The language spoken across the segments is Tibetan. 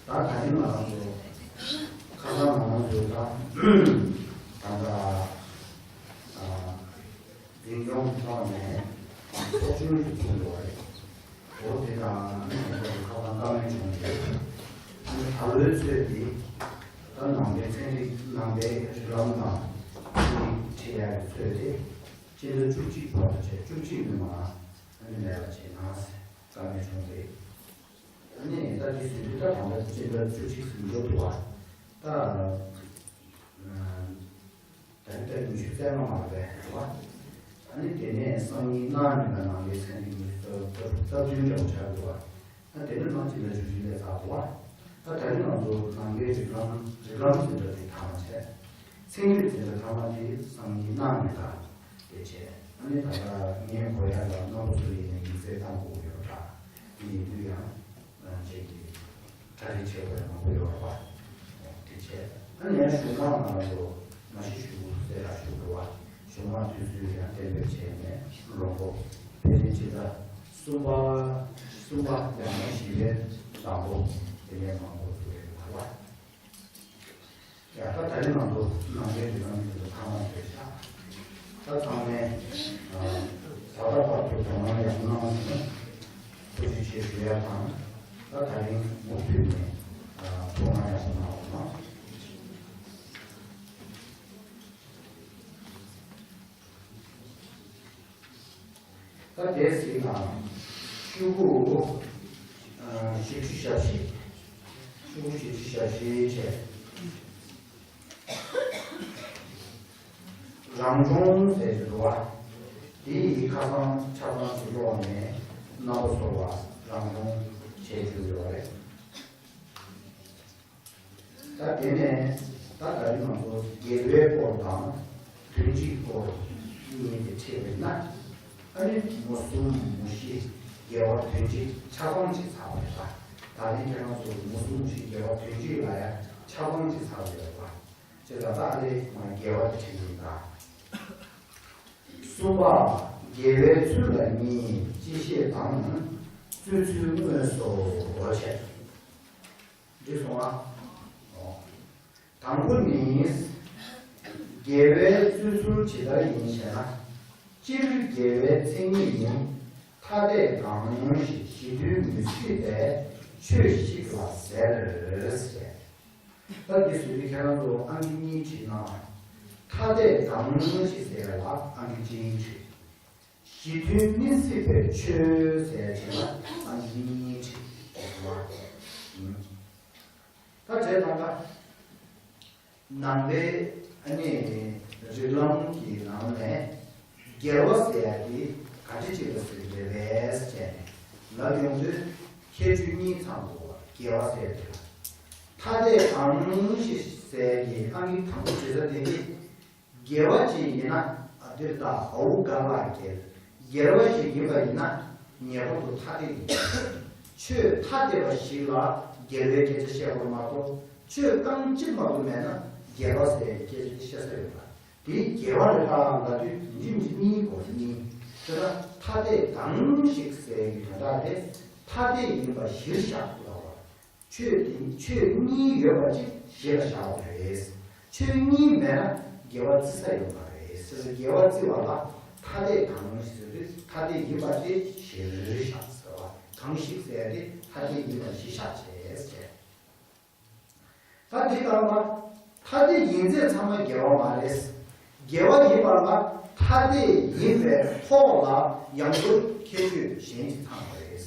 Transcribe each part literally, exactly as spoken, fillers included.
ད་ད་རིང་ང་རང་ཚོ་ཁ་སང་ང་རང་ཚོ་ད་ད་ལྟ་འཛིན་སྐྱོང་གི་ཐོག་ནས་ཚོགས་ཆུང་ཞིག་ཚུགས་འདུག་པ་རེད། འོ་དེ་དང་ཁ་སང་བཀའ་མོལ་བྱུང་རེད། ཨ་ནི་ད་ལོའི་ཚོད་འདི་ད་ནང་པའི་ཚན་རིག་ནང་པའི་རིགས་ལམ་དང་ཚན་རིག་ཁྲིད་ཡག་གི་ཚོད་དེ་སྤྱི་ཟླ་བཅུ་གཅིག་བར་དུ་བྱས། བཅུ་གཅིག་ནས་མར་ཨ་ནི་མེད་པ་བྱས་ན་བཀའ་མོལ་བྱུང་རེད། ཨ་ནི་ད་འདི་ཟིན་དུས་ད་གང་ལྟར་སྤྱི་ཟླ་བཅུ་གཅིག་ཟིན་འགྲོ་འདུག་པ། ད་ད་ལྟ་ཉི་ཤུ་རྩ་ལྔ་མ་རེད་པ། ཨ་ནི་དེ་ནས་སང་ཉིན་གནངས་ཉིན་ལ་ནང་པའི་ཚན་རིག་ཉི་ཤུ་རྩ་བདུན་འདྲ་པོ་ཆགས་འདུག་པ། ད་དེ་ནས་ནང་སྤྱི་ཟླ་བཅུ་བཞི་སླེབས་ཚར་འདུག་པ། ད་ད་རིང་ང་ཚོ་ནང་པའི་རིགས་ལམ་རིགས་ལམ་འཛིན་གྲྭ་དེ་མཐའ་མ་བྱས། ཚན་རིག་འཛིན་གྲྭ་མཐའ་མ་དེ་སང་ཉིན་གནངས་ཉིན་ལ་དེ་བྱས། ཨ་ནི་ད་ལྟ་ངས་གོ་ཡག་ལ་རྣམ་པ་ཚོ་ཡིན་ནའི་ཡིག་ཚད་བཏང་དགོས་ཡོད་པ་འདྲ། དེ་ཡིན་དུས་ཡང་ཅིག་གིས་གྲ་སྒྲིག་བྱེད་དགོས་ཡག་མང་པོ་ཡོད་རེད་པ། དེ་བྱས། ཨ་ནི་ཡང་གཞུང་མང་ནང་ལ་ཚོ་མ་གཞི་ཞུ་ཟེར་ལ་ཞུ་དགོས་པ། གཞུང་མང་དུས་ཚོད་ཡང་གཏན་འབེབས་བྱས་ནས་ལོ་འཁོར་ཕལ་ཆེར་ཕྱི་ཟླ་གསུམ་པ་གསུམ་པ་ཡང་ན་བཞི་པའི་ཟླ་མགོ་དེ་ནས་མང་པོ་བཟོ་ཡོད་པ་རེད་པ། ཡ་ད་ད་རིང་ང་ཚོ་ནང་པའི་རིགས་ལམ་དེ་ཚོ་ཐ་མ་རེད་ཤག་ད་ཚང་མས་ད་ལྟ་བར་དུ་དོ་སྣང་ཡག་པོ་གནང་སོང་། ཐུགས་རྗེ་ཆེ་ཞུ་ཡག་དང་། ད་ད་རིང་མུ་མཐུད་ནས་དོ་སྣང་ཡག་པོ་གནང་རོགས་གནང་། ད་དེ་ཟིན་དང་། ཤོག་གུ་བཞི་བཅུ་ཞེ་བཞི། ཤོག་གུ་བཞི་བཅུ་ཞེ་བཞི་བྱས། རང་སྦྱོང་ཟེར་གྱི་འདུག་པ། དེ་ཡི་ཁ་སང་ཆ་ཚང་ཞིག་ཀློག་ནས་རྣམ་པ་ཚོ་ལ་རང་སྦྱོང་བྱེད་རྒྱུ་ཡོད་རེད། ད་དེ་ནས་ད་ད་རིང་ང་ཚོ་དགེ་བའི་སྐོར་དང་དོན་སྤྱིའི་སྐོར་གཉིས་དེ་ཁྲིད་པ་ཡིན་ན། ཨ་ནི་མུ་གསུམ་མུ་བཞི་དགེ་བ་དོན་སྤྱི་ཆ་ཚང་ཅིག་ཚར་བ་རེད་པ། ད་རིང་ཁྱེད་རང་ཚོ་མུ་གསུམ་མུ་བཞི་དགེ་བ་དོན་སྤྱི་ལ་ཡང་ཆ་ཚང་ཅིག་ཚར་བ་ཡོད་པ། ཅེས་ད་ལྟ་ཨ་ནི་མ་དགེ་བ་དེ་ཁྲིད་ཡིན་ད། གསུམ་པ། དགེ་བའི་ཚུལ་ལ་གཉིས། སྤྱི་བཤད་དང་། བརྩོན་ཚུལ་དངོས་སུ་འོ་བྱས། འགྲིག་སོང་ཨ། དང་པོ་ནི། དགེ་བའི་བརྩོན་ཚུལ་ཇི་ལྟར་ཡིན་ཞེ་ན། སྤྱིར་དགེ་བའི་མཚན་ཉིད་ནི། ཐ་དད་གང་ཞིག་གཞི་མཐུན་མི་སྲིད་པའི་ཆོས་ཤིག་ལ་ཟེར་ཟེར། ད་འདི་ཟེར་དུས་ཁྱེད་རང་ཚོ་ཨང་ཀི་གཉིས་བྲིས་ན། ཐ་དད་གང་ཞིག་ཟེར་ལ་ཨང་ཀི་གཅིག་བྲིས། གཞི་མཐུན་མི་སྲིད་པའི་ཆོས་ཟེར་བྱས་ན་ཨང་ཀི་གཉིས་བྲིས་པ་ཡིན། ད་བྱས་ཙང་ཀ་ནང་པའི་ཨ་ནི་རིགས་ལམ་གྱི་ནང་ནས་དགེ་བ་ཟེར་ཡ་དེ་ག་འདྲ་ཅིག་ལ་ཟེར་གྱི་རེད་པས་ཟེར་ནས་ལབ་ཡོང་དུས་ཁྱད་ཆོས་གཉིས་ཚང་འདུག་པ། དགེ་བ་ཟེར་དེ་ལ་ཐ་དད་གང་ཞིག་ཟེར་གྱི་ཨང་ཀི་དང་པོ་བྲིས་ས་དེ་གི་དགེ་བ་ཅིག་ཡིན་ན་ཨ་དེར་ད་ཧའུ་ག་ལ་དགེ། དགེ་བ་ཞིག་ཡིན་པ་ཡིན་ན་ངེས་པར་དུ་ཐ་དད་ཡིན། ཆོས་ཐ་དད་པ་ཞིག་ལ་དགེ་བའི་སྐད་ཆ་བཤད་དགོས་མ་གཏོགས། ཆོས་རྐང་གཅིག་མ་གཏོགས་མེད་ན་དགེ་བ་ཟེར་བའི་སྐད་ཆ་དེ་བཤད་ས་ཡོད་པ། དེའི་དགེ་བ་རེད་ད་ལབ་དུས་འདི་འདི་གཉིས་གོ་གཉིས། དེ་ལ་ཐ་དད་གང་ཞིག་ཟེར་བའི་དོན་དག་དེ་ཐ་དད་ཡིན་པ་གཞིར་བཞག་ལབ་པ། ཆོས་དེ་ཆོས་གཉིས་ཡོད་པ་ཅིག་གཞི་ལ་བཞག་པ་རེད། ཆོས་གཉིས་མེད་ན་དགེ་བ་བརྩི་ས་ཡོད་མ་རེད། ཟེར་ན་དགེ་བ་བརྩི་བ་ལ་ཐ་དད་གང་ཞིག་ཟེར་དུས་ཐ་དད་ཡིན་པ་དེ་གཞིར་བཞག་ཟེར་བ། གང་ཞིག་ཟེར་ཏེ་ཐ་དད་ཡིན་པ་གཞི་བཞག་བྱས་ཟེར། ད་འདི་ལྟར་ན་ཐ་དད་ཡིན་ཚད་ཚང་མ་དགེ་བ་མ་རེད། དགེ་བ་ཡིན་པ་ལ་ཐ་དད་ཡིན་པའི་ཐོག་ལ་ཡང་བསྐྱར་ཁྱད་ཆོས་གཞན་ཞིག་ཚང་བ་རེད།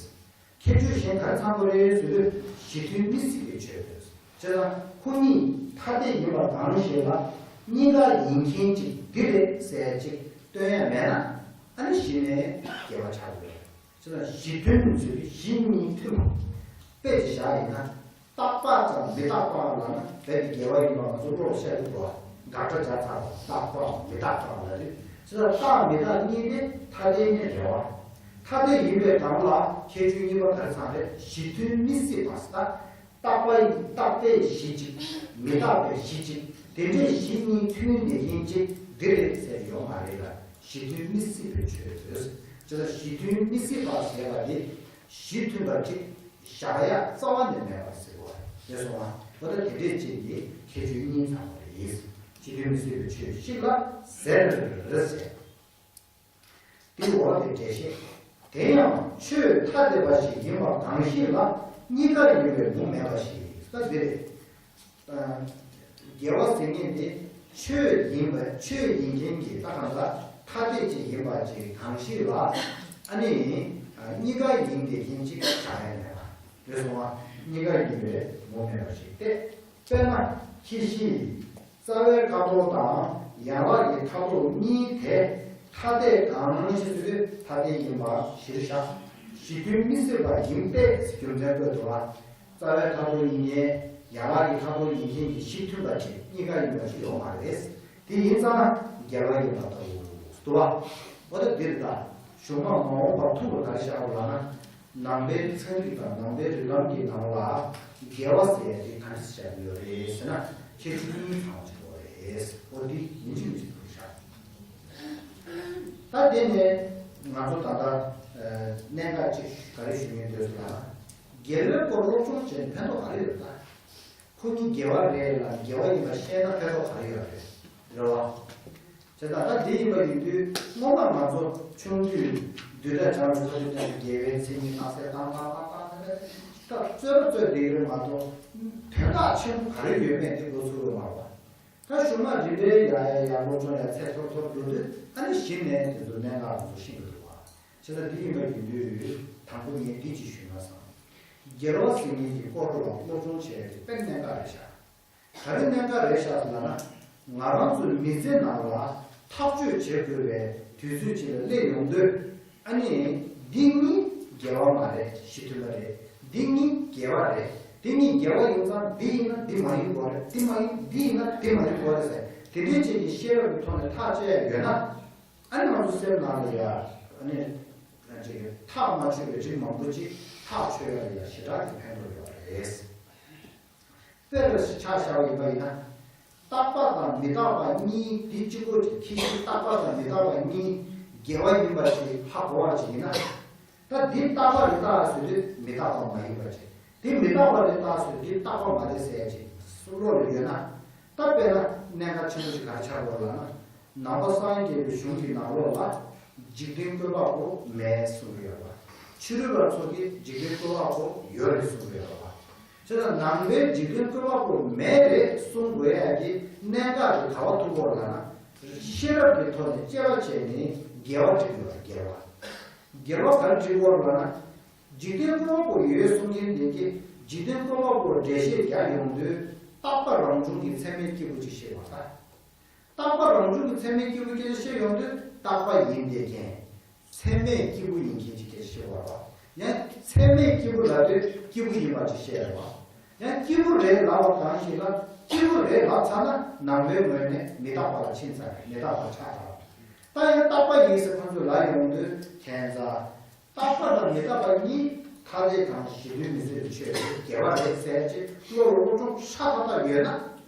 ཁྱད་ཆོས་གཞན་ག་རེ་ཚང་དགོས་རེད་ཟེར་དུས་གཞི་མཐུན་མི་སྲིད་པའི་ཆོས་རེད། བྱས་ཙང་ཁོ་གཉིས་ཐ་དད་ཡིན་པ་གང་ཞིག་ལ་གཉིས་ཀ་ཡིན་མཁན་ཅིག་འདི་རེད་ཟེར་ཅིག་སྟོན་ཡ་མེད་ན་ཨ་ནི་གཞི་ནས་དགེ་བ་ཆགས་དགོས་རེད། བྱས་ཙང་གཞི་མཐུན་ཟེར་དུས་གཞི་གཉིས་མཐུན་པ་དཔེ་ཅིག་བཞག་ཡིན་ན། རྟག་པ་དང་མི་རྟག་པ་ལབ་ན་རྦད་དེ་འགལ་བ་ཡིན་པ་ང་ཚོ་བློ་ལ་ཤར་གྱི་འདུག་བ། དགག་སྒྲ་སྦྱར་ཚར་བ། རྟག་པའམ་མི་རྟག་པའམ་ལབ་དུས་ཅི་ལྟར་རྟག་མི་རྟག་གཉིས་དེ་ཐ་དད་ནི་རེད་བ། ཐ་དད་ཡིན་པའི་སྒང་ལ་ཁྱད་ཆོས་གཉིས་པ་ག་རེ་ཚང་རེད། གཞི་མཐུན་མི་སྲིད་པ་ཟེར། རྟག་པ་ཡིན་རྟག་པའི་གཞི་གཅིག་མི་རྟག་པའི་གཞི་གཅིག་དེ་འདྲའི་གཞི་གཉིས་མཐུན་ནས་ཡིན་གཅིག་འདི་རེད་ཟེར་ཡོང་མ་རེད་ལ། གཞི་མཐུན་མི་སྲིད་པའི་ཆོས་ཟེར། ཅི་ལྟར་གཞི་མཐུན་མི་སྲིད་པ་ཟེར་བ་དེ་གཞི་མཐུན་པ་གཅིག་བཞག་ཡ་རྩ་བ་ནས་མེད་པ་ཟེར་བ། རེད་སོང་ང་། འོ་ད་དེ་འདྲས་ཅིག་གི་ཁྱད་ཆོས་གཉིས་ཚང་བ་རེད། སྤྱི་མཐུན་མི་སྲིད་པའི་ཆོས་ཤིག་ལ་ཟེར་རེད་ཟེར། དེ་འོག་དེ་འགྲེལ་བཤད། དེ་ཡང་ཆོས་ཐ་དད་པ་ཞིག་ཡིན་པ་གང་ཞིག་ལ་གཉིས་ཀ་ཡིན་པའི་ལུང་མེད་པ་ཞིག་ད་འདི་རེད། དགེ་བ་ཟེར་མཁན་དེ་ཆོས་ཡིན་པ་ཆོས་ཡིན་མཁན་གྱི་ད་གང་ལྟར་ཐ་དད་ཅིག་ཡིན་པ་ཅིག་གང་ཞིག་ལ་ཨ་ནི་གཉིས་ཀ་ཡིན་བསྡད་མཁན་ཅིག་བཞག་ཡ་མེད་པ་རེད་སོང་ང་། གཉིས་ཀ་ཡིན་པའི་ལུང་མེད་པ་ཞིག་སྟེ། དཔེར་ན་ཁྱི་ཤི། རྩ་བའི་ཁ་དོག་དང་ཡན་ལག་གི་ཁ་དོག་གཉིས་དེ་ཐ་དད་གང་ཞིག་ཟེར་དུས་ཐ་དད་ཡིན་པ་གཞིར་བཞག་གཞི་མཐུན་མི་སྲིད་པ་ཡིན་པས་རྒྱུ་མཚན་བཀོད་འདུག་ལ། རྩ་བའི་ཁ་དོག་ཡིན་མཁན་ཡན་ལག་གི་ཁ་དོག་ཡིན་མཁན་གྱི་གཞི་མཐུན་པ་ཅིག་གཉིས་ཀ་ཡིན་པ་ཞིག་ཡོད་མ་རེད། དེ་ཡིན་ཙང་དགེ་བ་ཡིན་པ་ལྟ་བུ་འདུག་བ། འོ་ད་འདིར་ད་གཞུང་མ་མ་འོངས་པར་ཐུགས་ལ་ག་རེ་བཞག་དགོས་ལབ་ན། ནང་པའི་ཚན་རིག་དང་ནང་པའི་རིགས་ལམ་གྱི་ནང་ལ་དགེ་བ་ཟེར་ཡ་དེ་ག་འདྲ་ཞིག་བཞག་ཡོད་རེད་ཟེར་ན་ཁྱད་ཆོས་གཉིས་ཚང་བ་ཞིག་ཡོད་རེད། འོ་འདི་ཡིན་གཅིག་མིན་གཅིག་ཐུག་ཤག་ད་དེ་ནས་ང་ཚོ་ད་ལྟ་གནད་འགག་ཅིག་ག་རེ་ཞུ་སྙིང་འདོད་སོང་ལབ་ན། དགེ་བའི་སྐོར་སློབ་སྦྱོང་བྱས་ནས་ཕན་ཐོགས་ག་རེ་ཡོད་ད། ཁོ་གཉིས་དགེ་བ་རེད་ལ་དགེ་བ་ཡིན་པ་ཤེས་ན་ཕན་ཐོགས་ག་རེ་ཡོད་རེད། རེད་བ། བྱས་ཙང་ད་འདི་ཡིན་པ་ཡིན་དུས་སྔོན་མ་ང་ཚོ་ཆུང་དུས་བདུད་དགྲ་བྱམས་པའི་ཚོགས་ཀྱི་སྟེང་དུ་དགེ་བའི་མཚན་ཉིད་བརྣག་སྲེད་བཏང་བཏང་བཏང་བཏང་ནས་ད་རྩོད་པ་རྩོད་བསྡད་ཀྱི་རེད་མ་གཏོགས་དོན་དག་ཆེན་པོ་ག་རེ་ཡོད་མེད་དེ་མགོ་ཚོས་ཀྱི་མ་རེད་བ། ད་གཞུག་མ་རིམ་པས་ཡར་ཡར་ཡར་སློབ་སྦྱོང་ཡར་ཚད་མཐོར་མཐོར་འགྲོ་དུས་ཨ་ནི་གཞི་ནས་དེ་ཚོ་གནད་འགག་དེ་ཚོ་ཤེས་ཀྱི་འདུག་བ། བྱས་ཙང་འདི་ཡིན་པ་ཡིན་དུས་དང་པོ་ངས་འདི་ཅིག་ཞུས་ན་བསམ། དགེ་བ་ཟེར་མཁན་གྱི་སྐོར་ལ་སློབ་སྦྱོང་བྱས་ཏེ་དཔེ་གནད་འགག་རེད་ཤག་ག་རེ་གནད་འགག་རེད་ཤག་ཟེར་ལབ་ན། ང་རང་ཚོའི་མི་ཚེ་ནང་ལ་ཐག་གཅོད་བྱེད་དགོས་པའི་དུས་ཚོད་ཅིག་ལ་སླེབས་ཡོང་དུས་ཨ་ནི་འདི་གཉིས་དགེ་བ་མ་རེད། གཞི་མཐུན་པ་རེད། འདི་གཉིས་དགེ་བ་རེད། འདི་གཉིས་དགེ་བ་ཡིན་ཙང་འདི་ཡིན་ན་འདི་མ་ཡིན་དགོས་རེད། འདི་མ་ཡིན་འདི་ཡིན་ན་འདི་མ་ཡིན་དགོས་རེད་ཟེར་དེ་འདྲའི་ཅིག་གི་ཤེས་རབ་ཀྱི་ཐོག་ནས་ཐག་བཅད་ཡ་ཡོད་ན། ཨ་ནི་ང་ཚོ་སེམས་ནང་ལ་ཡ་ཨ་ནི་ཅིག་ཐག་མ་ཆོད་པའི་རིགས་མང་པོ་ཅིག་ཐག་ཆོད་ཡ་ལ་ཡ་ཞེ་དྲག་གི་ཕན་ཐོགས་ཡོད་རེད། དཔེ་ལ་ཆ་བཞག་པ་ཡིན་པ་ཡིན་ན། རྟག་པ་དང་མི་རྟག་པ་གཉིས་འདི་གཅིག་པོ་ཅིག་ཁྱི་ཤི་རྟག་པ་དང་མི་རྟག་པ་གཉིས་དགེ་བ་ཡིན་པ་ཞིག་ཧ་གོ་བ་ཅིག་ཡིན་ན། ད་འདི་རྟག་པ་རེད་རྟགས་ཟེར་དུས་མི་རྟག་པ་མ་ཡིན་པ་ཅིག་འདི་མི་རྟག་པ་རེད་རྟགས་ཟེར་དུས་འདི་རྟག་པ་མ་རེད་ཟེར་ཡ་ཅིག་བློ་ལ་ཡོད་ན། ད་དཔེར་ན་གནད་འགག་ཆེན་པོ་ཞིག་ག་རེ་ཆགས་ཡོད་ལབ་ན། ནང་པ་སངས་རྒྱས་པའི་གཞུང་གི་ནང་ལོགས་ལ་འཇིག་རྟེན་བཀོད་པ་པོ་མེད་གསུང་གི་ཡོད་པ། ཕྱི་རོལ་པ་ཚོ་གིས་འཇིག་རྟེན་བཀོད་པ་པོ་ཡོད་རེད་གསུང་གི་ཡོད་པ། བྱས་ཙང་ནང་པའི་འཇིག་རྟེན་བཀོད་པ་པོ་མེད་རེད་གསུང་དགོས་ཡ་གི་གནད་འགག་དེ་ག་བ་ཐུག་གོ་ལབ་ན། ཤེས་རབ་ཀྱི་ཐོག་ནས་དཔྱད་པ་བྱས་ནས་འགལ་བ་འགྲིག་ཡོད་རེད། འགལ་བ། འགལ་བ་ག་རེ་འགྲིག་གོ་ལབ་ན། འཇིག་རྟེན་བཀོད་པ་པོ་ཡོད་གསུང་མཁན་དེ་གིས་འཇིག་རྟེན་བཀོད་པ་པོ་འགྲེལ་བཤད་རྒྱག་ཡོང་དུས་རྟག་པ་རང་བྱུང་གི་ཚད་མའི་སྐྱེས་བུ་ཅིག་བཤད་པ་དང་། རྟག་པ་རང་བྱུང་གི་ཚད་མའི་སྐྱེས་བུ་སྐད་ཆ་བཤད་ཡོང་དུས་རྟག་པ་ཡིན་བསྡད་མཁན། ཚད་མའི་སྐྱེས་བུ་ཡིན་མཁན་ཅིག་སྐད་ཆ་བཤད་པ་རེད། ཡང་ཚད་མའི་སྐྱེས་བུ་ལབ་དུས་སྐྱེས་བུ་ཡིན་པ་ཅིག་བཤད་རེད་བ། ཡང་སྐྱེས་བུ་རེད་ལབ་པ་གང་ཞིག་ལ་སྐྱེས་བུ་རེད་ལབ་ཚར་ན་ནང་པའི་ངོས་ནས་མི་རྟག་པ་ལ་ཕྱིན་ཚར་རེད། མི་རྟག་པ་ཆགས་ཚར་བ། ད་ཡང་རྟག་པ་ཡིན་ཟེར་ཁོང་ཚོས་ལབ་ཡོང་དུས་ཁྱད་མཚར། རྟག་པ་དང་མི་རྟག་པ་གཉིས་ཐ་དད་དང་གཞི་མཐུན་མི་སྲིད་པའི་ཆོས་དེ་དགེ་བ་རེད་ཟེར་ཅིག་བློ་ལ་སློབ་སྦྱོང་ཧྲ་ཐག་ཐག་ཡོད་ན།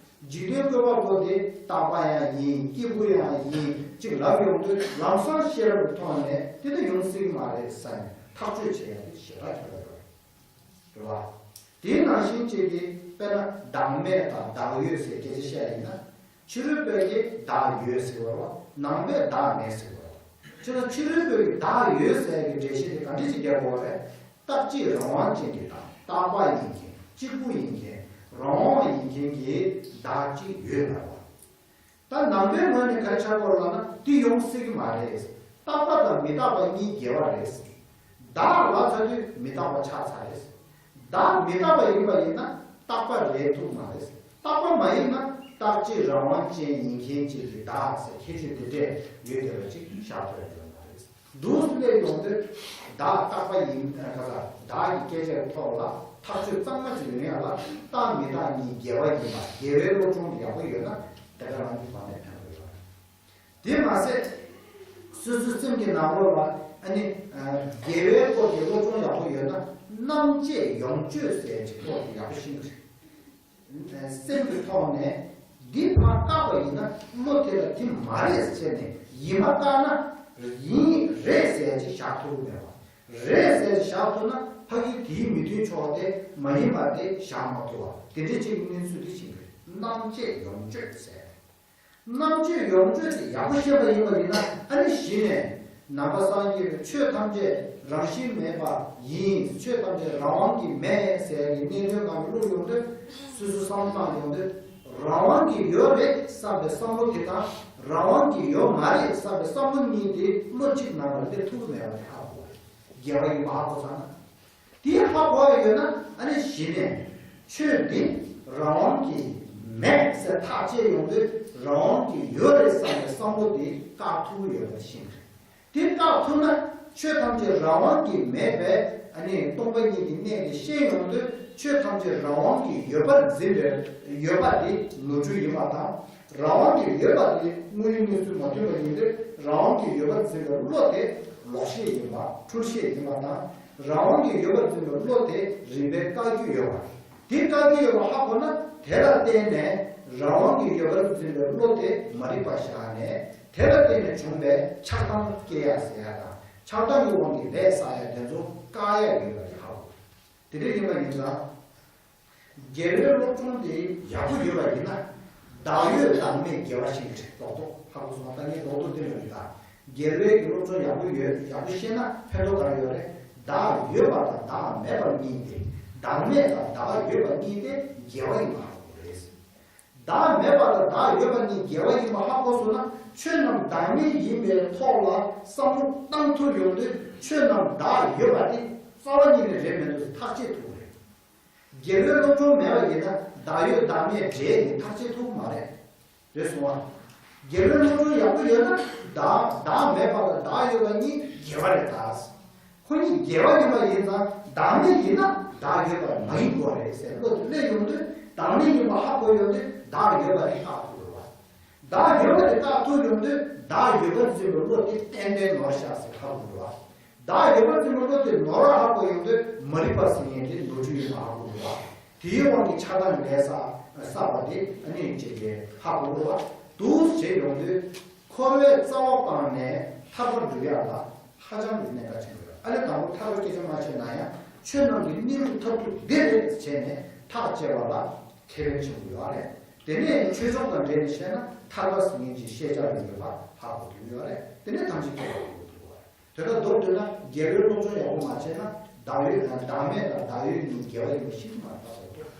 འཇིག་རྟེན་བཀོད་པ་པོ་དེ་རྟག་པ་ཡང་ཡིན་སྐྱེས་བུ་ཡང་ཡིན་ཅིག་ལབ་ཡོང་དུས་ལམ་སང་ཤེས་རབ་ཀྱི་ཐོག་ནས་དེ་ལྟ་ཡོང་སྲིད་ཀྱི་མ་རེད་བསམ་ནས་ཐག་གཅོད་བྱེད་ཡ་དེ་ཞེ་དྲག་གལ་ཆེ་བ་རེད། རེད་བ། དེའི་ནང་བཞིན་བྱས་ཏེ་དཔེར་ན་བདག་མེད་དང་བདག་ཡོད་ཟེར་སྐད་ཆ་བཤད་ཡིན་ན། ཕྱི་རོལ་པས་ཀྱིས་བདག་ཡོད་ཟེར་བ་རེད་བ། ནང་པས་བདག་མེད་ཟེར་བ་རེད་བ། བྱས་ཙང་ཕྱི་རོལ་པས་ཀྱིས་བདག་ཡོད་ཟེར་ཡ་གི་འགྲེལ་བཤད་དེ་ག་འདྲ་ཞིག་རྒྱག་དགོས་རེད། རྟག་གཅིག་རང་དབང་ཅན་གྱི་བདག་རྟག་པ་ཡིན་མཁན་གཅིག་པུ་ཡིན་མཁན་རང་དབང་ཡིན་མཁན་གྱི་བདག་གཅིག་ཡོད་ལབ་པ། ད་ནང་པའི་ངོས་ནས་ག་རེ་ཆགས་དགོས་ལབ་ན་འདི་ཡོང་སྲིད་ཀྱི་མ་རེད། རྟག་པ་དང་མི་རྟག་པ་གཉིས་དགེ་བ་རེད། བདག་ལབ་ཚར་དུས་མི་རྟག་པ་ཆགས་ཚར་རེད། བདག་མི་རྟག་པ་ཡིན་པ་ཡིན་ན་རྟག་པ་རེད་ཐུབ་མ་རེད། རྟག་པ་མ་ཡིན་ན་རྟག་གཅིག་རང་དབང་ཅན་ཡིན་མཁན་ཅིག་གི་བདག་ཟེར་ཁྱད་ཆོས་དེ་འདྲས་ཡོད་བསྡད་པ་ཅིག་བཞག་ཐུབ་ཡ་ཡོད་མ་རེད། འདུག་སེ་སླེབས་ཡོང་དུས་བདག་རྟག་པ་ཡིན་ག་ས་བདག་གི་སྐད་ཆའི་ཐོག་ལ་ཐག་གཅོད་གཙང་མ་ཅིག་ཡོང་ཡ་ལ་རྟག་མི་རྟག་གཉིས་དགེ་བ་ཡིན་པ་དགེ་བའི་སློབ་སྦྱོང་ཡག་པོ་ཡོད་ན་དེ་ག་རང་གི་བར་ནས་ཕན་ཐོགས་ཡོད་རེད། དེ་མ་ཟད། སོ་སོའི་སེམས་ཀྱི་ནང་ལོགས་ལ་ཨ་ནི་དགེ་བའི་སྐོར་གྱི་སློབ་སྦྱོང་ཡག་པོ་ཡོད་ན་རྣམ་དཔྱོད་ཡོངས་དཔྱོད་ཟེར་གྱི་སྐོར་དེ་ཡག་པོ་ཤེས་ཀྱི་རེད། སེམས་ཀྱི་ཐོག་ནས་འདི་ཕར་བཀག་པ་ཡིན་ན་བློ་དེ་ལ་དེ་མ་རེད་ཟེར་ནས་ཡིན་པ་བཀག་ན་ཡིན་རེད་ཟེར་ཅིག་བཞག་ཐུབ་ཀྱི་མེད་པ། རེད་ཟེར་བཞག་ཐུབ་ན་ཕ་གི་དེའི་མི་མཐུན་ཕྱོགས་དེ་མ་ཡིན་པ་དེ་བཞག་མ་ཐུབ་པ་དེ་འདྲའི་ཅིག་གནས་ཚུལ་དེ་ཕྱིན་པ་རེད། རྣམ་དཔྱོད་ཡོངས་གཅོད་ཟེར། རྣམ་དཔྱོད་ཡོངས་གཅོད་དེ་ཡག་པོ་ཤེས་པ་ཡིན་པ་ཡིན་ན། ཨ་ནི་གཞི་ནས་ནང་པ་སངས་རྒྱས་པའི་ཆོས་ཐམས་ཅད་རང་བཞིན་མེད་པ་ཡིན། ཆོས་ཐམས་ཅད་རང་དབང་གིས་མེད་ཟེར་ཡག་གི་གནད་དོན་སྒང་ལ་བླུགས་ཡོང་དུས། སོ་སོ་བསམ་བློ་བཏང་ཡོང་དུས། རང་དབང་གིས་ཡོད་རེད་བསམ་པའི་བསམ་བློ་དེ་དང་། རང་དབང་གིས་ཡོད་མ་རེད་བསམ་པའི་བསམ་བློ་གཉིས་དེ་བློ་གཅིག་ནང་ལ་སླེབས་ཐུབ་ཀྱི་མེད་པ་དེ་ཧ་གོ་དགོས། དགེ་བ་ཡིན་པ་ཧ་གོ་ཚར་ན། དེ་ཧ་གོ་ཡ་ཡོད་ན། ཨ་ནི་གཞི་ནས་ཆོས་འདི་རང་དབང་གིས་མེད་ཟེར་ཐག་བཅད་ཡོང་དུས། རང་དབང་གིས་ཡོད་རེད་བསམ་པའི་བསམ་བློ་དེ་བཀག་ཐུབ་ཡོད་པ་ཤེས་དགོས། དེ་བཀག་ཐུབ་ན། ཆོས་ཐམས་ཅད་རང་དབང་གིས་མེད་པའི་ཨ་ནི་སྟོང་པ་ཉིད་ཀྱི་གནས་དེ་ཤེས་ཡོང་དུས། ཆོས་ཐམས་ཅད་རང་དབང་གིས་ཡོད་པར་འཛིན་པའི་ཡོད་པ་དེ་ནོར་འཁྲུལ་ཡིན་པ་དང་། རང་དབང་གིས་ཡོད་པ་དེ་དངོས་ཡོད་གནས་ཚུལ་མ་མཐུན་པ་ཡིན་ཏེ། རང་དབང་གིས་ཡོད་པར་འཛིན་པའི་བློ་དེ་ལོག་ཤེས་ཡིན་པ། འཁྲུལ་ཤེས་ཡིན་པ་དང་། རང་དབང་གིས་ཡོད་པར་འཛིན་པའི་བློ་དེ་རིགས་པས་བཀག་རྒྱུ་ཡོད་པ། དེ་བཀག་རྒྱུ་ཡོད་པ་ཧ་གོ་ན། དེ་ལ་བརྟེན་ནས་རང་དབང་གིས་ཡོད་པར་འཛིན་པའི་བློ་དེ་མ་རིག་པ་བཞག་ནས། དེ་ལ་བརྟེན་ནས་བྱུང་བའི་ཆགས་སྡང་སྐྱེ་ཡ་ཟེར་ཡ་དང་། ཆགས་སྡང་གི་དབང་གིས་ལས་བསགས་ཡ་དེ་ཚོ་བཀག་ཡ་ཡོད་པ་རེད་ཧ་གོ། དེ་འདྲ་ཡིན་པ་ཡིན་ཙང་། དགེ་བའི་སློབ་སྦྱོང་དེ་ཡག་པོ་ཡོད་པ་ཡིན་ན། བདག་ཡོད་བདག་མེད་དགེ་བ་ཤེས་ཀྱི་རེད། རྡོག་རྡོག་ཧ་གོ་སོང་ང་། ད་ངས་རྡོག་རྡོག་འདི་ལ་ཡོད་ད། དགེ་བའི་གི་སློབ་སྦྱོང་ཡག་པོ་ཡོད། ཡག་པོ་ཤེས་ན་ཕན་ཐོགས་ག་རེ་ཡོད་རེད། བདག་ཡོད་པ་དང་བདག་མེད་པ་གཉིས་ཏེ། བདག་མེད་དང་བདག་ཡོད་པ་གཉིས་ཏེ་དགེ་བ་ཡིན་པ་ཧ་གོ་དགོས་རེད། བདག་མེད་པ་དང་བདག་ཡོད་པ་གཉིས་དགེ་བ་ཡིན་པ་ཧ་གོ་སོང་ན། ཆོས་རྣམས་བདག་མེད་ཡིན་པའི་ཐོག་ལ་བསམ་བློ་བཏང་ཐུབ་ཡོང་དུས། ཆོས་རྣམས་བདག་ཡོད་པ་དེ་རྩ་བ་ཉིད་ནས་རེད་མི་འདུག་ཟེར་ཐག་བཅད་ཐུབ་ཀྱི་རེད། དགེ་བའི་སློབ་སྦྱོང་མེད་པ་ཡིན་ན། བདག་ཡོད་བདག་མེད་འདྲེས་ནས་ཐག་བཅད་ཐུབ་ཀྱི་མ་རེད། རེད་སོང་ང་། དགེ་བའི་སློབ་སྦྱོང་ཡག་པོ་ཡོད་ན། བདག་བདག་མེད་པ་དང་བདག་ཡོད་པ་གཉིས་དགེ་བ་རེད་ད། ཁོ་གཉིས་དགེ་བ་ཡིན་པ་ཡིན་ཙང་། བདག་མེད་ཡིན་ན་བདག་ཡོད་པ་མ་ཡིན་དགོས་རེད་ཟེར་བློ་དེ་སླེབས་ཡོང་དུས། བདག་མེད་ཡིན་པ་ཧ་གོ་ཡོང་དུས། བདག་ཡོད་པ་དེ་བཀག་ཐུབ་ཡོད་པ། བདག་ཡོད་པ་དེ་བཀག་ཐུབ་ཡོང་དུས། བདག་ཡོད་པར་འཛིན་པའི་བློ་དེ་ཏན་ཏན་ནོར་བཞག་ཟེར་ཧ་གོ་འགྲོ་བ། བདག་ཡོད་པར་འཛིན་པའི་བློ་དེ་ནོར་བ་ཧ་གོ་ཡོང་དུས། མ་རིག་པ་ཟེར་མཁན་དེ་ནོར་འཁྲུལ་ཡིན་པ་ཧ་གོ་འགྲོ་བ། དེའི་དབང་གིས་ཆགས་སྡང་གི་ལས་བསགས་བསགས་པ་དེ་ཨ་ནི་ཅིག་གིས་ཧ་གོ་འགྲོ་བ། འདུག་བྱས་ཡོང་དུས། འཁོར་བའི་རྩ་བ་སྤངས་ནས་ཐར་པར་འགྲོ་ཡག་ལ་ཧ་ཅང་གི་གནད་འགག་ཆེན་པོ་ཡོད། ཨ་ནི་དང་པོ་ཐར་པ་སྐད་ཆ་མ་བཤད་ན་ཡང་། ཆོས་རྣམས་ཀྱི་གནས་ལུགས་མཐར་ཐུག་འདི་རེད་བྱས་ནས་ཐག་བཅད་པ་ལ་ཁེ་ཕན་ཆེན་པོ་ཡོད་རེད། དེ་ནས་ཆོས་ཕྱོགས་དང་འབྲེལ་ནས་བཤད་ན། ཐར་པ་ཟེར་མཁན་ཅིག་ཤེས་བྱ་ཡིན་པ་ཧ་གོ་ཐུབ་ཡོད་རེད། དེ་ནས་ཐམས་ཅད་མཁྱེན་པ་ཡོང་ཐུབ་རེད། དེ་ལྟར་མདོར་བསྡུས་ན། དགེ་བའི་སློབ་སྦྱོང་ཡག་པོ་མ་བྱས་ན། བདག་ཡོད་དང་བདག་མེད་དང་བདག་ཡོད་གཉིས་དགེ་བ་ཡིན་པ་ཤེས་ཀྱི་མ་རེད་ད།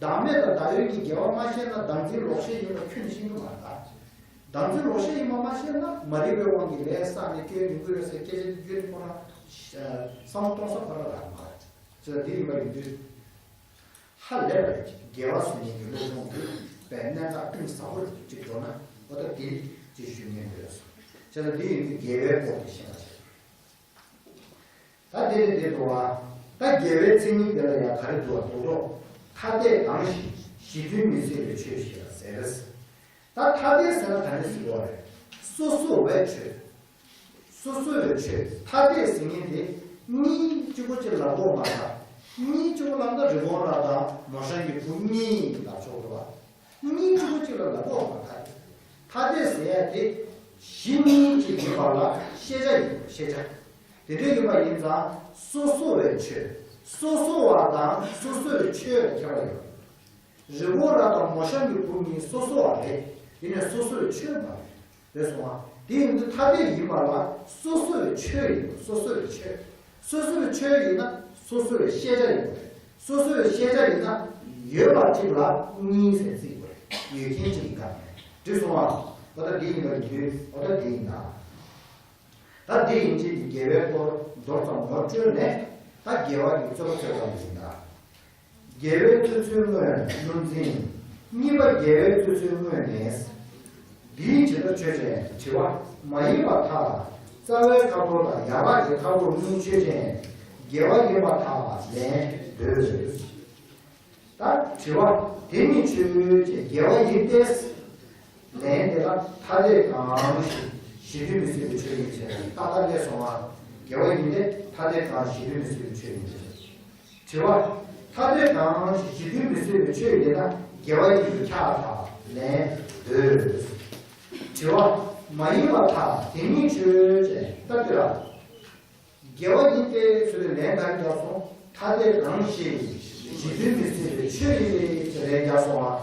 བདག་མེད་དང་བདག་ཡོད་གཉིས་དགེ་བ་མ་ཤེས་ན། བདག་འཛིན་ལོག་ཤེས་ཡིན་པ་ཁྱོན་ནས་ཤེས་ཀྱི་མ་རེད་ད། བདག་འཛིན་ལོག་ཤེས་ཡིན་པ་མ་ཤེས་ན། མ་རིག་པའི་དབང་གིས་ལས་བསགས་ནས་སྐྱོན་ཡོང་གི་ཡོད་ཟེར་སྐད་ཆ་དེ་ཁོ་རང་བསམ་བློ་གཏོང་ས་ཁོ་རང་རག་མ་རེད། ཅེས་དེ་ཡིན་པ་ཡིན་དུས། ཧ་ལས་པ་རེད། དགེ་བ་ཟེར་མཁན་གྱི་སློབ་སྦྱོང་དེ་དཔེ་གནད་འགག་གཏིང་ཟབ་པོ་རེད། ཅིག་འགྲོ་ན་འོ་ད་དེ་ཅིག་ཞུ་མཁན་རེད་སོང་། བྱས་ཙང་དེ་ཡིན་དུས་དགེ་བའི་སྐོར་དེ་ཤེས་པ་བྱེད། ད་དེ་ནི་དེ་འགྲོ་བ། ད་དགེ་བའི་མཚན་ཉིད་དེ་ལ་ཡང་ག་རེ་འདུག་བ། རྡོག་རྡོག །ཐ་དད་གང་ཞིག་གཞི་མཐུན་མི་སྲིད་པའི་ཆོས་ཤིག་ལ་ཟེར། ད་ཐ་དད་ཟེར་ན་ག་རེ་ཟེར་བ་རེད། སོ་སོ་བའི་ཆོས། སོ་སོ་བའི་ཆོས། ཐ་དད་ཟེར་མཁན་དེ་གཉིས་གཅིག་པོ་གཅིག་ལ་ལབ་དགོས་མ་རེད། གཉིས་གཅིག་པོ་ལབ་ན་རི་བོང་རྭ་དང་མོ་ཧྲང་གི་བུ་གཉིས་ལབ་ཆོག་གི་རེད་བ། གཉིས་གཅིག་པོ་གཅིག་ལ་ལབ་དགོས་མ་རེད། ཐ་དད་ཟེར་ཡ་དེ་གཞི་གཉིས་གཅིག་ཡིན་པ་ལ་ཤེས་བྱ་ཡིན་དགོས། ཤེས་བྱ། དེ་འདྲ་ཡིན་པ་ཡིན་ཙང་སོ་སོ་བའི་ཆོས། སོ་སོ་བ་དང་སོ་སོ་བའི་ཆོས་ལ་ཁྱད་པར་ཡོད། རི་བོ་ར་དང་མོ་ཤམ་གྱི་བུ་གཉིས་སོ་སོ་བ་རེད། ཡིན་ནའི་སོ་སོ་བའི་ཆོས་མ་རེད། རེད་སོང་ང་། དེ་ཡིན་དུས་ཐ་དད་ཡིན་པ་ལ་སོ་སོ་བའི་ཆོས་ཡིན་པ། སོ་སོ་བའི་ཆོས། སོ་སོ་བའི་ཆོས་ཡིན་ན་སོ་སོ་བའི་ཤེས་བྱ་ཡིན་པ་རེད། སོ་སོ་བའི་ཤེས་བྱ་ཡིན་ན་ཡོད་པ་གཅིག་ལ་གཉིས་ཟེར་བརྩི་དགོས་རེད། ཡོད་མཁན་གཅིག་ཡིན་ག་མེད། འགྲིག་སོང་ང་། འོ་ད་འདི་ཡིན་པ་ཡིན་དུས་འོ་ད་འདི་ཡིན་ད། ད་འདི་ཡིན་ཅིག་གི་དགེ་བའི་སྐོར་མདོར་ཙམ་ངོ་སྤྲོད་ནས། ད་དགེ་བ་གི་རྩོད་པ་རྩོད་པ་ཡིན་ད། དགེ་བའི་ཚུལ་ཚོད་དངོས་སྣོད་འཛིན། གཉིས་པ་དགེ་བའི་ཚུལ་ཚོད་དངོས་ནི། འདིའི་བྱེ་བྲག་ཆོས་ཅན། དྲི་བ། མ་ཡིན་པར་ཐལ། རྩ་བའི་ཁ་ཕོར་དང་ཡན་ལག་གི་ཁ་ཕོར་གཉིས་ཆོས་ཅན། དགེ་བ་ཡིན་པར་ཐལ། ལན་འདོད། ད་དྲི་བ། དེ་ནི་ཆོས་ཅན། དགེ་བ་ཡིན་ཏེ། ལན་དེ་ལ་ཐ་དད་གང་ཞིག་གཞི་མཐུན་མི་སྲིད་པའི་ཆོས་ཡིན་ཟེར། ཏག་ཏག་སླེབས་སོང་ང་། དགེ་བ་ཡིན་ཏེ་ཐ་དད་གང་ཞིག་གཞི་མཐུན་མི་སྲིད་པའི་ཆོས་ཡིན་ཟེར། དྲི་བ། ཐ་དད་གང་ཞིག་གཞི་མཐུན་མི་སྲིད་པའི་ཆོས་ཡིན་ན་དགེ་བ་ཡིན་པས་ཁྱབ་པར་ཐལ། ལན་འདོད། དྲི་བ། མ་ཡིན་པར་ཐལ། དེ་ཉིད་ཆོས་ཅན། ད་དེ་ལ། དགེ་བ་ཡིན་ཏེ་ཟེར་བའི་ལན་ག་རེ་རྒྱག་སོང་། ཐ་དད་གང་ཞིག་གཞི་མཐུན་མི་སྲིད་པའི་ཆོས་ཡིན་ཏེ་ཟེར་ལན་རྒྱག་སོང་ཨ།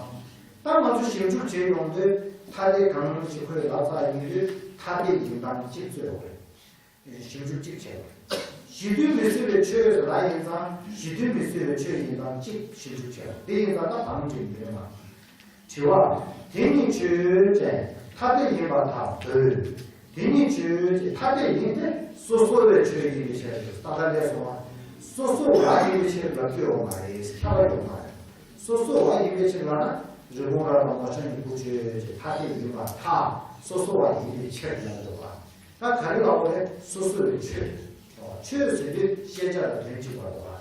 ད་ང་ཚོ་ཞིབ་འཇུག་བྱེད་ཡོང་དུས་ཐ་དད་གང་ཞིག་ཁོའི་ལབ་ཚར་ཡིན་དུས་ཐ་དད་ཡིན་སྟངས་གཅིག་རྩོད་དགོས། ཞིབ་འཇུག་གཅིག་བྱས་པ། གཞི་མཐུན་མི་སྲིད་པའི་ཆོས་ཟེར་ལ་ཡིན་ཙང་གཞི་མཐུན་མི་སྲིད་པའི་ཆོས་ཡིན་སྟངས་གཅིག་ཞིབ་འཇུག་བྱས་པ་འདི་ཡིན་ཙང་ད་བང་སྒྲིག་མི་རེད་མ། དྲི་བ། དེ་ཉིད་ཆོས་ཅན་ཐ་དད་ཡིན་པར་ཐལ་འདོད། དེ་ཉིད་ཆོས་ཅན་ཐ་དད་ཡིན་ཏེ་སོ་སོ་བའི་ཆོས་ཡིན་པའི་ཕྱིར་ཏག་ཏག་ལས་སོང་བ། སོ་སོ་བ་ཡིན་པའི་ཕྱིར་ལབ་རྒྱུ་ཡོད་མ་རེད། ཁྱབ་པ་ཡོད་མ་རེད། སོ་སོ་བ་ཡིན་པའི་ཕྱིར་ལབ་ན་རི་བོང་རྭ་དང་མོ་གཤམ་གཉིས་པོ་ཆོས་ཅན་ཐ་དད་ཡིན་པར་ཐལ། སོ་སོ་བ་ཡིན་པའི་ཕྱིར་ལབ་འདུག་བ། ད་ག་རེ་ལབ་དགོས་རེད། སོ་སོ་བའི་ཆོས། ཆོས་ཟེར་དུས་ཤེས་བྱ་ལ་དོན་གཅིག་པ་རེད་བ།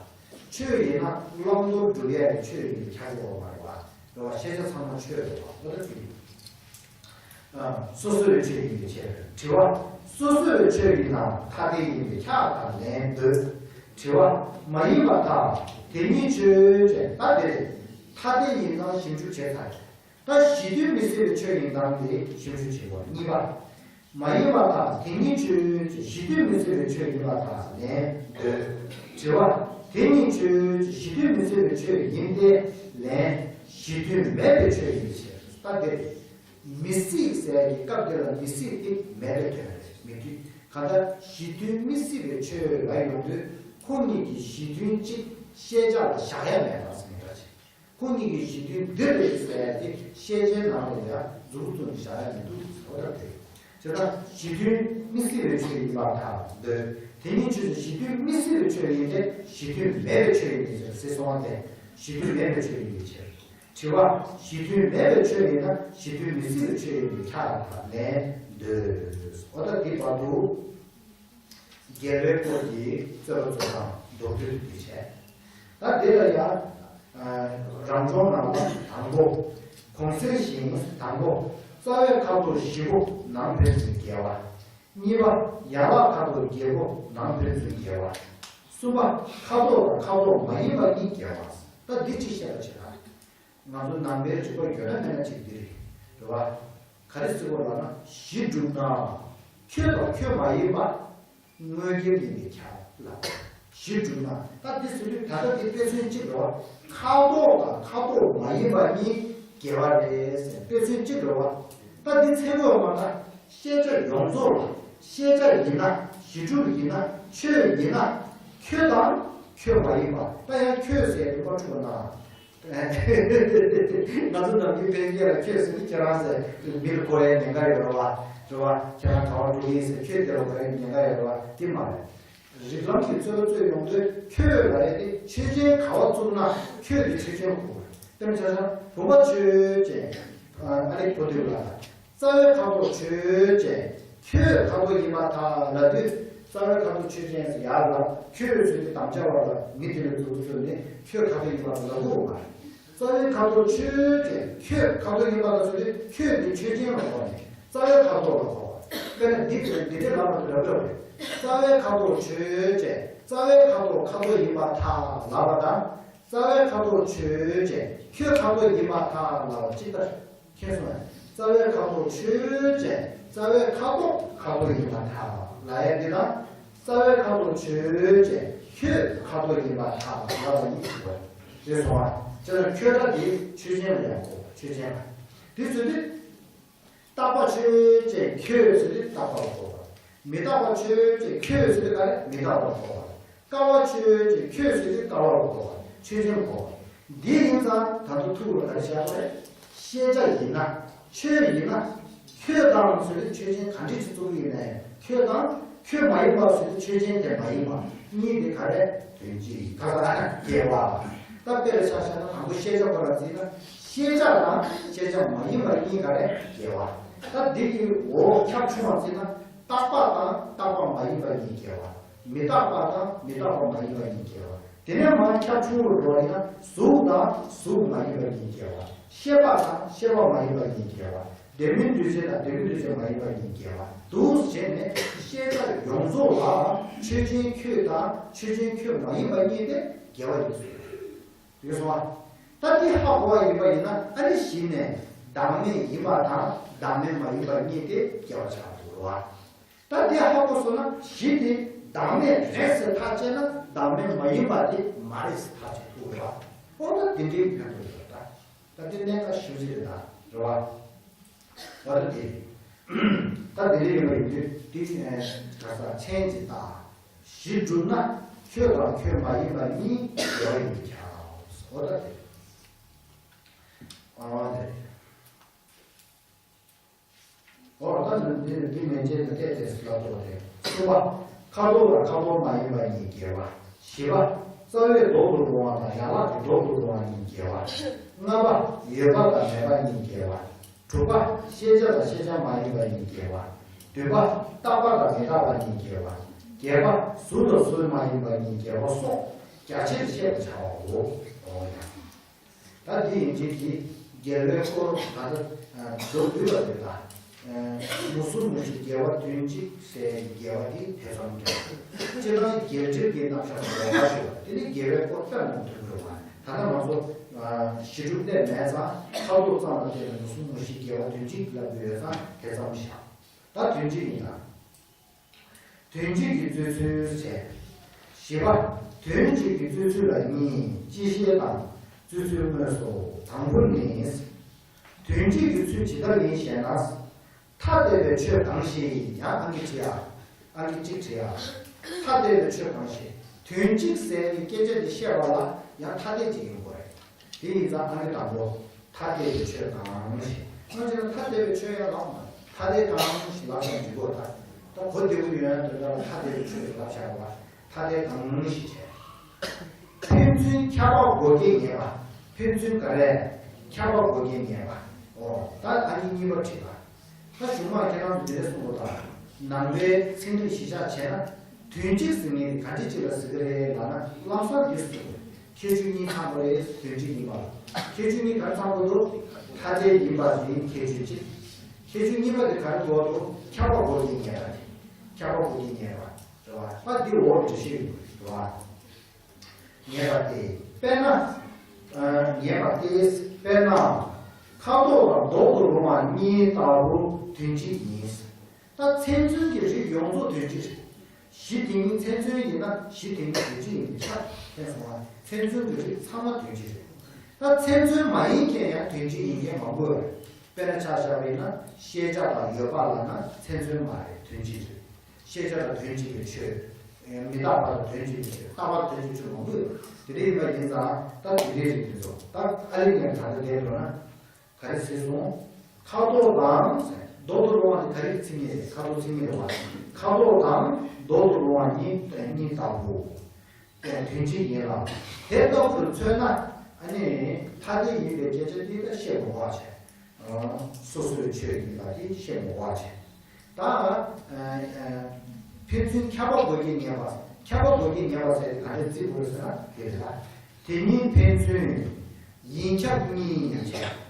ཆོས་ཡིན་ན་བླང་དོར་སྒྲུབ་ཡས་ཀྱི་ཆོས་ཡིན་པའི་ཁྱབ་ཀྱི་ཡོད་མ་རེད་བ། རེད་བ། ཤེས་བྱ་ཚང་མ་ཆོས་རེད་བ། ཨོ་ད་དེ། ཨ། སོ་སོ་བའི་ཆོས་ཡིན་པའི་ཕྱིར། དྲི་བ། སོ་སོ་བའི་ཆོས་ཡིན་ནའང་ཐ་དད་ཡིན་པས་ཁྱབ་པར་ཐལ་ལན་འདོད། དྲི་བ། མ་ཡིན་པར་ཐལ། དེ་ཉིད་ཆོས་ཅན། ད་དེ་རེད། ཐ་དད་ཡིན་སྟངས་ཞིབ་འཇུག་བྱས་ཚར། ད་གཞི་མཐུན་མི་སྲིད་པའི་ཆོས་ཡིན་སྟངས་དེ་ཞིབ་འཇུག་བྱེད་དགོས། གཉིས་པ། མ་ཡིན་པར་ཐལ། དེ་ཉིད་ཆོས་ཅན། གཞི་མཐུན་མི་སྲིད་པའི་ཆོས་ཡིན་པར་ཐལ་ལན་འདོད། དྲི་བ། དེ་ཉིད་ཆོས་ཅན། གཞི་མཐུན་མི་སྲིད་པའི་ཆོས་ཡིན་ཏེ་ལན། གཞི་མཐུན་མེད་པའི་ཆོས་ཡིན་པའི་ཕྱིར། ད་དེ་རེད། མི་སྲིད་ཟེར་གྱི་སྐབས་དེ་ལ་མི་སྲིད་དེ་མེད་པའི་དོན་རེད། མི་མཐུན། གང་ལྟར་གཞི་མཐུན་མི་སྲིད་པའི་ཆོས་ལ་ཡོང་དུས་ཁོ་གཉིས་ཀྱི་གཞི་མཐུན་གཅིག་ཤེས་བྱ་ལ་བཞག་ཡ་མེད་པ་ཟེར་ནི་འདྲ་ཅིག་ཁོ་གཉིས་ཀྱི་གཞི་མཐུན་འདི་རེད་ཟེར་ཏེ་ཤེས་བྱའི་ནང་ལ་ཡང་མཛུབ་བཙུགས་ནས་བཞག་ཡ་མི་འདུག་ཟེར་བ་ལྟར་ཏེ། དེ་ལྟར་གཞི་མཐུན་མི་སྲིད་པའི་ཆོས་ཡིན་པར་ཐལ་འདོད། དེ་ཉིད་ཆོས་ཅན། གཞི་མཐུན་མི་སྲིད་པའི་ཆོས་ཡིན་ཏེ་གཞི་མཐུན་མེད་པའི་ཆོས་ཡིན་ཏེ་ཟེར་སོང་བ་སྟེ་གཞི་མཐུན་མེད་པའི་ཆོས་ཡིན་པའི་ཕྱིར། དྲི་བ། གཞི་མཐུན་མེད་པའི་ཆོས་ཡིན་ན་གཞི་མཐུན་མི་སྲིད་པའི་ཆོས་ཡིན་པས་ཁྱབ་པར་ཐལ་ལན་འདོད། ཨོ་ད་དེ་བར་དུ། རྒྱལ་བའི་སྐོར་གྱི་རྩོད་པ་རྩོད་སྟངས་མདོར་བསྡུས་འདི་བྱས། ད་དེ་ལ་ཡང་། རང་སྦྱོང་ནང་ལ་དང་པོ། གོང་གསལ་ཞིང་དང་པོ། རྩ་བའི་ཁ་དོག་བཞི་པོ་ནང་ཕན་ཚུན་འགལ་བ། གཉིས་པ། ཡན་ལག་ཁ་དོག་བརྒྱད་པོ་ནང་ཕན་ཚུན་འགལ་བ། གསུམ་པ། ཁ་དོག་དང་ཁ་དོག་མ་ཡིན་པ་གཉིས་འགལ་བ། ད་འདི་གཅིག་བཤད་པ་བྱེད་ན། ང་ཚོ་ནང་པའི་རིག་པ་ཡོད་ན་མེད་ན་གཅིག་འདི་རེད། རེད་བ། ག་རེ་ཟེར་དགོས་ལབ་ན་གཞི་གྲུབ་ན། ཁྱོད་དང་ཁྱོད་མ་ཡིན་པ། དངོས་འགལ་ཡིན་པས་ཁྱབ་ལ། གཞི་གྲུབ་ན། ད་འདི་ཟེར་དུས་ད་ལྟ་འདི་དཔེ་མཚོན་གཅིག་རེད་བ། ཁ་དོག་དང་ཁ་དོག་མ་ཡིན་པ་གཉིས་འགལ་བ་རེད་ཟེར་དཔེ་མཚོན་གཅིག་རེད་བ། ད་འདི་ཚེ་སྔོན་མ་ན་ཤེས་བྱ་ཡོངས་རྫོགས་ལ་ཤེས་བྱ་ཡིན་ན་གཞི་གྲུབ་ཡིན་ན་ཆོས་ཡིན་ན་ཁྱོད་དང་ཁྱོད་མ་ཡིན་པ། ད་ཡང་ཁྱོད་ཟེར་དུས་མ་འཁྲུལ་བ་ན། ང་ཚོ་ནམ་རྒྱུན་ཕལ་སྐད་ལ་ཁྱོད་ཟེར་དུས་ཁྱེད་རང་ཟེར་མི་ལ་གོ་ཡའི་ཉེན་ཁ་ཡོད་རེད་བ། རེད་བ། ཁྱེད་རང་ག་བར་འགྲོ་གི་ཡིན་ཟེར་ཁྱོད་དེ་ལ་གོ་ཡའི་ཉེན་ཁ་ཡོད་རེད་བ། དེ་མ་རེད། རིགས་ལམ་གྱི་རྩོད་པ་རྩོད་ཡོང་དུས་ཁྱོད་ལ་རེད་དེ་ཆོས་ཅན་ག་བ་བཙུགས་ན་ཁྱོད་དེ་ཆོས་ཅན་གོ་དགོས། དཔེར་ན་ཆ་བཞག་བུམ་པ་ཆོས་ཅན། ཨ་ནི་བུ་དུས་ལ། རྩ་བའི་ཁ་དོག་ཆོས་ཅན། ཁྱོད་ཁ་དོག་ཡིན་པར་ཐལ་ལབ་དུས་རྩ་བའི་ཁ་དོག་ཆོས་ཅན་ཟེར་ཡག་ལ་ཁྱོད་ཟེར་དུས་དམ་བཅའ་བ་ལ་མི་དེ་ལ་མཛུབ་བཙུགས་ནས་ཁྱོད་ཁ་དོག་ཡིན་པར་ལབ་དགོས་མ་རེད། རྩ་བའི་ཁ་དོག་ཆོས་ཅན། ཁྱོད་ཁ་དོག་ཡིན་པར་ལབ་ཟེར་དུས་ཁྱོད་དེ་ཆོས་ཅན་ལ་གོ་ནས་རྩ་བའི་ཁ་དོག་ལ་གོ་བ། དཔེར་ན་འདི་འདི་འདྲའི་ལབ་པ་དེ་ལབ་དགོས་རེད། རྩ་བའི་ཁ་དོག་ཆོས་ཅན། རྩ་བའི་ཁ་དོག་ཁ་དོག་ཡིན་པར་ཐལ་ལབ་པ་དང་། རྩ་བའི་ཁ་དོག་ཆོས་ཅན། ཁྱོད་ཁ་དོག་ཡིན་པར་ཐལ་ལབ་པ་གཅིག་ལྟར། མཁྱེན་སོང་ངས། རྩ་བའི་ཁ་དོག་ཆོས་ཅན། རྩ་བའི་ཁ་དོག་ཁ་དོག་ཡིན་པར་ཐལ་ལབ་ཡ་འདི་དང་། རྩ་བའི་ཁ་དོག་ཆོས་ཅན། ཁྱོད་ཁ་དོག་ཡིན་པར་ཐལ་ལབ་པ་གཉིས་ཡོད་རེད་སོང་ང་། དེ་ལ་ཁྱོད་སྒྲ་འདི་ཆོས་ཅན་ལ་ཡང་གོ། ཆོས་ཅན་ལ། འདི་ཚོ་འདི། རྟག་པ་ཆོས་ཅན། ཁྱོད་ཟེར་དུས་རྟག་པ་ལ་གོ་བ། མི་རྟག་པ་ཆོས་ཅན། ཁྱོད་ཟེར་དུས་ག་རེ། མི་རྟག་པ་ལ་གོ་བ། ཀ་བ་ཆོས་ཅན། ཁྱོད་ཟེར་དུས་ཀ་བ་ལ་གོ་བ། ཆོས་ཅན་ལ་གོ་བ། འདི་ཡིན་ཙང་ད་དུང་ཐུགས་ལ་ག་རེ་བཞག་དགོས་རེད། ཤེས་བྱ་ཡིན་ན། ཆོས་ཡིན་ན། ཁྱོད་དང་ཟེར་དུས་ཆོས་ཅན་ག་འདྲ་ཞིག་བཙུགས་ཡིན་ནའི་ཁྱོད་དང་ཁྱོད་མ་ཡིན་པ་ཟེར་དུས་ཆོས་ཅན་དེ་མ་ཡིན་པ་གཉིས་དེ་ག་རེ། དོན་གཅིག་ག་ས་འགལ་བ། ད་དཔེ་ལ་ཆ་བཞག་ན་དང་པོ་ཤེས་བྱ་ཁོ་རང་བརྩིས་ན། ཤེས་བྱ་དང་ཤེས་བྱ་མ་ཡིན་པ་གཉིས་ག་རེ་འགལ་བ། ད་འདི་གི་འོག་ཁྱབ་ཆུང་བ་བརྩིས་ན་རྟག་པ་དང་རྟག་པ་མ་ཡིན་པ་གཉིས་འགལ་བ། མི་རྟག་པ་དང་མི་རྟག་པ་མ་ཡིན་པ་གཉིས་འགལ་བ། དེ་ནས་མར་ཁྱབ་ཆུང་རུ་འགྲོ་བ་ཡིན་ན་གཟུགས་དང་གཟུགས་མ་ཡིན་པ་གཉིས་འགལ་བ། ཤེས་པ་དང་ཤེས་པ་མ་ཡིན་པ་གཉིས་འགལ་བ། ལྡན་མིན་འདུས་བྱས་དང་ལྡན་མིན་འདུས་བྱས་མ་ཡིན་པ་གཉིས་འགལ་བ། འདུག་བྱས་ནས་ཤེས་བྱ་ཡོངས་རྫོགས་ལ་ཆོས་ཅན་ཁྱོད་དང་ཆོས་ཅན་ཁྱོད་མ་ཡིན་པ་གཉིས་དེ་འགལ་བ་ཡིན་ཟེར། ཡོད་སོང་བ། ད་འདི་ཧ་གོ་བ་ཡིན་པ་ཡིན་ན་ཨ་ནི་གཞི་ནས་བདག་མེད་ཡིན་པ་དང་བདག་མེད་མ་ཡིན་པ་གཉིས་དེ་འགལ་བ་ཆགས་འདུག་བ། ད་འདི་ཧ་གོ་སོང་ན་གཞི་དེ་ བདག་མེད་རེད་ཟེར་ཐག་བཅད་ན་བདག་མེད་མ་ཡིན་པ་དེ་མ་རེད་ཟེར་ཐག་བཅད་ཐུབ་རེད་པ། ཨོ་ད་དེ་འདྲའི་ཕན་ཐོགས་ཡོད་རེད་ད། ད་དེ་གནད་འགག་ཞེ་པོ་ཅིག་རེད་ད། རེད་པ། ད་དེ་ད་དེ་འདྲ་ཡིན་པ་ཡིན་དུས་དེ་ག་ས་མཚན་གཅིག་ལྟ། གཞི་གྲུབ་ན་ཁྱོད་དང་ཁྱོད་མ་ཡིན་པ་གཉིས་འགལ་བ་ཡིན་པས་ཁྱབ། ཨོ་ད་དེ། ཨོ་ད་འདི་འདི་མན་ཆད་དུ་བལྟས་ཏེ་ལབ་དགོས་རེད། གསུམ་པ། ཁ་དོག་དང་ཁ་དོག་མ་ཡིན་པ་གཉིས་འགལ་བ། བཞི་པ། རྩ་བའི་ལྡོག་ཏུ་རུང་བ་དང་ཡན་ལག་གི་ལྡོག་ཏུ་རུང་བ་གཉིས་འགལ་བ། ལྔ་པ། ཡོད་པ་དང་མེད་པ་གཉིས་འགལ་བ། དྲུག་པ། ཤེས་བྱ་དང་ཤེས་བྱ་མ་ཡིན་པ་གཉིས་འགལ་བ། བདུན་པ། རྟག་པ་དང་མི་རྟག་པ་གཉིས་འགལ་བ། བརྒྱད་པ། གཟུགས་དང་གཟུགས་མ་ཡིན་པ་གཉིས་འགལ་བ་སོགས་རྒྱ་ཆེར་བཤད་པར་བྱའོ། ཨོ་ཡ། ད་འདི་ཡིན་གཅིག་གིས་འགལ་བའི་སྐོར་ད་ལྟ་མདོ་བསྡུས་པ་རེད་ད། མུ་གསུམ་མུ་བཞི་འགལ་བ་དོན་གཅིག་ཟེར་འགལ་བ་འདི་དེ་ཙམ་རེད། སྤྱིར་བཏང་འགལ་འབྲེལ་གྱི་རྣམ་གཞག་ལོགས་པ་ཞིག་ལ་དེ་ནི་འགལ་བའི་སྐོར་སྤེལ་མང་དུ་འགྲོ་བ། ད་ལྟ་ང་ཚོ་གཞི་གྲུབ་བསྟན་མེད་ཙང་ཁ་དོག་ཙམ་ལ་བརྟེན་ནས་མུ་གསུམ་མུ་བཞི་འགལ་བ་དོན་གཅིག་ལབ་ཀྱི་ཡོད་ཙང་དེ་ཙམ་བཞག་ད་དོན་གཅིག་ཡིན་ན། དོན་གཅིག་གི་རྩོད་ཚུལ་བྱས། བཞི་པ། དོན་གཅིག་གི་རྩོད་ཚུལ་ལ་གཉིས་སྤྱི་བཤད་དང་རྩོད་ཚུལ་དངོས་སོ། དང་པོ་ནི། དོན་གཅིག་གི་ཚུལ་ཇི་ལྟར་ཡིན་ཞེ་ན། ཐ་དད་པའི་ཆོས་གང་ཞིག་ཡང་ཨང་ཀི་བྲིས་ཡ། ཨང་ཀི་གཅིག་བྲིས་ཡ། ཐ་དད་པའི་ཆོས་གང་ཞིག་དོན་གཅིག་ཟེར་བའི་སྐད་ཆ་འདི་བཤད་པ་ལ་ཡང་ཐ་དད་ཅིག་ཡིན་དགོས་རེད། དེ་ཡིན་ཙང་ཨང་ཀི་དང་པོ། ཐ་དད་པའི་ཆོས་གང་ཞིག་སྔོན་ཆད་ལ་ཐ་དད་པའི་ཆོས་ཡང་ལབ་མ། ཐ་དད་གང་ཞིག་ལབ་ཀྱང་འགྲིག་གོ་ད། ད་གོ་བདེ་པོ་ཡོད་ན་དོན་དག་ལ་ཐ་དད་པའི་ཆོས་ལབ་བྱ་བ། ཐ་དད་གང་ཞིག་བྱས། ཕན་ཚུན་ཁྱབ་པ་འགོག་རྐྱེན་ངེས་པ། ཕན་ཚུན་ག་རེ། ཁྱབ་པ་འགོག་རྐྱེན་ངེས་པ། ཨོ་ད་ཨ་ནི་གཉིས་པ་བྲིས་པ། ད་གཞུང་མ་ཁྱེད་རང་ཚོ་འདི་འདྲ་གསུང་གོ་ད། ནང་པའི་ཚིག་འགྲེལ་གཞི་བཞག་བྱས་ན། དོན་གཅིག་ཟེར་མཁན་དེ་ག་འདྲ་ཅིག་ལ་ཟེར་གི་རེད་ལབ་ན་ལམ་སང་འདི་གསུངས། ཁྱད་ཆོས་གཉིས་ཚང་དགོས་རེད། དོན་གཅིག་ཡིན་པ་ལ། ཁྱད་ཆོས་གཉིས་ག་རེ་ཚང་དགོས་འདུག་ཐ་དད་ཡིན་པ་ཡིན་ཁྱད་ཆོས་གཅིག་ཁྱད་ཆོས་གཉིས་པ་དེ་ག་རེ་འདུག་ཁྱབ་པ་འགོག་རྐྱེན་ངེས་པ་རེད། ཁྱབ་པ་འགོག་རྐྱེན་ངེས་པ་རེད་བ། ད་འདི་འོག་འགྲེལ་བཤད་ཡོད་རེད་བ། ངེས་པ་སྟེ། དཔེར་ན། ཨ་ངེས་པ་སྟེ། དཔེར་ན། ཁ་དོག་དང་ལྡོག་ཏུ་རུང་བ་གཉིས་ལྟ་བུ་དོན་གཅིག་ཡིན། ད་མཚན་མཚོན་གྱི་རིགས་ཡོངས་རྫོགས་དོན་གཅིག་རེད། གཞི་དེ་ཉིད་མཚན་མཚོན་ཡིན་ན་གཞི་དེ་ཉིད་དོན་གཅིག་ཡིན་པའི་ཆ་ཕན་སོང་བ། མཚན་མཚོན་གྱི་རིགས་ཚང་མ་དོན་གཅིག་རེད། ད་མཚན་མཚོན་མ་ཡིན་མཁན་ཡང་དོན་གཅིག་ཡིན་མཁན་མང་པོ་ཡོད་རེད། དཔེར་ན་ཆ་བཞག་པ་ཡིན་ན་ཤེས་བྱ་དང་ཡོད་པ་ལབ་ན་མཚན་མཚོན་མ་རེད། དོན་གཅིག་རེད། ཤེས་བྱ་དང་དོན་གཅིག་པའི་ཆོས། མི་རྟག་པ་དང་དོན་གཅིག་པའི་ཆོས། རྟག་པ་དང་དོན་གཅིག་ཆོས་མང་པོ་ཡོད། དེ་འདྲ་ཡིན་པ་ཡིན་ཙང་ད་དེ་འདྲའི་རིགས་དེ་ཚོ་ད་ཨ་ལེ་ཉན་ད་ལྟ་བསྡད་འགྲོ་ན། ག་རེ་ཟེར་སོང་། ཁ་དོག་དང་། ལྡོག་ཏུ་རུང་བ་དེ་ག་རེ་ཚིག་ངེས་རེད། ཁ་དོག་ཚིག་ངེས་རེད་བ། ཁ་དོག་དང་ལྡོག་ཏུ་རུང་བ་གཉིས་གཉིས་ལྟ་བུ། དོན་གཅིག་ཡིན་ལ། དེ་ལྟ་བུར་མཚོན་ན་ཨ་ནི་ཐ་དད་ཡིན་པའི་སྐད་ཆ་འདི་ལ་བཤད་དགོས་པ་བྱས། སོ་སོའི་ཆོས་ཡིན་པ་དེ་ཤེས་དགོས་པ་བྱས། ད། ཕན་ཚུན་ཁྱབ་པ་འགོག་རྐྱེན་ངེས་པ། ཁྱབ་པ་འགོག་རྐྱེན་ངེས་པ་ཟེར་དེ་ག་འདྲས་བརྩི་དགོས་ཟེར་ན་དེ་རེད་ལ། དེ་ཉིད་ཕན་ཚུན། ཡིན་ཁྱབ་གཉིས་བྱས།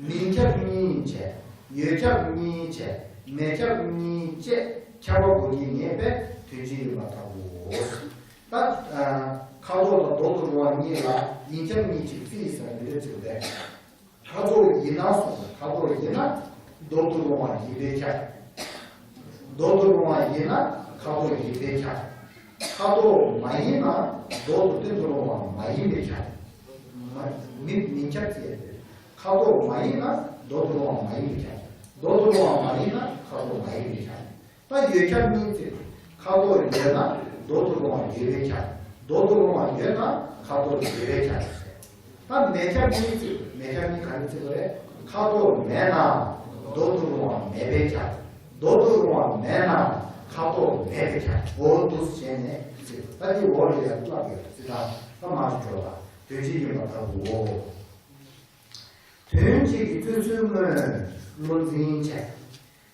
མིན་ཁྱབ་གཉིས་བྱས། ཡོད་ཁྱབ་གཉིས་བྱས། མེད་ཁྱབ་གཉིས་བཅས་ཁྱབ་པ་འགོག་རྐྱེན་ངེས་པས་དོན་གཅིག་ཡིན་པ་ལྟ་བུའོ། ད། ཁ་དོག་དང་ལྡོག་ཏུ་རུང་བ་གཉིས་ལ་ཡིན་ཁྱབ་གཉིས་ཀྱིས་བརྩིས་ཟེར་ན་འདི་འདྲས་བརྩི་དགོས་པས། ཁ་དོག་ཡིན་ན་གསུངས། ཁ་དོག་ཡིན་ན་ལྡོག་ཏུ་རུང་བ་ཡིན་པས་ཁྱབ། ལྡོག་ཏུ་རུང་བ་ཡིན་ན་ཁ་དོག་ཡིན་པས་ཁྱབ། ཁ་དོག་མ་ཡིན་ན་ལྡོག་ཏུ་བརྟན་དུ་རུང་བ་མ་ཡིན་པས་ཁྱབ། མ་མིན་མིན་ཁྱབ་ཅེས་ཡོད་དེ། ཁ་དོག་མ་ཡིན་ན་ལྡོག་ཏུ་རུང་བ་མ་ཡིན་པས་ཁྱབ། ལྡོག་ཏུ་རུང་བ་མ་ཡིན་ན་ཁ་དོག་མ་ཡིན་པས་ཁྱབ། ད་ཡོད་ཁྱབ་གཉིས་བརྩི། ཁ་དོག་ཡོད་ན་ལྡོག་ཏུ་རུང་བ་ཡོད་པས་ཁྱབ། ལྡོག་ཏུ་རུང་བ་ཡོད་ན་ཁ་དོག་ཡོད་པས་ཁྱབ། ད་མེད་ཁྱབ་གཉིས་བརྩི། མེད་ཁྱབ་གཉིས་ག་རེ་བརྩི་དགོས་རེད། ཁ་དོག་མེད་ན་ལྡོག་ཏུ་རུང་བ་མེད་པས་ཁྱབ། ལྡོག་ཏུ་རུང་བ་མེད་ན་ཁ་དོག་མེད་པས་ཁྱབ། འོ་འདུག་སེ་བྱས་ནས་བརྩི། ད་འདི་འོག་ལ་ཡར་བཀླག་ཡོད་བརྩི་སྟངས་ད་མ་ཞིག་འགྲོ་ལ་དོན་གཅིག་ཡིན་པ་ལྟ་བུའོ། དོན་གཅིག་གི་རྩོད་ཚུལ་དངོས་བློ་འཛིན་བྱས།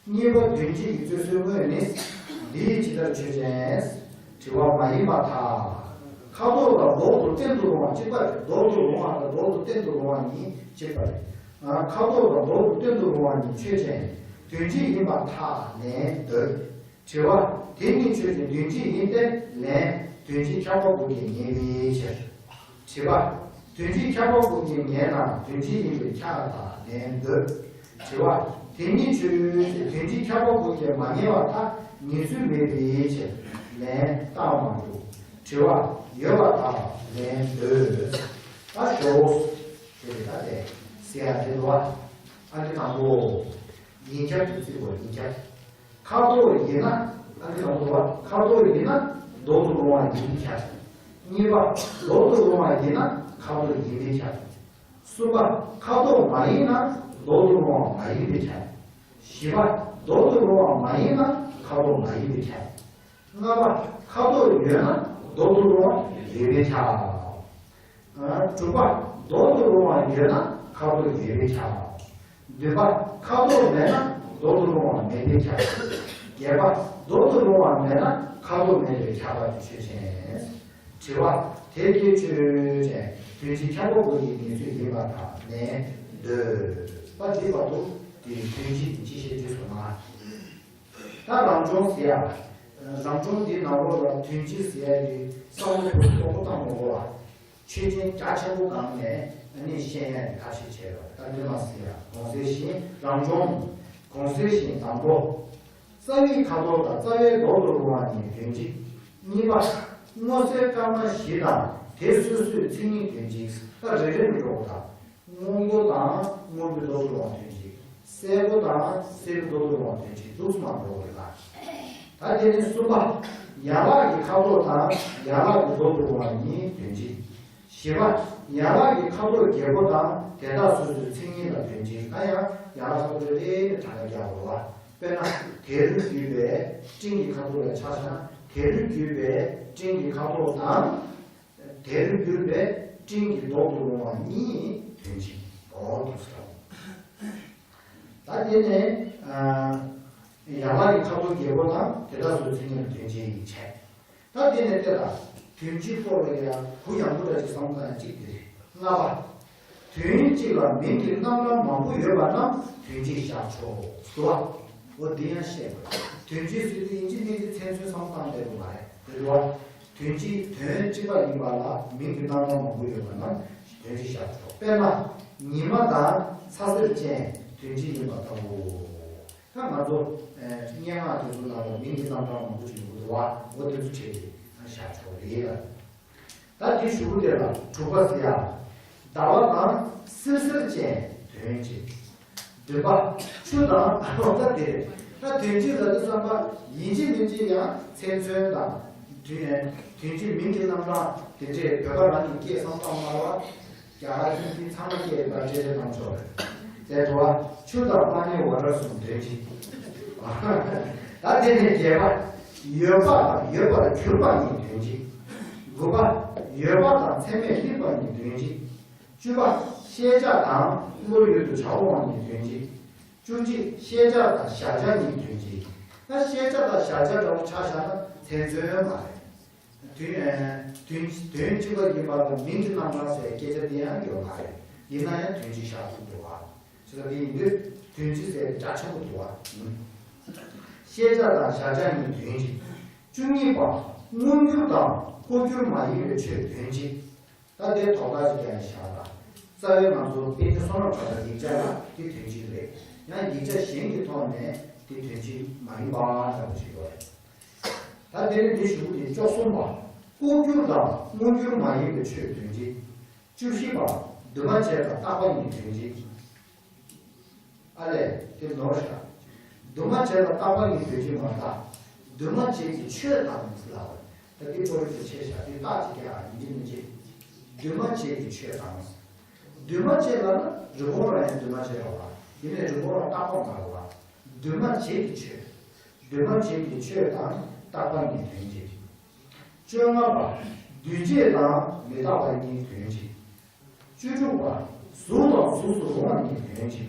གཉིས་པ་དོན་གཅིག་གི་རྩོད་ཚུལ་དངོས་ནི། འདིས་ཇི་ལྟར་ཆོས་ཅན། དྲི་བ་མ་ཡིན་པར་ཐལ། ཁ་དོག་ལ་ལྡོག་ཏུ་བརྟན་དུ་རུང་བ་གཅིག་པ་རེད། ལྡོག་ཏུ་རུང་བ་དང་ལྡོག་ཏུ་བརྟན་དུ་རུང་བ་གཉིས་གཅིག་པ་རེད། ཁ་དོག་ལ་ལྡོག་ཏུ་བརྟན་དུ་རུང་བ་གཉིས་ཆོས་ཅན། དོན་གཅིག་ཡིན་པར་ཐལ་ལན་འདོད། དྲི་བ། དེ་གཉིས་ཆོས་ཅན་དོན་གཅིག་ཡིན་ཏེ། ལན། དོན་གཅིག་ཁྱབ་པ་འགོག་རྐྱེན་ངེས་པའི་ཕྱིར། དྲི་བ། དོན་གཅིག་ཁྱབ་པ་འགོག་རྐྱེན་ངེས་ན་དོན་གཅིག་ཡིན་པས་ཁྱབ་པར་ཐལ་ལན་འདོད། དྲི་བ། དེ་གཉིས་ཆོས་ཅན་དོན་གཅིག་ཁྱབ་པ་འགོག་རྐྱེན་མ་ངེས་པར་ཐལ་ངེས་ཚུལ་མེད་པའི་ཕྱིར། ལན་བཏང་མ་འདུག་དྲི་བ་ཡོད་པ་དག་ལན་འདོད། ད་ཞོག་ཞེས་པའི་ད་དེ་ཟེར་ཡ་དེ་འདུག་བ། ཨ་ནི་དང་པོ། ཡིན་ཁྱབ་ཏུ་བརྩི་དགོས། ཡིན་ཁྱབ། ཁ་དོག་ཡིན་ན། ཨ་ནི་དང་པོ། ཁ་དོག་ཡིན་ན་མདོག་ཏུ་རུང་བ་ཡིན་ཁྱབ། གཉིས་པ། མདོག་ཏུ་རུང་བ་ཡིན་ན་ཁ་དོག་ཡིན་པས་ཁྱབ། གསུམ་པ། ཁ་དོག་མ་ཡིན་ན་མདོག་ཏུ་རུང་བ་མ་ཡིན་པས་ཁྱབ། བཞི་པ། མདོག་ཏུ་རུང་བ་མ་ཡིན་ན་ཁ་དོག་མ་ཡིན་པས་ཁྱབ། ལྔ་པ། ཁ་དོག་ཡོད་ན་མདོག་ཏུ་རུང་བ་ཡོད་པས་ཁྱབ། དྲུག་པ། མདོག་ཏུ་རུང་བ་ཡོད་ན་ཁ་དོག་ཡོད་པས་ཁྱབ། བདུན་པ། ཁ་དོག་མེད་ན་མདོག་ཏུ་རུང་བ་མེད་པས་ཁྱབ། བརྒྱད་པ། མདོག་ཏུ་རུང་བ་མེད་ན་ཁ་དོག་མེད་པས་ཁྱབ་པ་དེ་ཆོས་ཅན། དྲི་བ། དེ་སྐད་ཆོས་ཅན། དོན་སྤྱི་ཁྱབ་པ་པོ་ཡི་ངེས་ཚོད་ཡིན་པར་ཐལ། ལན་འདོད་པ་འདི་བར་དུ་དེ་དོན་སྤྱི་དེ་ཅི་ཞེས་བརྗོད་སོང་ན། ད་རང་བྱུང་ཟེར་ཡ། རང་བྱུང་འདི་ནང་ལོགས་ལ་དོན་སྤྱི་ཟེར་ཡ་དེ་བསམ་བློ་ཕུ་ཐོག་པོ་བཏང་མི་དགོས་པ། ཆོས་ཅན་རྒྱ་ཆེན་པོ་སྒང་ནས་ཨ་ནི་ཤེས་ཡ་དེ་ཁ་ཤས་བྱས་པ། ད་འདི་མ་ཟེར་ཡ། གོང་གསལ་བཞིན་རང་བྱུང་། གོང་གསལ་བཞིན་དང་པོ། རྩ་བའི་ཁ་དོག་དང་རྩ་བའི་མདོག་ཏུ་རུང་བ་གཉིས་དོན་སྤྱི། གཉིས་པ། སྔོ་སེར་དཀར་དམར་བཞི་དང་དེ་སོ་སོའི་མཚན་ཉིད་དོན་སྤྱི། ད་རེ་རེ་ནས་འགྲོ་དགོས། ད་སྔོན་པོ་དང་སྔོན་པོའི་མདོག་ཏུ་རུང་བ་དོན་སྤྱི། སེར་པོ་དང་སེར་པོའི་མདོག་ཏུ་རུང་བ་དོན་སྤྱི། འདུག་སེ་མར་འགྲོ་དགོས་རེད་ད། ད་དེ་ནས་གསུམ་པ། ཡན་ལག་གི་ཁ་དོག་དང་ཡན་ལག་གི་མདོག་ཏུ་རུང་བ་གཉིས་དོན་སྤྱི། བཞི་པ། ཡན་ལག་གི་ཁ་དོག་བརྒྱད་པོ་དང་དེ་དག་སོ་སོའི་མཚན་ཉིད་ལ་དོན་སྤྱི། ད་ཡང་ཡན་ལག་ཁ་དོག་རེ་རེ་ནས་གྲངས་ཀ་རྒྱག་དགོས་པ། དཔེར་ན་དེར་གྱུར་པའི་སྤྲིན་གྱི་ཁ་དོག་ལ་ཆ་བཞག་ན། དེར་གྱུར་པའི་སྤྲིན་གྱི་ཁ་དོག་དང་། དེར་གྱུར་པའི་སྤྲིན་གྱི་མདོག་ཏུ་རུང་བ་གཉིས་དོན་སྤྱི། འོ་འདུག་སེ། ད་དེ་ནས་ཡན་ལག་གི་ཁ་དོག་བརྒྱད་པོ་དང་དེ་དག་སོ་སོའི་མཚན་ཉིད་ལ་དོན་སྤྱི་ཡིན་བྱས། ད་དེ་ནས་དེ་ལ་དོན་སྤྱིའི་སྐོར་ལ་ཡང་གུ་ཡངས་པོ་འདྲ་ཞིག་བསམ་བློ་བཏང་ཡ་གཅིག་དེ་རེད། ལྔ་པ། དོན་གཅིག་ལ་མིང་གི་རྣམ་གྲངས་མང་པོ་ཡོད་པ་རྣམས་དོན་སྤྱི་བཞག་ཆོག་ཟེར་བ། འོ་འདི་ཡང་བཤད་དགོས། དོན་སྤྱི་ཟེར་དུས་ཡིན་གཅིག་མིན་གཅིག་མཚན་མཚོན་བསམ་བློ་བཏང་བསྡད་དགོས་མ་རེད། དེ་རེད་བ། དོན་སྤྱི་དོན་གཅིག་པ་ཡིན་པ་ལ་མིང་གི་རྣམ་གྲངས་མང་པོ་ཡོད་པ་རྣམས་དོན་སྤྱི་བཞག་ཆོག་དཔེར་ན་ཉི་མ་དང་ཚ་ཟེར་ཅན་དོན་སྤྱི་ཡིན་པ་ལྟ་བུ། ད་ང་ཚོ་སྙན་ངག་དེ་ཚོ་ནང་ལ་མིང་གི་རྣམ་གྲངས་མང་པོ་ཅིག་ཡོད་འདུག་བ། འོ་དེ་ཚོ་བྲིས་ཏེ་བཞག་ཆོག་རེད་ལ། ད་དེ་གཞུག་གུ་དེ་ལ་དྲུག་པ་ཟེར་ཡ། ཟླ་བ་དང་སིལ་སིལ་ཅན་དོན་གཅིག་བདུན་པ། ཆུ་དང་ཨ་ད་དེ་རེད། ད་དོན་གཅིག་ལ་དེ་བསམ་པ་ཡིན་གཅིག་མིན་གཅིག་ཡང་མཚན་མཚོན་དང་། དོན་དོན་གཅིག་མིང་གི་རྣམ་གྲངས་དེ་འདྲས་བོད་པ་རང་གི་སྐད་བསམ་སྟངས་མ་རེད་བ། རྒྱ་གར་ཧིན་དི་ཚང་མ་སྐད་ལ་འགྲེལ་བཤད་གནང་ཆོག་རེད། དེ་འགྲོ་བ་ཆུ་དང་པ་ནི་འོ་འདྲ་གསུམ་དོན་གཅིག་ད་དེ་ནས་བརྒྱད་པ། ཡོད་པ་དང་ཡོད་པར་གྱུར་པ་གཉིས་དོན་གཅིག་དགུ་པ། ཡོད་པ་དང་ཚད་མས་དམིགས་པ་གཉིས་དོན་གཅིག་བཅུ་པ། ཤེས་བྱ་དང་བློ་ཡུལ་དུ་བྱ་བ་གཉིས་དོན་གཅིག་བཅུ་གཅིག་ཤེས་བྱ་དང་གཞལ་བྱ་གཉིས་དོན་གཅིག་ད་ཤེས་བྱ་དང་གཞལ་བྱ་འདྲ་བོ་ཆ་བཞག་ན་མཚན་མཚོན་མ་རེད། དོན་དོན་དོན་གཅིག་པ་ཡིན་པ་ལ་མིང་གི་རྣམ་གྲངས་ཟེར་སྐད་ཆ་དེ་ཡང་ཡོད་མ་རེད། ཡིན་ན་ཡང་དོན་གཅིག་བཞག་ཐུབ་འདུག་བ། ཅི་ལྟར་དེ་ཡིན་དུས་དོན་གཅིག་ཟེར་རྒྱ་ཆེན་པོ་འདུག་བ། ཤེས་བྱ་དང་གཞལ་བྱ་གཉིས་དོན་གཅིག་བཅུ་གཉིས་པ། མངོན་གྱུར་དང་ལྐོག་གྱུར་མ་ཡིན་པའི་ཆོས་དོན་གཅིག་ད་དེ་དོགས་པ་ཞིག་ཀྱང་བཞག་ལ། རྩ་བའི་ང་ཚོ་པཎ་ཆེན་བསོད་ནམས་གྲགས་པའི་ཡིག་ཆ་ལ་དེ་དོན་གཅིག་རེད། ཡང་ཡིག་ཆ་གཞན་གྱི་ཐོག་ནས་དེ་དོན་གཅིག་མ་ཡིན་པ་འདྲ་པོ་ཞིག་ཡོད་རེད། ད་དེ་ནི་འདི་ཞུ་གི་བཅུ་གསུམ་པ། ལྐོག་གྱུར་དང་མངོན་གྱུར་མ་ཡིན་པའི་ཆོས་དོན་གཅིག་བཅུ་བཞི་པ། འདུས་མ་བྱས་དང་རྟག་པ་གཉིས་དོན་གཅིག་ཨ་ལས་དེ་ནོར་བཞག་འདུས་མ་བྱས་དང་རྟག་པ་གཉིས་དོན་གཅིག་མ་རེད། འདུས་མ་བྱས་ཀྱི་ཆོས་དང་ཟེར་ལབ་པ། ད་འདི་ཁོ་རང་གི་ཆེ་བཞག་འདི་རྟགས་ཅིག་ཀྱང་ཡིན་གཅིག་མིན་གཅིག་འདུས་མ་བྱས་ཀྱི་ཆོས་དང་། འདུས་མ་བྱས་ལབ་ན་རི་བོང་རྭ་ཡང་འདུས་མ་བྱས་རེད་བ། ཡིན་ནའི་རི་བོང་རྭ་རྟག་པ་མ་རེད་བ། འདུས་མ་བྱས་ཀྱི་ཆོས། འདུས་མ་བྱས་ཀྱི་ཆོས་དང་རྟག་པ་གཉིས་དོན་གཅིག་བཅོ་ལྔ་པ། འདུས་བྱས་དང་མི་རྟག་པ་གཉིས་དོན་གཅིག་བཅུ་དྲུག་པ། གཟུགས་དང་གཟུགས་སུ་རུང་བ་གཉིས་དོན་གཅིག་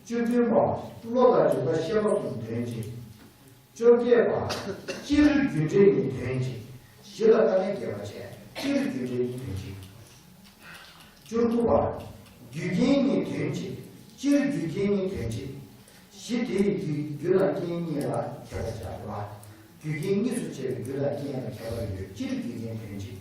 བཅུ་བདུན་པ། བློ་དང་རིག་པ་ཤེས་པ་གསུམ་དོན་གཅིག་བཅོ་བརྒྱད་པ། སྤྱིར་རྒྱུ་འབྲས་གཉིས་དོན་གཅིག་བཞི་ལ་དཀའ་ངལ་བརྒྱབ་པ་བྱས། སྤྱིར་རྒྱུ་འབྲས་གཉིས་དོན་གཅིག་བཅུ་དྲུག་པ། རྒྱུ་རྐྱེན་གཉིས་དོན་གཅིག་སྤྱིར་རྒྱུ་རྐྱེན་གཉིས་དོན་གཅིག་བཞི་དེའི་རྒྱུ་རྒྱུ་དང་རྐྱེན་གཉིས་ལ་ཁྱད་པར་ཆགས་པ། རྒྱུ་རྐྱེན་གཉིས་སུ་ཕྱེ་བའི་རྒྱུ་དང་རྐྱེན་ལ་ཁྱད་པར་ཡོད། སྤྱིར་རྒྱུ་རྐྱེན་དོན་གཅིག་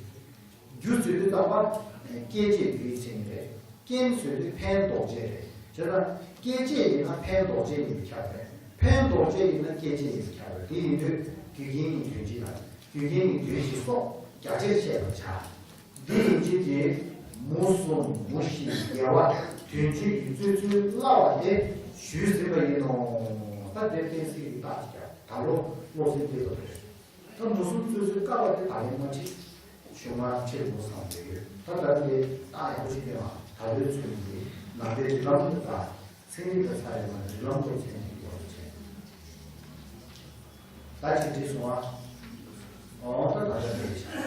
རྒྱུ་ཟེར་དུས་རྟག་པར་སྐྱེད་བྱེད་རྒྱུ་ཡི་མཚན་ཉིད་རེད། རྐྱེན་ཟེར་དུས་ཕན་འདོགས་བྱེད་རེད། བྱས་ཙང་སྐྱེད་བྱེད་ཡིན་ན་ཕན་འདོགས་བྱེད་ཡིན་པས་ཁྱབ་པ་རེད། ཕན་འདོགས་བྱེད་ཡིན་ན་སྐྱེད་བྱེད་ཡིན་ཟེར་ཁྱབ་པས། དེ་ཡིན་དུས་རྒྱུ་རྐྱེན་གཉིས་དོན་གཅིག་དང་། རྒྱུ་རྐྱེན་གཉིས་དོན་གཞན་སོགས་རྒྱ་ཆེར་བཤད་པར་བྱ། འདི་ཡིན་གཅིག་གིས་མུ་གསུམ་མུ་བཞི་དགེ་བ་དོན་གཅིག་གི་རྩོད་ཚུལ་སླ་བ་དེ་ཞུས་ཟིན་པ་ཡིན་ནོ། ད་དེ་གཏན་ཚིགས་ཀྱི་རྟགས་ཀྱི་ད་ལོ་སློབ་ཚན་འདི་ལ་རེད། ད་མུ་གསུམ་རྩོད་ཚུལ་དཀའ་བ་དེ་ད་ལན་མ་ཁྲིད། གཞུག་མ་ཁྲིད་དགོས་བསམ་གྱི་ཡོད། ད་ད་དེ་རྟགས་ཡག་པོ་ཞིག་བསྟན་པ། ད་ལོའི་ཚུལ་འདི་ནང་པའི་རིགས་ལམ་དུ་ད་ཚན་རིག་དང་ཚ་ཡོད་མ་རིགས་ལམ་སློབ་ཚན་གྱི་སྐོར་དུ་བྱས། ད་ཅིག་བྲིས་སོང་ཨ། ཨོ་ད་ད་ད་བྲིས་བྱ།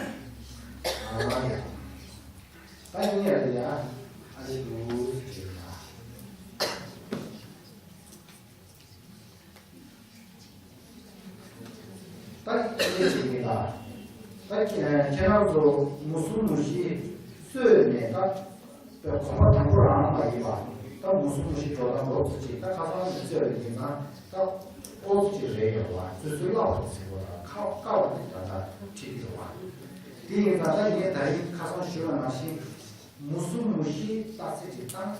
ཨ་ཡ། ད་ཡིན་ཡ་རེད་ཡ། ཨ་ལེ་འདུག་ཟེར་གྱི་ཡོད་ན། ད་ཡིན་ཡ་བྱེད་ཀྱི་ད། ད་ཁྱེད་རང་ཚོ་མུ་གསུམ་མུ་བཞི་རྩོད་ནས་ད། དཔེ་གོམ་པ་དང་པོ་རང་མ་ཡིན་པ། ད་མུ་གསུམ་མུ་བཞི་འགྲོ་སྟངས་ལོགས་སུ་ཅིག་ད་ཁ་སང་ནས་རྩོད་པ་ཡིན་ན་ད་ཨོ་ཙི་ཅིག་རེད་ཡོད་པ། རྩོད་ཚུལ་སླ་བ་དེ་ཟེར་བ་དང་ཁ་དཀའ་བ་དེ་ད་ལྟ་ཁྲིད་ཀྱི་ཡོད་པ། དེ་ཡིན་ཙང་ད་ངས་ད་རིང་ཁ་སང་ཞུས་པ་ནང་བཞིན་མུ་གསུམ་མུ་བཞིའི་རྟགས་གསལ་ཅིག་བཏང་།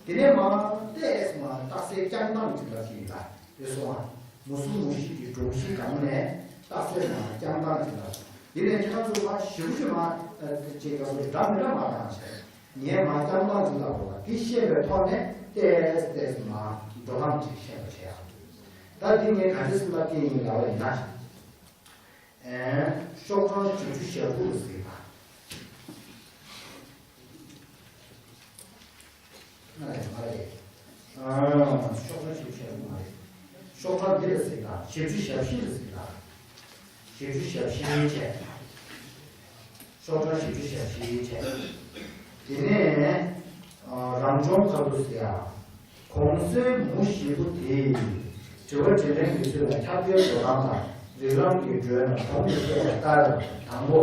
དེ་ནས་མར་ཏེས་མར་རྟགས་གསལ་རྐྱང་ཐང་ཅིག་ལ་ཅིག་ཡིན་ལ། དེ་སོང་བ། མུ་གསུམ་མུ་བཞི་གི་སྒྲོམ་གཞི་སྒང་ནས་རྟགས་གསལ་མར་རྐྱང་ཐང་ཅིག་ལ་སོང་། དེ་ནས་ཁྱེད་རང་ཚོ་མར་ཞིབ་ཞིབ་མར་ཅིག་ག་སོ་འདྲ་མི་འདྲ་མར་བཏང་བྱས། ངས་མར་རྐྱང་ཐང་ཅིག་ལ་འགྲོ་བ་འདི་ཤེས་པའི་ཐོག་ནས་ཏེས་ཏེས་མར་འགྲོ་སྟངས་ཅིག་ཤེས་པ་བྱས་ཡ། ད་འདི་ངས་ག་འདྲ་སེ་ལབ་ཀྱི་ཡིན་ལབ་པ་ཡིན་ན། ཨེ། ཤོག་གྲངས་བཞི་བཅུ་ཞེ་དགུ་ལ་གཟིགས་དང་། མ་རེད། མ་རེད། ཨ། ཤོག་གྲངས་བཞི་བཅུ་ཞེ་དགུ་མ་རེད། ཤོག་གྲངས་འདི་ལ་གཟིགས་དང་། བཞི་བཅུ་ཞེ་བཞི་ལ་གཟིགས་དང་། བཞི་བཅུ་ཞེ་བཞི་བྱས། ཤོག་གྲངས་བཞི་བཅུ་ཞེ་བཞི་བྱས། དེ་ནས་ཨ། རང་བྱུང་ཁ་དོག་ཟེར་ཡ། གོང་གསལ་མུ་བཞི་པོ་དེ། དྲི་བ་དྲིས་ལན་གྱི་ཚུལ་ལ་ཁྱབ་བརྡལ་འགྲོ་སྟངས་དང་རིགས་ལམ་གྱི་འགྲོས་ལ་གོང་དུ་བཤད་པ་ལྟར། དང་པོ།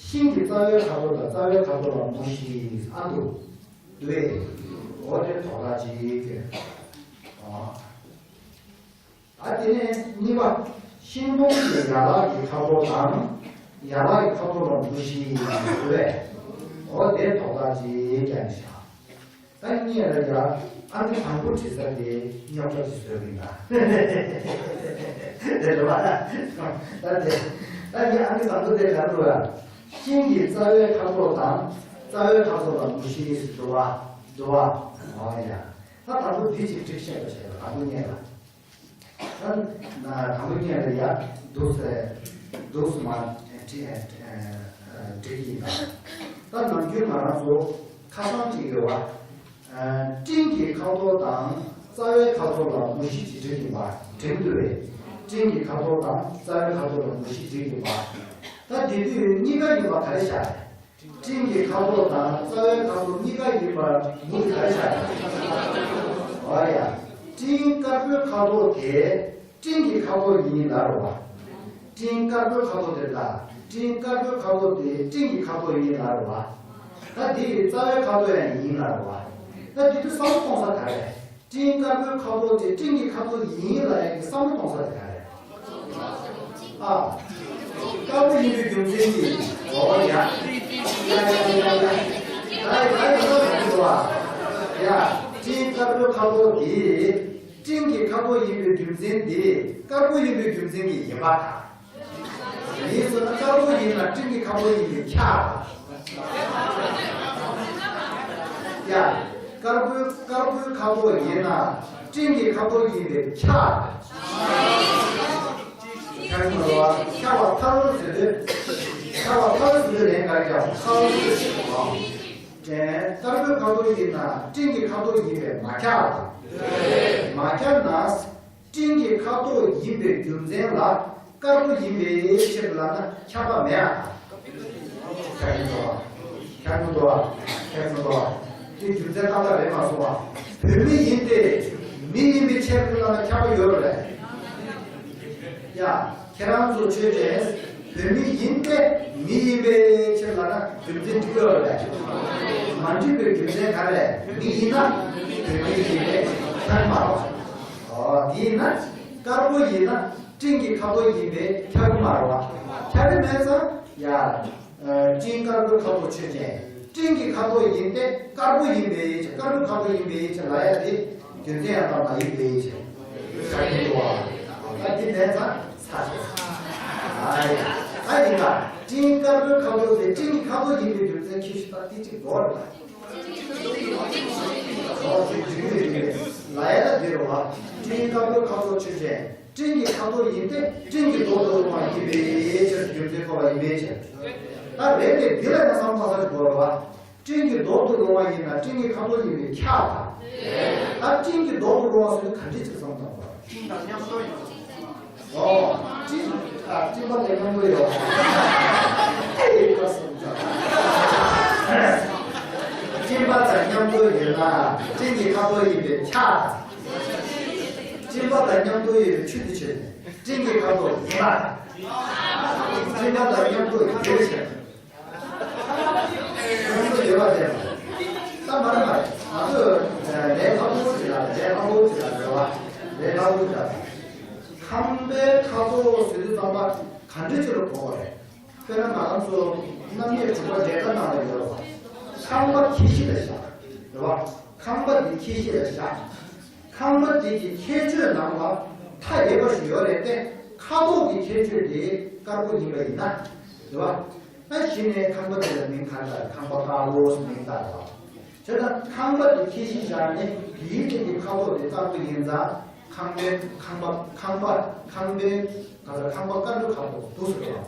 ཤིང་གི་རྩ་བའི་ཁ་དོག་དང་རྩ་བའི་ཁ་དོག་ལ་མུ་བཞི་ཨ་འདུག་འདུག་པས། འོ་དེ་དོགས་པ་ཅིག་ཡོད། ཨ། ད་དེ་ནས་གཉིས་པ། ཤིང་སྡོང་གི་ཡན་ལག་གི་ཁ་དོག་དང་། ཡན་ལག་གི་ཁ་དོག་ལ་མུ་བཞི་ཡིན་པས། འོ་དེ་དོགས་པ་ཅིག་ཀྱང་བཞག་ད་ངས་ལ་ཡ་ཨ་ནི་དང་པོ་བྲིས་ས་དེ་རྙོག་དྲ་ཅིག་བཟོས་པ་ཡིན་ད། དེ་རེད་བ། ད་དེ། ད་ངས་ཨ་ནི་དང་པོ་དེ་ག་རེ་རེད་བ། ཤིང་གི་རྩ་བའི་ཁ་དོག་དང་རྩ་བའི་ཁ་དོག་ལ་མུ་བཞི་ཟེར་འདུག་བ། འདུག་བ། འོ་ཡ། ད་དང་པོ་འདི་ཅིག་བྲིས་ཤེས་པ་བྱས་པ་དང་པོ་ཉིད་ལ། ད་ན་དང་པོ་ཉིད་ལ་ཡ་འདུག་སེ་འདུག་སེ་མ་བྲིས་བྲིས་ཀྱི་ཡིན་ད། ད་ནམ་རྒྱུན་ང་རང་ཚོ་ཁ་སང་བྲིས་ཡོད་བ། སྤྲིན་གྱི་ཁ་དོག་དང་རྩ་བའི་ཁ་དོག་ལ་མུ་བཞི་ཅིག་བྲིས་ཡིན་པ་དྲན་འདུག་བས། སྤྲིན་གྱི་ཁ་དོག་དང་རྩ་བའི་ཁ་དོག་ལ་མུ་བཞི་བྲིས་ཡིན་པ། ད་དེ་དུས་གཉིས་ཀ་ཡིན་པ་ག་རེ་བཞག་རེད། སྤྲིན་གྱི་ཁ་དོག་དང་རྩ་བའི་ཁ་དོག་གཉིས་ཀ་ཡིན་པར་མུ་གི་ག་རེ་བཞག་རེད། འོ་ཡ། སྤྲིན་དཀར་པོའི་ཁ་དོག་དེ་སྤྲིན་གྱི་ཁ་དོག་ཡིན་ལབ་རེད་བ། སྤྲིན་དཀར་པོའི་ཁ་དོག་དེ་ལ་སྤྲིན་དཀར་པོའི་ཁ་དོག་དེ་སྤྲིན་གྱི་ཁ་དོག་ཡིན་ལབ་རེད་བ། ད་དེ་ཡི་རྩ་བའི་ཁ་དོག་ཡང་ཡིན་ལབ་རེད་བ། ད་དེ་དུས་བསམ་བློ་གཏོང་ས་ག་རེ། སྤྲིན་དཀར་པོའི་ཁ་དོག་དེ་སྤྲིན་གྱི་ཁ་དོག་ཡིན་ལབ་ཡག་གི་བསམ་བློ་གཏོང་ས་དེ་ག་རེ། ཨ། དཀར་པོ་ཡིན་པའི་རྒྱུ་མཚན་གྱིས། འོ་ཡ། ཡ་ཡ་ཡ་ཡ། ད་ཡ་ཡ་ཡ་ཡ། ད་ཡ་ཡ་ཡ་ཡ། ཡ། སྤྲིན་དཀར་པོའི་ཁ་དོག་དེ། སྤྲིན་གྱི་ཁ་དོག་ཡིན་པའི་རྒྱུ་མཚན་དེ། དཀར་པོ་ཡིན་པའི་རྒྱུ་མཚན་གྱིས་ཡིན་པ་དང་། ཡིན་ཟེར་ན་དཀར་པོ་ཡིན་ན་སྤྲིན་གྱི་ཁ་དོག་ཡིན་པས་ཁྱབ། ཡ། དཀར་པོའི་དཀར་པོའི་ཁ་དོག་ཡིན་ན་སྤྲིན་གྱི་ཁ་དོག་ཡིན་པས་ཁྱབ། ཁྱབ་ཡིན་པ་ཁྱབ་པ་ཐལ་ཟེར་དུས། ཁྱབ་པ་ཐལ་ཟེར་དུས་ལན་ག་རེ་རྒྱག་ཐལ་ཟེར་དུས། དཀར་པོའི་ཁ་དོག་ཡིན་ན་སྤྲིན་གྱི་ཁ་དོག་ཡིན་པས་མ་ཁྱབ། མ་ཁྱབ་ན། སྤྲིན་གྱི་ཁ་དོག་ཡིན་པའི་རྒྱུ་མཚན་ལ་དཀར་པོ་ཡིན་པའི་ཕྱིར་ལབ་ན་ཁྱབ་པ་མེད་ཨ། ཁྱབ་ཀྱི་འདུག་ཨ། ཁྱབ་ཀྱི་འདུག་ཨ། ཁྱབ་ཀྱི་འདུག་ཨ། དེ་རྒྱུ་མཚན་ཏག་ཏག་རེད་མ་སོང་ཨ། བུད་མེད་ཡིན་ཏེ། མི་ཡིན་པའི་ཕྱིར་ལབ་ན་ཁྱབ་པ་ཡོད་རེད། ཡ། ཁྱེད་རང་ཚོ་ཆོས་ཅན། བུད་མེད་ཡིན་ཏེ་མི་ཡིན་པའི་ཕྱིར་ལབ་ན་རྒྱུ་མཚན་འགྲིག་གི་ཡོད་རེད། མ་འགྲིག་པའི་རྒྱུ་མཚན་ག་རེ། མི་ཡིན་ན་བུད་མེད་ཡིན་པའི་ཁྱབ་མ་རེད། ཨོ། དེ་ཡིན་ན་དཀར་པོ་ཡིན་ན་སྤྲིན་གྱི་ཁ་དོག་ཡིན་པས་ཁྱབ་ཀྱི་མ་རེད་བ། ཁྱབ་ཀྱི་མེད་ཙང་ཡ། སྤྲིན་དཀར་པོའི་ཁ་དོག་ཆོས་ཅན། སྤྲིན་གྱི་ཁ་དོག་ཡིན་ཏེ་དཀར་པོ་ཡིན་པའི་ཕྱིར། དཀར་པོའི་ཁ་དོག་ཡིན་པའི་ཕྱིར་ལབ་ཡ་དེ་རྒྱུ་མཚན་ཡང་དག་མ་ཡིན་པའི་ཕྱིར། ཡིན་པ། ད་འདི་མེད་ཙང་ཚར་ཤག་ཨ་ཡ། ཨ་ཡིན་ད། སྤྲིན་དཀར་པོའི་ཁ་དོག་དེ་སྤྲིན་གྱི་ཁ་དོག་ཡིན་པའི་རྒྱུ་མཚན་ཁྱད་ཆོས་ད་ཏིག་ཅིག་འགོར་ལ། ཨོ་ཅིག་འགྲིག་གི་རེད། འགྲིག་གི་རེད། ལ་ཡ་ད་འདི་རུ་བ། སྤྲིན་དཀར་པོའི་ཁ་དོག་ཆོས་ཅན། སྤྲིན་གྱི་ཁ་དོག་ཡིན་ཏེ། སྤྲིན་གྱི་མདོག་ཏུ་རུང་བ་ཡིན་པའི་ཕྱིར། རྒྱུ་མཚན་འཁོར་བ་ཡིན་པའི་ཕྱིར། ད་རེད་དེ། འདི་ལ་ཡང་བསམ་བློ་གཏོང་ས་ཅིག་དགོས་རེད་བ། སྤྲིན་གྱི་མདོག་ཏུ་རུང་བ་ཡིན་ན་སྤྲིན་གྱི་ཁ་དོག་ཡིན་པས་ཁྱབ་པ། ད་སྤྲིན་གྱི་མདོག་ཏུ་རུང་བ་ཟེར་དུས་ག་འདྲ་ཅིག་བསམ་བཏང་དགོས། སྤྲིན་དང་མཉམ་དུ་ཡོད། ཨོ། སྤྲིན། ཨ། སྤྲིན་པ་དང་མཉམ་དུ་ཡོད། ཨེ་ཡེ་ཁ་སང་ཙང་། སྤྲིན་པ་དང་མཉམ་དུ་ཡོད་ན་སྤྲིན་གྱི་ཁ་དོག་ཡིན་པས་ཁྱབ། སྤྲིན་པ་དང་མཉམ་དུ་ཡོད་པའི་ཆོས་དེ་ཆོས་ནི་སྤྲིན་གྱི་ཁ་དོག་ཡིན་པ། སྤྲིན་པ་དང་མཉམ་དུ་ཡོད་ཕྱིར། མཉམ་དུ་ཡོད་པ་དེ། ད་མ་རེད་མ་རེད། ང་ཚོས་ལས་སླ་པོ་ཅིག་ལ། ལས་སླ་པོ་ཅིག་ལ་རེད་བ། ལས་སླ་པོ་ཅིག་ལ། ཁང་པའི་ཁ་དོག་ཟེར་དུས་ཙམ་པ་ག་འདྲ་ཅིག་ལ་གོ་དགོས་རེད། དཔེར་ན་ང་རང་ཚོ་རྣམ་དབྱེ་དྲུག་པ་འགྲེལ་པ་ནང་ལ་ཡོད་རེད་བ། ཁང་པ་ཁྱད་གཞི་ལ་བཞག་རེད་བ། ཁང་པ་འདི་ཁྱད་གཞི་ལ་བཞག་ཁང་པ་འདི་གི་ཁྱད་ཆོས་ནང་ལ་མཐའ་ཡས་པ་ཞིག་ཡོད་རེད་དེ། ཁ་དོག་གི་ཁྱད་ཆོས་དེ་དཀར་པོ་ཡིན་པ་ཡིན་ན་རེད་བ། ད་གཞི་ནས་ཁང་པ་དེ་ལ་མིང་ག་རེ་བཏགས། ཁང་པ་དཀར་པོ་ཟེར་མིང་བཏགས་པ། བྱས་ཙང་ཁང་པ་དེ་ཁྱད་གཞི་བཞག་ནས་དེའི་སྟེང་གི་ཁ་དོག་དེ་དཀར་པོ་ཡིན་ཙང་། ཁང་པའི། ཁང་པ། ཁང་པ། ཁང་པའི། ག་ས། ཁང་པ་དཀར་པོའི་ཁ་དོག་འདུག་ཟེར་བ།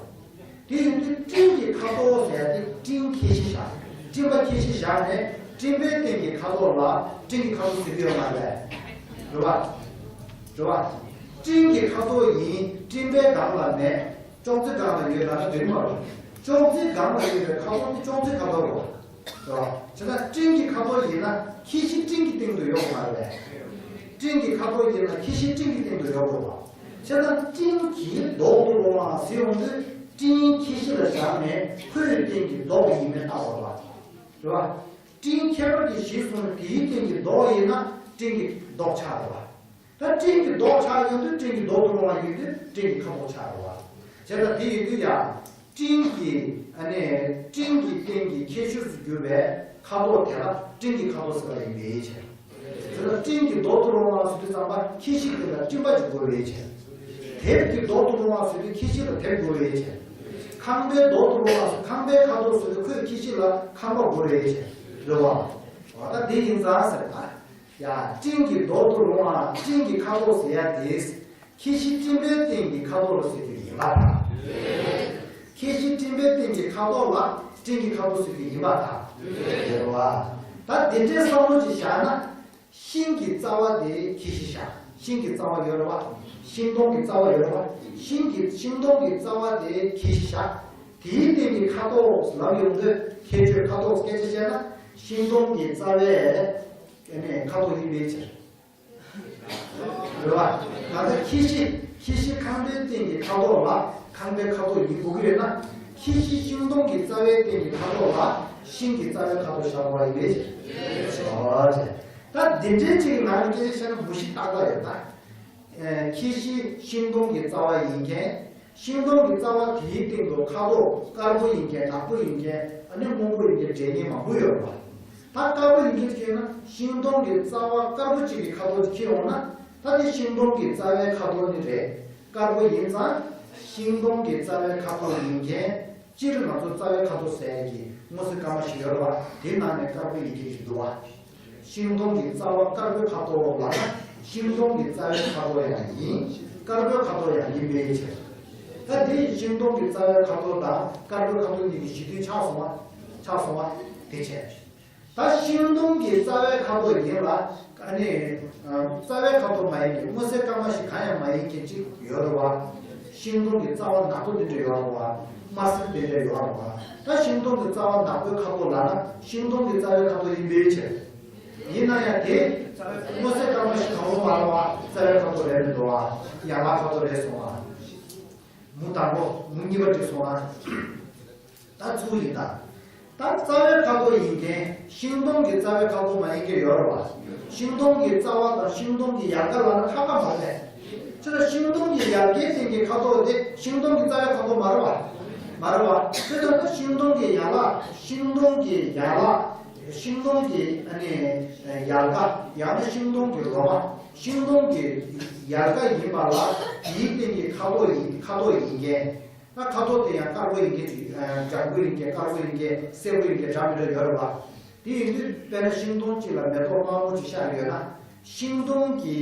དེ་ཡིན་དུས་སྤྲིན་གྱི་ཁ་དོག་ཟེར་ཡ་དེ་སྤྲིན་ཁྱད་གཞི་བཞག་སྤྲིན་པ་ཁྱད་གཞི་བཞག་ནས་སྤྲིན་པའི་སྟེང་གི་ཁ་དོག་ལ་སྤྲིན་གྱི་ཁ་དོག་ཟེར་གྱི་ཡོད་མ་རེད། རེད་བ། རེད་བ། སྤྲིན་གྱི་ཁ་དོག་ཡིན། སྤྲིན་པའི་སྒང་ལ་མེད། ཅོག་ཙེ་སྒང་ལ་ཡོད་ལབ་ན་འདོད་མ་རེད། ཅོག་ཙེ་སྒང་ལ་ཡོད་པའི་ཁ་དོག་དེ་ཅོག་ཙེ་ཁ་དོག་རེད་བ། རེད་བ། བྱས་ན་སྤྲིན་གྱི་ཁ་དོག་ཡིན་ན་ཁྱད་གཞི་སྤྲིན་གྱི་སྟེང་དུ་ཡོད་མ་རེད། སྤྲིན་གྱི་ཁ་དོག་ཡིན་ན་ཁྱད་གཞི་སྤྲིན་གྱི་སྟེང་དུ་ཡོད་དགོས་པ། བྱས་ན་སྤྲིན་གྱི་མདོག་ཏུ་རུང་བ་ཟེར་ཡོང་དུས་སྤྲིན་ཁྱད་གཞི་ལ་བཞག་ནས་ཁོའི་སྟེང་གི་མདོག་ཡིན་མིན་བརྟག་དགོས་པ། རེད་བ། སྤྲིན་ཁྱད་པར་གྱི་གཞི་བཟུང་ནས་དེའི་སྟེང་གི་མདོག་ཡིན་ན་སྤྲིན་གྱི་མདོག་ཆགས་རེད་བ། ད་སྤྲིན་གྱི་མདོག་ཆགས་ཡོང་དུས་སྤྲིན་གྱི་མདོག་ཏུ་རུང་བ་ཡིན་དུས་སྤྲིན་གྱི་ཁ་དོག་ཆགས་རེད་བ། བྱས་ཙང་དེ་ཡིན་དུས་ཡ། སྤྲིན་གྱི། ཨ་ནི་སྤྲིན་གྱི་སྟེང་གི་ཁྱད་ཆོས་སུ་གྱུར་པའི་ཁ་དོག་དེ་ལ་སྤྲིན་གྱི་ཁ་དོག་ཟེར་བ་ཡིན་པའི་ཕྱིར། དེ་ལ་སྤྲིན་གྱི་མདོག་ཏུ་རུང་བ་ཟེར་དུས་ཙམ་པ་ཁྱད་གཞི་དེ་ལ་སྤྲིན་པ་ཅིག་དགོས་པའི་ཕྱིར། དེབ་ཀྱི་མདོག་ཏུ་རུང་བ་ཟེར་དུས་ཁྱད་གཞི་ལ་དེབ་དགོས་པའི་ཕྱིར། ཁང་པའི་མདོག་ཏུ་རུང་བ་ཟེར། ཁང་པའི་ཁ་དོག་ཟེར་དུས་ཁོའི་ཁྱད་གཞི་ལ་ཁང་པ་དགོས་པའི་ཕྱིར། རེད་བ། འོ་ད་དེ་ཡིན་ཙང་ཟེར་ད། ཡ། སྤྲིན་གྱི་མདོག་ཏུ་རུང་བ་སྤྲིན་གྱི་ཁ་དོག་ཟེར་ཡ་དེ། ཁྱད་གཞི་སྤྲིན་པའི་སྟེང་གི་ཁ་དོག་ལ་ཟེར་རྒྱུ་ཡིན་པར་ཐལ། ཁྱད་གཞི་སྤྲིན་པའི་སྟེང་གི་ཁ་དོག་ལ་སྤྲིན་གྱི་ཁ་དོག་ཟེར་རྒྱུ་ཡིན་པར་ཐལ། རེད་བ། ད་དེ་འདྲའི་བསམ་བློ་ཅིག་བཞག་ན། ཤིང་གི་རྩ་བ་དེ་ཁྱད་གཞི་བཞག་ཤིང་གི་རྩ་བ་ཡོད་རེད་བ། ཤིང་སྡོང་གི་རྩ་བ་ཡོད་རེད་བ། ཤིང་གི། ཤིང་སྡོང་གི་རྩ་བ་དེ་ཁྱད་གཞི་བཞག་དེའི་སྟེང་གི་ཁ་དོག་ལབ་ཡོང་དུས་ཁྱད་ཆོས་ཁ་དོག་སྐད་ཆ་བཤད་ན་ཤིང་སྡོང་གི་རྩ་བའི། ཨ་ནི་ཁ་དོག་ཡིན་པའི་ཕྱིར། རེད་བ། ད་ལྟ་ཁྱད་གཞི། ཁྱད་གཞི་ཁང་པའི་སྟེང་གི་ཁ་དོག་ལ་ཁང་པའི་ཁ་དོག་ཡིན་དགོས་ཀྱི་རེད་ན། ཁྱད་གཞི་ཤིང་སྡོང་གི་རྩ་བའི་སྟེང་གི་ཁ་དོག་ལ་ཤིང་གི་རྩ་བའི་ཁ་དོག་བཞག་དགོས་པ་ཡིན་པའི་ཕྱིར། འོ་ཅེ། ད་འདི་འདྲའི་ཅིག་ནང་གི་སྐད་ཆ་བཤད་ན་མུ་བཞི་ཏག་ཏག་ཡོད་ད། ཁྱད་གཞི་ཤིང་སྡོང་གི་རྩ་བ་ཡིན་མཁན། ཤིང་སྡོང་གི་རྩ་བ་དེའི་སྟེང་དུ་ཁ་དོག་དཀར་པོ་ཡིན་མཁན། ནག་པོ་ཡིན་མཁན། ཨ་ནི་སྔོན་པོ་ཡིན་མཁན་འདྲེས་མཁན་མང་པོ་ཡོད་རེད་བ། ད་དཀར་པོ་ཡིན་མཁན་ཅིག་ཡོད་ན་ཤིང་སྡོང་གི་རྩ་བ་དཀར་པོ་གཅིག་གི་ཁ་དོག་ཅིག་འཁྱེར་ཡོང་ན། ད་དེ་ཤིང་སྡོང་གི་རྩ་བའི་ཁ་དོག་ནི་རེད། དཀར་པོ་ཡིན་ཙང་ཤིང་སྡོང་གི་རྩ་བའི་ཁ་དོག་ཡིན་མཁན། སྤྱིར་ང་ཚོ་རྩ་བའི་ཁ་དོག་ཟེར་ཡས་ཀྱི་སྔོ་སེར་སྐར་མ་ཞིག་ཡོད་རེད་བ། དེའི་ནང་ནས་དཀར་པོ་ཡིན་མཁན་ཞིག་འདུག་བ། ཤིང་སྡོང་གི་རྩ་བ་དཀར་པོའི་ཁ་དོག་ལབ་ན་ཤིང་སྡོང་གི་རྩ་བའི་ཁ་དོག་ཡང་ཡིན། དཀར་པོའི་ཁ་དོག་ཡང་ཡིན་པའི་ཕྱིར། ད་དེ་ཡི་ཤིང་སྡོང་གི་རྩ་བའི་ཁ་དོག་དང་དཀར་པོའི་ཁ་དོག་གཉིས་ཀྱི་གཞི་མཐུན་ཆགས་སོང་བ། ཆགས་སོང་བ། དེ་བྱས། ད་ཤིང་སྡོང་གི་རྩ་བའི་ཁ་དོག་ཡིན་ལ། ཨ་ནི། རྩ་བའི་ཁ་དོག་མ་ཡིན་མཁན་སྔོ་སེར་སྐར་མ་ཞིག་གང་ཡང་མ་ཡིན་མཁན་ཅིག་ཡོད་རེད་བ། ཤིང་སྡོང་གི་རྩ་བ་ནག་པོ་འདི་འདྲ་ཡོད་རེད་བ། དམར་སེར་འདི་འདྲ་ཡོད་རེད་བ། ད་ཤིང་སྡོང་གི་རྩ་བ་ནག་པོའི་ཁ་དོག་ལབ་ན་ཤིང་སྡོང་གི་རྩ་བའི་ཁ་དོག་ཡིན་པའི་ཕྱིར། ཡིན་ན་ཡང་དེ་སྔོ་སེར་སྐར་མ་ཞིག་གང་རུང་མ་རེད་བ། རྩ་བའི་ཁ་དོག་རེད་མི་འདུག་བ། ཡན་ལག་ཁ་དོག་རེད་སོང་བ། མུ་དང་པོ་མུ་གཉིས་པ་འགྲིག་སོང་ཨ། ད་ཚུལ་ཡིན་ད། ད་རྩ་བའི་ཁ་དོག་ཡིན་མཁན་ཤིང་སྡོང་གི་རྩ་བའི་ཁ་དོག་མ་ཡིན་མཁན་ཡོད་རེད་བ། ཤིང་སྡོང་གི་རྩ་བ་དང་ཤིང་སྡོང་གི་ཡལ་ག་ལབ་ན་ཁ་ཁ་མ་རེད། ཅི་ལ་ཤིང་སྡོང་གི་ཡལ་གའི་སྟེང་གི་ཁ་དོག་དེ་ཤིང་སྡོང་གི་རྩ་བའི་ཁ་དོག་མ་རེད་བ། མ་རེད་བ། དེ་ལྟར་ན་ཤིང་སྡོང་གི་ཡན་ལག་ཤིང་སྡོང་གི་ཡན་ལག་ཤིང་སྡོང་གི་ཨ་ནི་ཡལ་ག་ཡང་ན་ཤིང་སྡོང་གི་ལོ་མ་ཤིང་སྡོང་གི་ ཡལ་ག་ཡིན་པ་ལ་དེའི་སྟེང་གི་ཁ་དོག་ཡིན། ཁ་དོག་ཡིན་མཁན། ད་ཁ་དོག་དེ་ཡང་དཀར་པོ་ཡིན་མཁན་ཅིག་ཨ། ལྗང་གུ་ཡིན་མཁན། དཀར་པོ་ཡིན་མཁན། སེར་པོ་ཡིན་མཁན། འདྲ་མི་འདྲ་ཡོད་རེད་བ། དེ་ཡིན་དུས་དཔེར་ན་ཤིང་སྡོང་གཅིག་ལ་མེ་ཏོག་དམར་པོ་ཅིག་ཤར་ཡོད་ན། ཤིང་སྡོང་གི་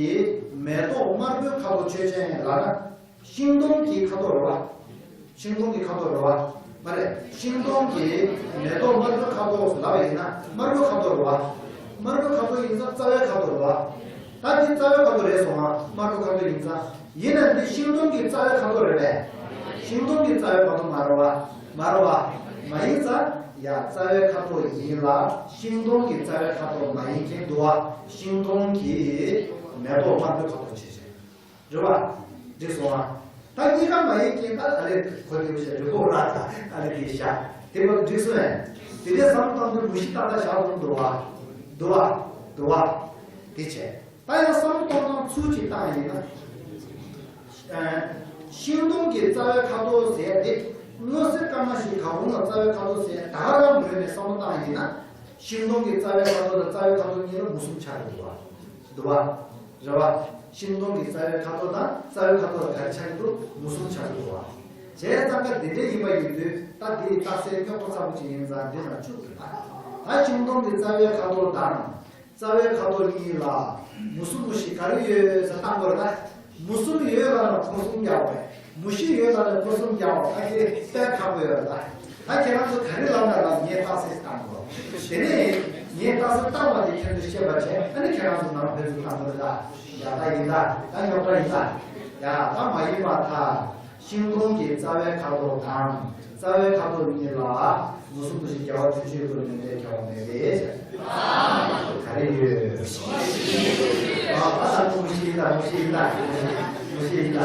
མེ་ཏོག་དམར་པོའི་ཁ་དོག་ཆོས་ཅན་ལབ་ན། ཤིང་སྡོང་གི་ཁ་དོག་རེད་བ། ཤིང་སྡོང་གི་ཁ་དོག་རེད་བ། མ་རེད། ཤིང་སྡོང་གི་མེ་ཏོག་དམར་པོའི་ཁ་དོག་ལབ་པ་ཡིན་ན་དམར་པོའི་ཁ་དོག་རེད་བ། དམར་པོའི་ཁ་དོག་ཡིན་ཙང་རྩ་བའི་ཁ་དོག་རེད་བ། ད་འདི་རྩ་བའི་ཁ་དོག་རེད་སོང་ང་། དམར་པོའི་ཁ་དོག་ཡིན་ཙང་། ཡིན་ན་འདི་ཤིང་སྡོང་གི་རྩ་བའི་ཁ་དོག་རེད་པས། ཤིང་སྡོང་གི་རྩ་བའི་ཁ་དོག་མ་རེད་བ། མ་རེད་བ། མ་ཡིན་ཙང་། ཡ། རྩ་བའི་ཁ་དོག་ཡིན་ལ་ཤིང་སྡོང་གི་རྩ་བའི་ཁ་དོག་མ་ཡིན་མཁན་འདུག་བ། ཤིང་སྡོང་གི་མེ་ཏོག་དམར་པོའི་ཁ་དོག་བྱས་བྱས། རེད་བ། འགྲིག་སོང་ང་། ད་གཉིས་ཀ་མ་ཡིན་མཁན་ད་ཨ་ལས་གོ་དེ་བྱས་རེད་གོ་ར། ད་ཨ་ལས་དེ་བཞག་དེ་བར་འགྲིག་སོང་ངས། དེ་འདྲའི་བསམ་བློ་བཏང་དུས་མུ་བཞི་ཏག་ཏག་བཞག་དགོས་འདུག་བ། འདུག་བ། འདུག་བ། དེ་བྱས། ད་ཡང་བསམ་བློ་གཏོང་སྟངས་ཚུལ་གཅིག་བཏང་ཡིན་ན། ཨ། ཤིང་སྡོང་གི་རྩ་བའི་ཁ་དོག་ཟེར་ཡ་དེ། མངོན་གསལ་སྐར་མ་བཞིན་གང་རུང་ལ་རྩ་བའི་ཁ་དོག་ཟེར་ཡ་ད་ག་རང་ངོས་ནས་བསམ་བློ་བཏང་ཡིན་ན། ཤིང་སྡོང་གི་རྩ་བའི་ཁ་དོག་དང་རྩ་བའི་ཁ་དོག་གཉིས་ལ་མུ་གསུམ་ཆགས་ཀྱི་འདུག་བ། འདུག་བ། རེད་བ། ཤིང་སྡོང་གི་རྩ་བའི་ཁ་དོག་དང་རྩ་བའི་ཁ་དོག་ལ་ག་རེ་ཆགས་ཀྱི་འདུག་མུ་གསུམ་ཆགས་ཀྱི་འདུག་བ། བྱས་ཙང་ཀ་འདི་འདྲ་ཡིན་པ་ཡིན་དུས་ད་འདི་རྟགས་གསལ་རྙོག་དྲ་ཚ་པོ་ཅིག་ཡིན་ཙང་འདི་ན་བཅུག་དགོས་ད། ད་ཤིང་སྡོང་གི་རྩ་བའི་ཁ་དོག་དང་། རྩ་བའི་ཁ་དོག་གཉིས་ལ་མུ་གསུམ་མུ་བཞི་ག་རེ་ཡོད་ཟེར་བཏང་དགོས་རེད་ད། མུ་གསུམ་ཡོད་ལབ་ན་འཁོར་གསུམ་རྒྱག་པ་རེད། མུ་བཞི་ཡོད་ལབ་ན་འཁོར་གསུམ་རྒྱག་པ། ད་དེ་དཔེ་ཁག་པོ་ཡོད་རེད་ད། ད་ཁྱེད་རང་ཚོ་ག་རེ་ལབ་ན་ལབ། ངས་རྟགས་གསལ་བཏང་དགོས། དེ་ནས་ངས་རྟགས་གསལ་བཏང་བ་དེ་ཁྱེད་ཚོས་ཤེས་པ་བྱས། ཨ་ནི་ཁྱེད་རང་ཚོ་ནང་ཕན་ཚུན་བཏང་དགོས་རེད་ད། ཡ། ད་ཡིན་ད། ད་རྙོག་དྲ་ཡིན་ད། ཡ། ད་མ་ཡིན་པར་ཐལ། ཤིང་སྡོང་གི་རྩ་བའི་ཁ་དོག་དང་། རྩ་བའི་ཁ་དོག་གཉིས་ལ་མུ་གསུམ་དུ་ཞིག་རྒྱལ་བ་དུས་གཅིག་ཏུ་མི་འབྲལ་ཁྱད་པར་མེད་པས། ག་རེ་ཡོད། ཨ། ད་མུ་བཞི་ཡིན་ད། མུ་བཞི་ཡིན་ད། མུ་བཞི་ཡིན་ད།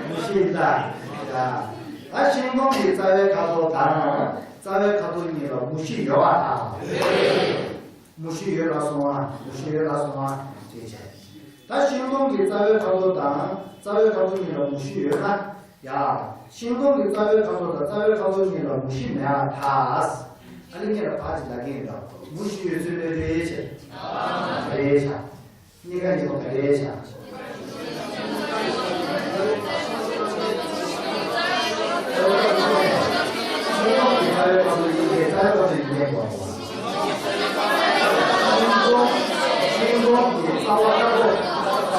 མུ་བཞི་ཡིན་ད། ད་ཤིང་སྡོང་གི་རྩ་བའི་ཁ་དོག་དང་རྩ་བའི་ཁ་དོག་གཉིས་ལ་མུ་བཞི་ཡོད་པར་ཐལ། མུ་བཞི་ཡོད་ལ་སོང་བ། མུ་བཞི་ཡོད་ལ་སོང་བ། དེ་བྱས། ད་ཤིང་སྡོང་གི་རྩ་བའི་ཁ་དོག་དང་རྩ་བའི་ཁ་དོག་གཉིས་ལ་མུ་བཞི་ཡོད་ན། ཡ། ཤིང་སྡོང་གི་རྩ་བའི་ཁ་དོག་དང་རྩ་བའི་ཁ་དོག་གཉིས་ལ་མུ་བཞི་མེད་པར་ཐལ། ཨ་ནི་ངས་ལ་ཕར་ཅིག་ལབ་ཀྱི་ཡིན་ད། མུ་བཞི་ཡོད་ཚུལ་ལས་རེད་བྱས། རེད་བྱ། གཉིས་ཀ་གཉིས་པོ་ག་རེ་བྱ། ཤིང་སྡོང་གི་རྩ་བའི་ཁ་དོག་ཡིན་པས་རྩ་བའི་ཁ་དོག་ཡིན་མཁན་གོ། ཤིང་སྡོང་། ཤིང་སྡོང་གི་རྩ་བ་དཀར་པོ།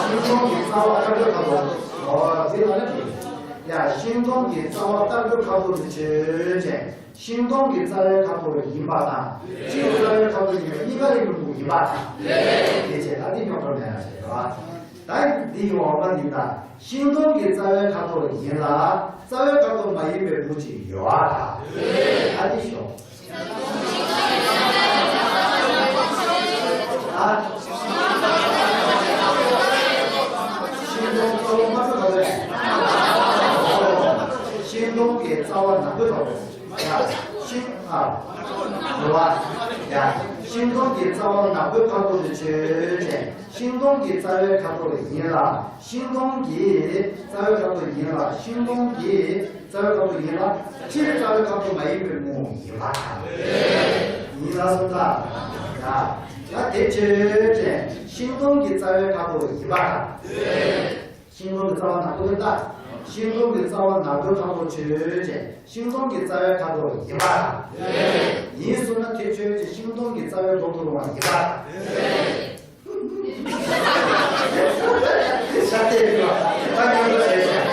ཤིང་སྡོང་གི་རྩ་བ་དཀར་པོའི་ཁ་དོག། ཨོ། དེ་ལ་ནི་དེ། ཡ། ཤིང་སྡོང་གི་རྩ་བ་དཀར་པོའི་ཁ་དོག་དེ་ཆོས་ཅན། ཤིང་སྡོང་གི་རྩ་བའི་ཁ་དོག་ཡིན་པ་དང་། སྤྱིའི་རྩ་བའི་ཁ་དོག་ཡིན་པ་གཉིས་ཀ་ཡིན་པ་ཡིན་པ་དང་། དེ་བྱས་ད་དེ་རྙོག་དྲ་མེད་ན་ཞེས་པ། ད་འདི་ཡི་འོག་མ་འདི་ད། ཤིང་སྡོང་གི་རྩ་བའི་ཁ་དོག་ཡིན་ལ་རྩ་བའི་ཁ་དོག་མ་ཡིན་པའི་མུ་གཅིག་ཡོད་པར་ཐལ། ད་འདི་ཤོག་ཨ། ཤིང་སྡོང་རྩ་བ་དམར་པོའི་ཁ་དོག་ཡིན། ཤིང་སྡོང་གི་རྩ་བ་ནག་པོའི་ཁ་དོག་ཡ། ཤིང་། ཨ། རེད་བ། ཡ། ཤིང་སྡོང་གི་རྩ་བ་ནག་པོའི་ཁ་དོག་དེ་ཆོས་ཅན། ཤིང་སྡོང་གི་རྩ་བའི་ཁ་དོག་ཡིན་ལ། ཤིང་སྡོང་གི་རྩ་བའི་ཁ་དོག་ཡིན་ལ། ཤིང་སྡོང་གི་རྩ་བའི་ཁ་དོག་ཡིན་ལ། སྤྱིར་རྩ་བའི་ཁ་དོག་མ་ཡིན་པའི་མུ་ཡིན་པར་ཐལ། ཡིན་ལ་སོང་ད། ཡ། ཡ། དེ་ཆོས་ཅན། ཤིང་སྡོང་གི་རྩ་བའི་ཁ་དོག་ཡིན་པར་ཐལ། ཤིང་སྡོང་གི་རྩ་བ་ནག་པོ་དེ་ད། ཤིང་སྡོང་གི་རྩ་བ་ནག་པོའི་ཁ་དོག་ཆོས་ཅན། ཤིང་སྡོང་གི་རྩ་བའི་ཁ་དོག་ཡིན་པར་ཐལ། ཡིན་སོང་ན་དེ་ཆོས་ཅན། ཤིང་སྡོང་གི་རྩ་བའི་མདོག་ཏུ་རུང་བ་ཡིན་པར་ཐལ། ཤ་སྟེ་རེད་བ། ད་ཉོན་པོ་བྱས་ཤག་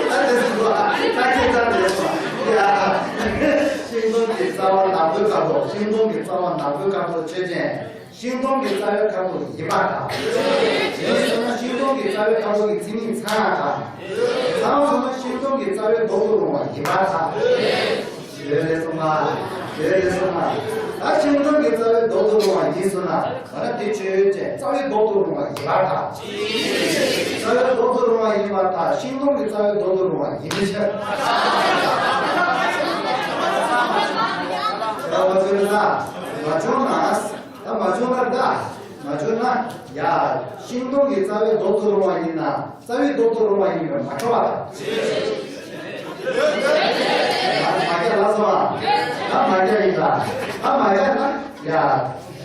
ད་དེ་སུ་བ། ད་ཁྱེད་ད་དེ་སུ་ཡ། ཤིང་སྡོང་གི་རྩ་བ་ནག་པོའི་ཁ་དོག་ཤིང་སྡོང་གི་རྩ་བ་ནག་པོའི་ཁ་དོག་ཆོས་ཅན། ཤིང་སྡོང་གི་རྩ་བའི་ཁ་དོག་ཡིན་པར་ཐལ། ཡིན་སོང་ན་ཤིང་སྡོང་གི་རྩ་བའི་ཁ་དོག་གི་མཚན་ཉིད་ཚང་ཡང་ཐལ། ཚང་སོང་ན་ཤིང་སྡོང་གི་རྩ་བའི་མདོག་ཏུ་རུང་བ་ཡིན་པར་ཐལ། ཡོད་རེད་སོང་ང་། ཡོད་རེད་སོང་ང་། ད་ཤིང་སྡོང་གི་རྩ་བའི་མདོག་ཏུ་རུང་བ་ཡིན་སོང་ན། ད་ནི་དེ་ཆོས་ཅན། རྩ་བའི་མདོག་ཏུ་རུང་བ་ཡིན་པར་ཐལ། རྩ་བའི་མདོག་ཏུ་རུང་བ་ཡིན་པར་ཐལ། ཤིང་སྡོང་གི་རྩ་བའི་མདོག་ཏུ་རུང་བ་ཡིན་པའི་ཕྱིར། ད་བ་ཚོད་ལ་མ་བྱུང་ན། ད་མ་བྱུང་ན་ད། མ་བྱུང་ན། ཡ། ཤིང་སྡོང་གི་རྩ་བའི་མདོག་ཏུ་རུང་བ་ཡིན་ན། རྩ་བའི་མདོག་ཏུ་རུང་བ་ཡིན་པས་མ་ཁྱབ་པ་དང་། ད་མ་ཁྱབ་ལ་སོང་ཨ། ད་མ་ཁྱབ་ཡིན་ད། ད་མ་ཁྱབ་ན། ཡ།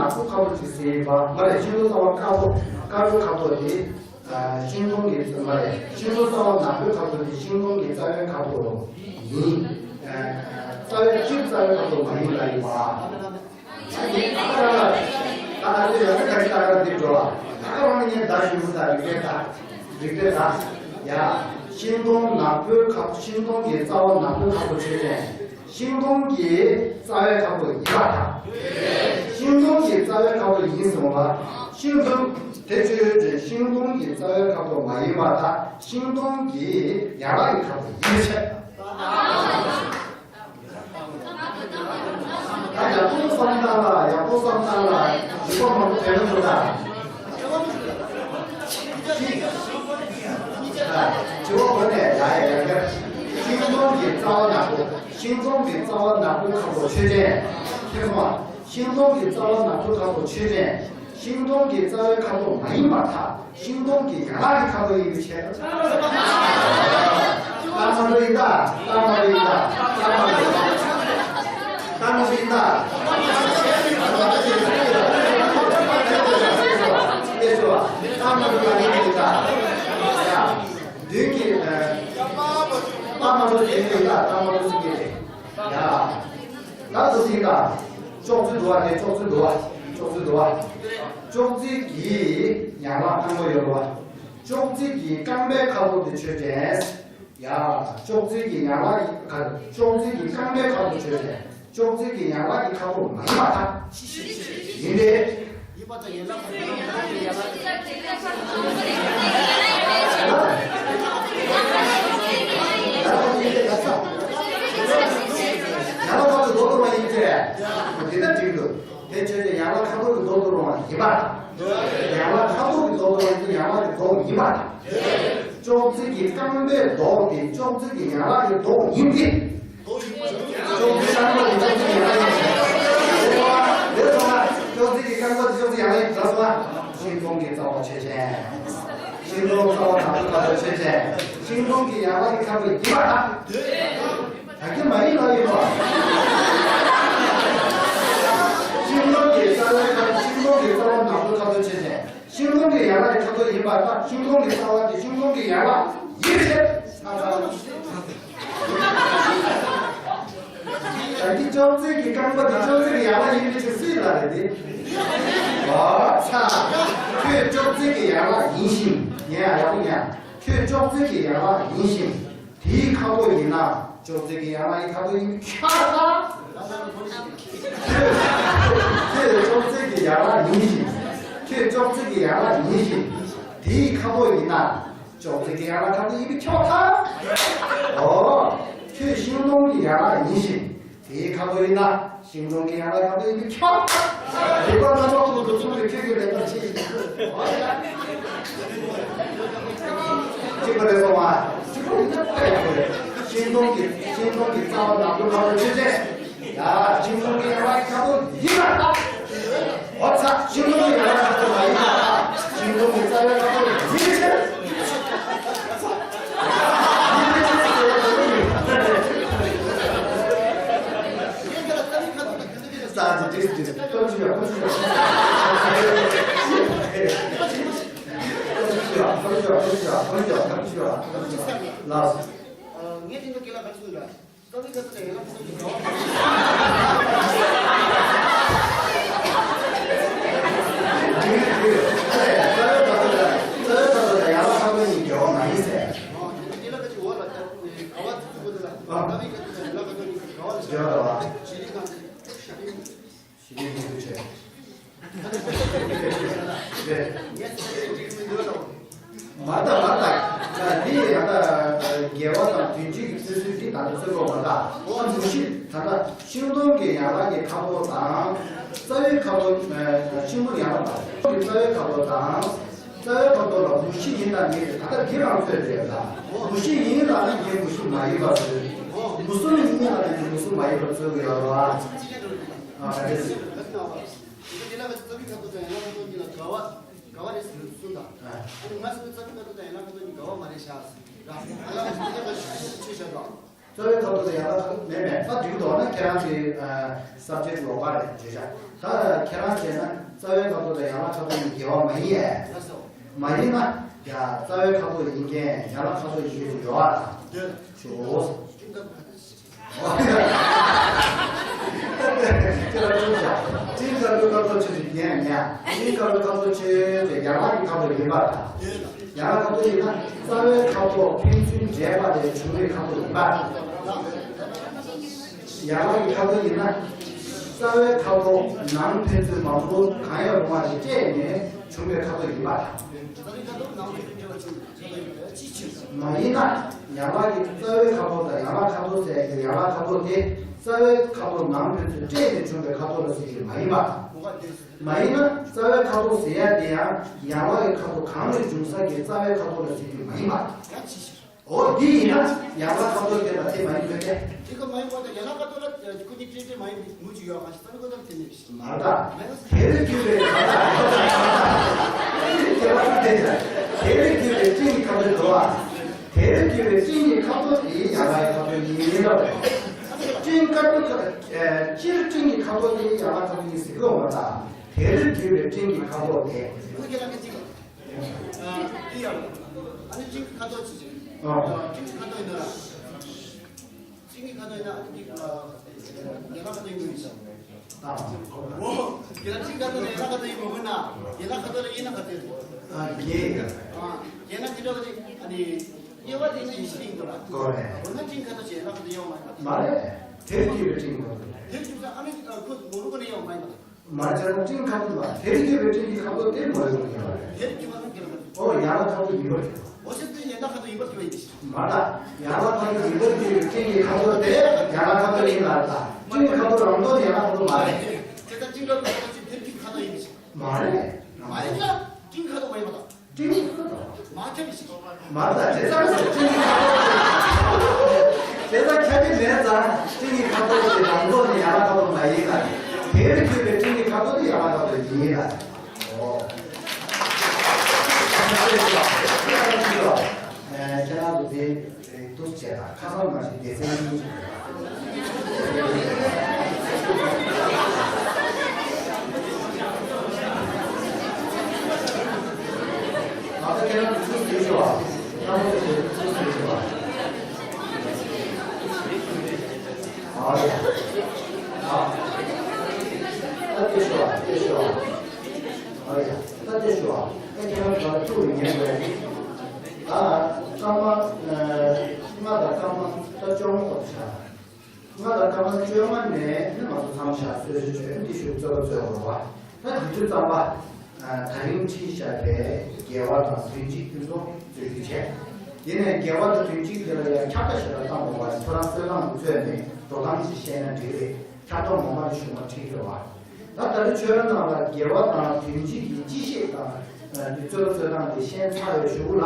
ནག་པོའི་ཁ་དོག་ཅིག་ཟེར་ཡིན་པ་མ་རེད། ཤིང་སྡོང་རྩ་བ་དཀར་པོ་དཀར་པོའི་ཁ་དོག་དེ། ཤིང་སྡོང་གི་རྩ་བ་མ་རེད། ཤིང་སྡོང་རྩ་བ་ནག་པོའི་ཁ་དོག་དེ་ཤིང་སྡོང་གི་རྩ་བའི་ཁ་དོག་ཡིན། རྩ་བའི་སྤྱིར་རྩ་བའི་ཁ་དོག་མ་ཡིན་ལ་ཡིན་པ། ད་ཨ་ཙི་ཡང་ཁ་ཅིག་ལྟ་ག་འདི་འགྲོ་བ། ད་ག་རང་ཉིད་བརྡ་ཞུ་ད་རིག་པའི་བརྡ། རིག་པའི་བརྡ། ཡ། ཤིང་སྡོང་ནག་པོའི་ཁ། ཤིང་སྡོང་གི་རྩ་བ་ནག་པོའི་ཁ་དོག་ཆོས་ཅན། ཤིང་སྡོང་གི་རྩ་བའི་ཁ་དོག་ཡིན་པར་ཐལ། ཤིང་སྡོང་གི་རྩ་བའི་ཁ་དོག་ཡིན་ཟེར་བ། ཤིང་སྡོང་དེ་ཆོས་ཅན། ཤིང་སྡོང་གི་རྩ་བའི་ཁ་དོག་མ་ཡིན་པར་ཐལ། ཤིང་སྡོང་གི་ཡན་ལག་གི་ཁ་དོག་ཡིན་པའི་ཕྱིར། ད་ཡག་པོ་བསམ་བཏང་ལ། ཡག་པོ་བསམ་བཏང་ལ། ཞིབ་པ་མང་པོ་དྲན་འདུག་ད། དྲི་བ་གོ་ནས་ཡ་ཡ་ཡ། ཤིང་སྡོང་གི་རྩ་བ་ནག་པོ། ཤིང་སྡོང་གི་རྩ་བ་ནག་པོའི་ཁ་དོག་ཆོས་ཅན། ཁྱེད་མ། ཤིང་སྡོང་གི་རྩ་བ་ནག་པོའི་ཁ་དོག་ཆོས་ཅན། ཤིང་སྡོང་གི་རྩ་བའི་ཁ་དོག་མ་ཡིན་པར་ཐལ། ཤིང་སྡོང་གི་ཡན་ལག་གི་ཁ་དོག་ཡིན་པའི་ཕྱིར། ལྟ་མ་རུ་ཡིན་ད། ལྟ་མ་རུ་ཡིན་ད། ལྟ་མ་རུ་ཡིན་ད། ལྟ་མ་རུ་ཡིན་ད། ལྟ་མ་རུ་ཡིན་ད། ཡ། མདུན་གྱི། ལྟ་མ་རུ་ཡིན་ད། ལྟ་མ་རུ་ཡིན་ད། ཡ། ད་དུ་ཟིན་ད། ཅོག་ཙེ་འདུག་བ། དེ་ཅོག་ཙེ་འདུག་བ། ཅོག་ཙེ་འདུག་བ། ཅོག་ཙེ་གི་ཡན་ལག་རྐང་པ་ཡོད་བ། ཅོག་ཙེ་གི་རྐང་པའི་ཁ་དོག་དེ་ཆོས་ཅན། ཡ། ཅོག་ཙེ་གི་ཡན་ལག་གི་ཁ། ཅོག་ཙེ་གི་རྐང་པའི་ཁ་དོག་ཆོས་ཅན། ཅོག་ཙེ་གི་ཡན་ལག་གི་ཁ་དོག་མ་ཡིན་པར་ཐལ། ཡིན་ཏེ། ཡིན་པ་དང་ཡན་ལག་ཁ་དོག་ཡན་ལག་ཁ་དོག་ཡན་ལག་ཁ་དོག་ཡན་ལག་ཁ་དོག་ལོག་ཏུ་མ་ཡིན་ཏེ། འདི་ལྟར་བྲིས་འདུག་དེ་ཆོས་ཅན། ཡན་ལག་ཁ་ ལྡོག་ཏུ་རུང་བ་ཡིན་པ་དང་། ཡན་ལག་ཁ་དོག་གི་ལྡོག་ཏུ་རུང་བ་ཡིན་ན་ཡན་ལག་གི་ལྡོག་ཡིན་པ་དང་། ཅོག་ཙེ་གི་རྐང་པའི་ལྡོག་དེ་ཅོག་ཙེ་གི་ཡན་ལག་གི་ལྡོག་ཡིན་ཏེ། ཅོག་ཙེ་རྐང་པ་དེ་ཅོག་ཙེ་གི་ཡན་ལག་ཡིན་ཟེར། རེད་སོང་ང་། ཅོག་ཙེ་གི་རྐང་པ་དེ་ཅོག་ཙེ་ཡན་ལག་ཡིན་ཟེར་སོང་ང་། ཤིང་སྡོང་གི་རྩ་བ་ཆོས་ཅན། ཤིང་སྡོང་རྩ་བ་ནག་པོའི་ཁ་དོག་ཆོས་ཅན། ཤིང་སྡོང་གི་ཡན་ལག་གི་ཁ་དོག་ཡིན་པ་དང་། ད་གིན་མ་ཡིན་ལབ་ཡོད་པ། ཤིང་སྡོང་གི་རྩ་བའི་ཁ་ཤིང་སྡོང་གི་རྩ་བ་ནག་པོའི་ཁ་དོག་ཆོས་ཅན། ཤིང་སྡོང་གི་ཡན་ལག་གི་ཁ་དོག་ཡིན་པ་དང་། ཤིང་སྡོང་གི་རྩ་བ་དེ་ཤིང་སྡོང་གི་ཡན་ལག་ཡིན་ཕྱིར། ད་འདི་ཅོག་ཙེ་གི་རྐང་པ་འདི་ཅོག་ཙེ་གི་ཡན་ལག་ཡིན་མིན་ཅིག་སུས་ལབ་རེད་དེ། ཨོ་ཚ། ཁྱོད་ཅོག་ཙེ་གི་ཡན་ལག་ཡིན་ཞིང་། ཉན་ཡག་པོ་ཉན། ཁྱོད་ཅོག་ཙེ་གི་ཡན་ལག་ཡིན་ཞིང་། དེའི་ཁ་དོག་ཡིན་ན་ཅོག་ཙེ་གི་ཡན་ལག་གི་ཁ་དོག་ཡིན་ཁྱོད་ཚ། ཁྱོད་ཅོག་ཙེ་གི་ཡན་ལག་ཡིན་ཞིང་། ཁྱོད་ཅོག་ཙེ་གི་ཡན་ལག་ཡིན་ཞིང་། དེའི་ཁ་དོག་ཡིན་ན། ཅོག་ཙེ་གི་ཡན་ལག་ཁ་དོག་ཡིན་པས་ཁྱོད་ཚ། ཨོ། ཁྱོད་ཤིང་སྡོང་གི་ཡན་ལག་ཡིན་ཞིང་། དེའི་ཁ་དོག་ཡིན་ན། ཤིང་སྡོང་གི་ཡན་ལག་ཁ་དོག་ཡིན་པས་ཁྱོད་ཚ། རིག་པ་སྣ་ཚོགས་ཀུན་ཏུ་མཚུངས་པའི་ཁྱོད་ཀྱི་ལེགས་པར་ཕྱེ་ཞིང་། གཅིག་པ་རེད་སོང་བ། གཅིག་པ་ཡིན་ན་ཕལ་ཡག་པོ་རེད། ཤིང་སྡོང་གི་ཤིང་སྡོང་གི་རྩ་བ་ནག་པོའི་ཁ་དོག་ཆོས་ཅན། ཡ། ཤིང་སྡོང་གི་ཡན་ལག་ཁ་དོག་ཡིན་པ་དང་། ཨོ་ཚ། ཤིང་སྡོང་གི་ཡན་ལག་ཁ་དོག་མ་ཡིན་པ་དང་། ཤིང་སྡོང་གི་རྩ་བའི་ཁ་དོག་ཡིན་ཕྱིར། རྩ་དེ་དེ་དེ་ཐོབ་ཅི་ཡ་ཐོབ་ཅི་ཡ། ཐོབ་ཅི་ཡ་ཐོབ་ཅི་ཡ། ཐོབ་ཅི་ཡ་ཐོབ་ཅི་ཡ། ལགས་སོ། ངས་དེ་འདྲ་སྐད་ལ་ག་ཚོད་ལ། རྩ་བའི་ཁ་དོག་དང་ཡན་ལག་ཁ་དོག་གཉིས་ཀྱི་འགལ་བ། རྩ་བའི་ཁ་དོག་དང་ཡན་ལག་ཁ་དོག་གཉིས་འགལ་བ་མ་ཡིན་ཟེར། ཡན་ལག་ཁ་ཅིག་འོག་ལ་འགལ་བ་ཚིག་ཚིག་པོ་དེ་ལ། རྩ་བའི་ཁ་དོག་དང་ཡན་ལག་ཁ་དོག་གཉིས་ཀྱི་འགལ་བ་ལ་འགལ་བ་ལ། བྱེད་ལས་གང་དེ། ཞི་བདེ་ཉིད་དུ་བྱས། རེད། ངས་ཚེ་འདིར་འགྲིག་མི་འདུག་ལབ། མ་ད་མ་ད། འདི་ཡང་ད་དགེ་བ་དང་དོན་སྤྱི་གི་ཚུལ་ཚུལ་འདི་ད་ལྟ་ཚོད་དགོས་མ་ད། ཨོ་མུ་ཤི་ད་ལྟ་ཤིང་སྡོང་གི་ཡན་ལག་གི་ཁ་དོག་དང་། རྩ་བའི་ཁ་དོག་ཤིང་སྡོང་ཡན་ལག་དང་། རྩ་བའི་ཁ་དོག་དང་། རྩ་བའི་ཁ་དོག་ལ་མུ་ཤི་ཡིན་དང་མིན་ད་ལྟ་འདི་རང་ཚོད་རེད་ལ། མུ་ཤི་ཡིན་ལ་ནི་ངས་མུ་ཤི་མ་ཡིན་པ་ཚོད། མུ་གསུམ་ཡིན་ལ་ནི་ངས་མུ་གསུམ་མ་ཡིན་པ་ཚོད་ཀྱི་ཡོད་ལ། ཨ་རེད། ཡིན་ན་ང་ཚོའི་རྩ་བའི་ཁ་དོག་དང་ཡན་ལག་ཁ་དོག་གཉིས་ལ་འགལ་བ་འགལ་བ་རེད་ཟེར་གསུངས་དང་། ཨ་ནི་ང་ཚོའི་རྩ་བའི་ཁ་དོག་དང་ཡན་ལག་ཁ་དོག་གཉིས་འགལ་བ་མ་རེད་ཤག་ར། ཡན་ལག་ཁ་དོག་གཉིས་ལ་ཆོས་བཤད་དང་། རྩ་བའི་ཁ་དོག་དང་ཡན་ལག་ཁ་དོག་མེད་མེད་ད་འགྲིག་འདུག་ན་ཁྱེད་རང་གི་subject་ལོགས་ཀ་རེད་བརྗོད་བྱ། ད་ཁྱེད་རང་བྱས་ན་རྩ་བའི་ཁ་དོག་དང་ཡན་ལག་ཁ་དོག་གཉིས་འགལ་བ་མ་ཡིན་ཨེ། མ་ཡིན་ན་ཡ་རྩ་བའི་ཁ་དོག་ཡིན་མཁན་ཡན་ལག་ཁ་དོག་ཡིན་མཁན་འགྲོ་བ་དང་། ཞོག་ཁྱེད་རང་ཚོ་བྱ། སྤྲིན་དཀར་པོའི་ཁ་དོག་ཆོས་ཅན། ཉན་ཉན། སྤྲིན་དཀར་པོའི་ཁ་དོག་ཆོས་ཅན་ཡན་ལག་གི་ཁ་དོག་ཡིན་པ་དང་། ཡན་ལག་ཁ་དོག་ཡིན་ན་རྩ་བའི་ཁ་དོག་ཕན་ཚུན་འདྲེས་པ་ལས་བྱུང་བའི་ཁ་དོག་ཡིན་པ་དང་། ཡན་ལག་གི་ཁ་དོག་ཡིན་ན་རྩ་བའི་ཁ་དོག་ནང་ཕན་ཚུན་མང་པོ་གང་ཡང་རུང་བ་ཞིག་སྤྲད་ནས་བྱུང་བའི་ཁ་དོག་ཡིན་པ་དང་། མ་ཡིན་ན་ཡན་ལག་གི་རྩ་བའི་ཁ་དོག་དང་ཡན་ལག་ཁ་དོག་ཟེར་ཡག་གི་ཡན་ལག་ཁ་དོག་དེ་རྩ་བའི་ཁ་དོག་ནང་ཕན་ཚུན་སྤྲད་ནས་བྱུང་བའི་ཁ་དོག་ལ་ཟེར་རྒྱུ་མ་ཡིན་པ་དང་། མ་ཡིན་ན་རྩ་བའི་ཁ་དོག་ཟེར་ཡག་དེ་ཡང་ཡན་ལག་གི་ཁ་དོག་གང་ལས་བྱུང་ས་ཀྱི་རྩ་བའི་ཁ་དོག་ལ་ཟེར་རྒྱུ་མ་ཡིན་པ་དང་། འོ་འདི་ཡིན་ན་ཡན་ལག་ཁ་དོག་དེ་ལ་དེ་མ་ཡིན་པས་ཏེ། དེ་ག་མ་ཡིན་པ་དང་ཡན་ལག་ཁ་དོག་ལ་ཁོ་གཉིས་སྤྲེལ་སྤྲེལ་མ་ཡིན་པའི་མུ་ཅིག་ཡོད་ག་ཞིག་ས་ནི་ཁོ་ཚོར་དེ་ནས་ཤི། མ་རེད་ད། དེ་ལས་གྱུར་པའི་ཁ་དོག་དེ་ལ་ཤུགས་ལྡན་ཀྱང་དེ་ལས་གྱུར་པའི་སྤྲིན་གྱི་ཁ་དོག་འགྲོ་བ། དེ་ལས་གྱུར་པའི་སྤྲིན་གྱི་ཁ་དོག་དེ་ཡན་ལག་གི་ཁ་དོག་ཡིན་ལ། སྤྲིན་དཀར་པོའི་ཁ་དོག་སྤྱིར་སྤྲིན་གྱི་ཁ་དོག་དེ་ཡན་ལག་ཁ་དོག་ཡིན་ཟེར་གྱི་ཡོད་མ་རེད་ད། དེ་ལས་གྱུར་པའི་སྤྲིན་གྱི་ཁ་དོག་དེ། ཨ་འདི་ཡང་ཨ་ནི་སྤྲིན་གྱི་ཁ་དོག་ཅི་ཟེར། ཨ། སྤྲིན་གྱི་ཁ་དོག་ཡིན་ན་ར། སྤྲིན་གྱི་ཁ་དོག་ཡིན་ན་ཨ་ནི་འདི་ཡན་ལག་ཁ་དོག་ཡིན་དགོས་ཡིན་ས། ཨ། འོ། དེ་ལ་སྤྲིན་ཁ་དོག་ལ་ཡན་ལག་ཁ་དོག་ཡིན་དགོས་ན་ཡན་ལག་ཁ་དོག་ལ་དབྱེ་ན་ག་ཚོད་རེད། ཨ་རྒྱས་ཡིན་ག་ཨ་དབྱེ་ན་དེ་འདྲ་བ་ཅིག་ཨ་ནི་དབྱེ་བ་དེ་ནི་ཡིན་ཞིག་ཡིན་དགོས་ལ། དགོས་རེད། འོ་ན་སྤྲིན་ཁ་དོག་ཅེས་ཡན་ལག་ཁ་དོག་དབྱེ་བ་མ་ཡིན་པ། མ་རེད། དེར་གྱུར་པའི་སྤྲིན་ཁ་དོག་དེར་གྱུར་ས་ཨ་ནི་ཁོ་མོ་རུ་ཁོ་ནི་དབྱེ་བ་མ་ཡིན་པ། མ་བྱས་ན་སྤྲིན་ཁ་དོག་ལ་དེར་གྱུར་པའི་སྤྲིན་གྱི་ཁ་དོག་དེ་མ་ཡོང་ཡོད་རེད། དེར་གྱུར་པ་ནི་གྱུར་པ་རེད། ཨོ་ཡང་ན་ཁ་དོག་ཡིན་པ་རེད། ཨོ་ཤེས་དེ་ཡང་ན་ཁ་དོག་ཡིན་པར་གྱུར་པ་ཡིན་ཞིང་། མ་རེད། ཡང་ན་ཁ་དོག་ཡིན་པར་གྱུར་པའི་སྤྲིན་གྱི་ཁ་དོག་དེ་ཡང་ན་ཁ་དོག་ཡིན་ལ་རེད། སྤྲིན་གྱི་ཁ་དོག་རང་དོན་ཡང་ན་ཁ་དོག་མ་རེད། དེ་ལྟར་སྤྲིན་ཁ་དོག་ཁ་དོག་ཅིག་དེར་གྱུར་ཁ་དོག་ཡིན་ཞིང་། མ་རེད། མ་ཡིན་ན་སྤྲིན་ཁ་དོག་མ་ཡིན་པ་དང་། སྤྲིན་ནི་ཁ་དོག་མ་ཁྱབ་པའི་ཕྱིར། མ་རེད། བྱས་ཙང་སྤྲིན་ནི་ཁ་དོག་བྱས་ཙང་ཁྱབ་ཀྱི་མེད་ཙང་སྤྲིན་ནི་ཁ་དོག་དེ་རང་ལོགས་ནས་ཡན་ལག་ཁ་དོག་མ་ཡིན་ལ། དེར་གྱུར་པའི་སྤྲིན་ནི་ཁ་དོག་དེ་ཡན་ལག་ཁ་དོག་ཡིན་ལ། ཨོ། ཁྱེད་རང་ཚོ་དེ་འདུག་བྱས་ལ་ཁ་སང་མ་ཞིག་སྡེ་ཚན་གཉིས་ཤིག་རེད། ད་ལྟ་ཁྱེད་རང་ཚོ་ཚུར་ཞུས་ཤོག་ཨ། ཁ་སང་ཚོ་ཚུར་ཞུས་ཤོག་ཨ། ཨ་ཡ། ཨ། ད་སྐད་ཤོག་ཨ། སྐད་ཤོག་ཨ། ཨ་ཡ། ད་སྐད་ཤོག་ཨ། ད་ཁྱེད་རང་ཚོ་ཐུགས་ལ་ཉན་དགོས་ཡ་ནི། ད་སྐར་མ། ལྔ་དང་སྐར་མ་ད་བཅོ་ལྔ་ཐོབ་ཤག་ལྔ་དང་སྐར་མ་བཅོ་ལྔ་ནས་ནི་ང་ཚོ་མཚམས་བཞག་གསོལ་ཇ་མཆོད་འདི་ཞུ་རྩོད་པ་རྩོད་དགོས་པ། ད་འདི་དུས་ཙམ་པ། ད་རིང་ཁྲིད་བཞག་པའི་དགེ་བ་དང་དོན་གཅིག་དེ་ཚོ་རྩོད་རྒྱུ་བྱས། དེ་ནས་དགེ་བ་དང་དོན་གཅིག་དེ་ལ་ཡང་ཁྱབ་བསྒྲགས་ཞེ་དྲག་བཏང་དགོས་པ་ཁོ་རང་རྩོད་སྟངས་དེ་རྩོད་ནས་འགྲོ་སྟངས་ཤིག་བཤད་ན་འགྲིག་རེད། ཁྱབ་བསྒྲགས་ངོ་མ་དེ་ཞུ་མ་ཁྲིད་དགོས་པ། ད་ད་རེས་ཆོས་ར་ནང་ལ་དགེ་བ་དང་དོན་གཅིག་གི་སྤྱི་བཤད་དང་། འདི་རྩོད་པ་རྩོད་སྟངས་དེ་ཤེས་ཚར་བའི་གཞུག་ལ།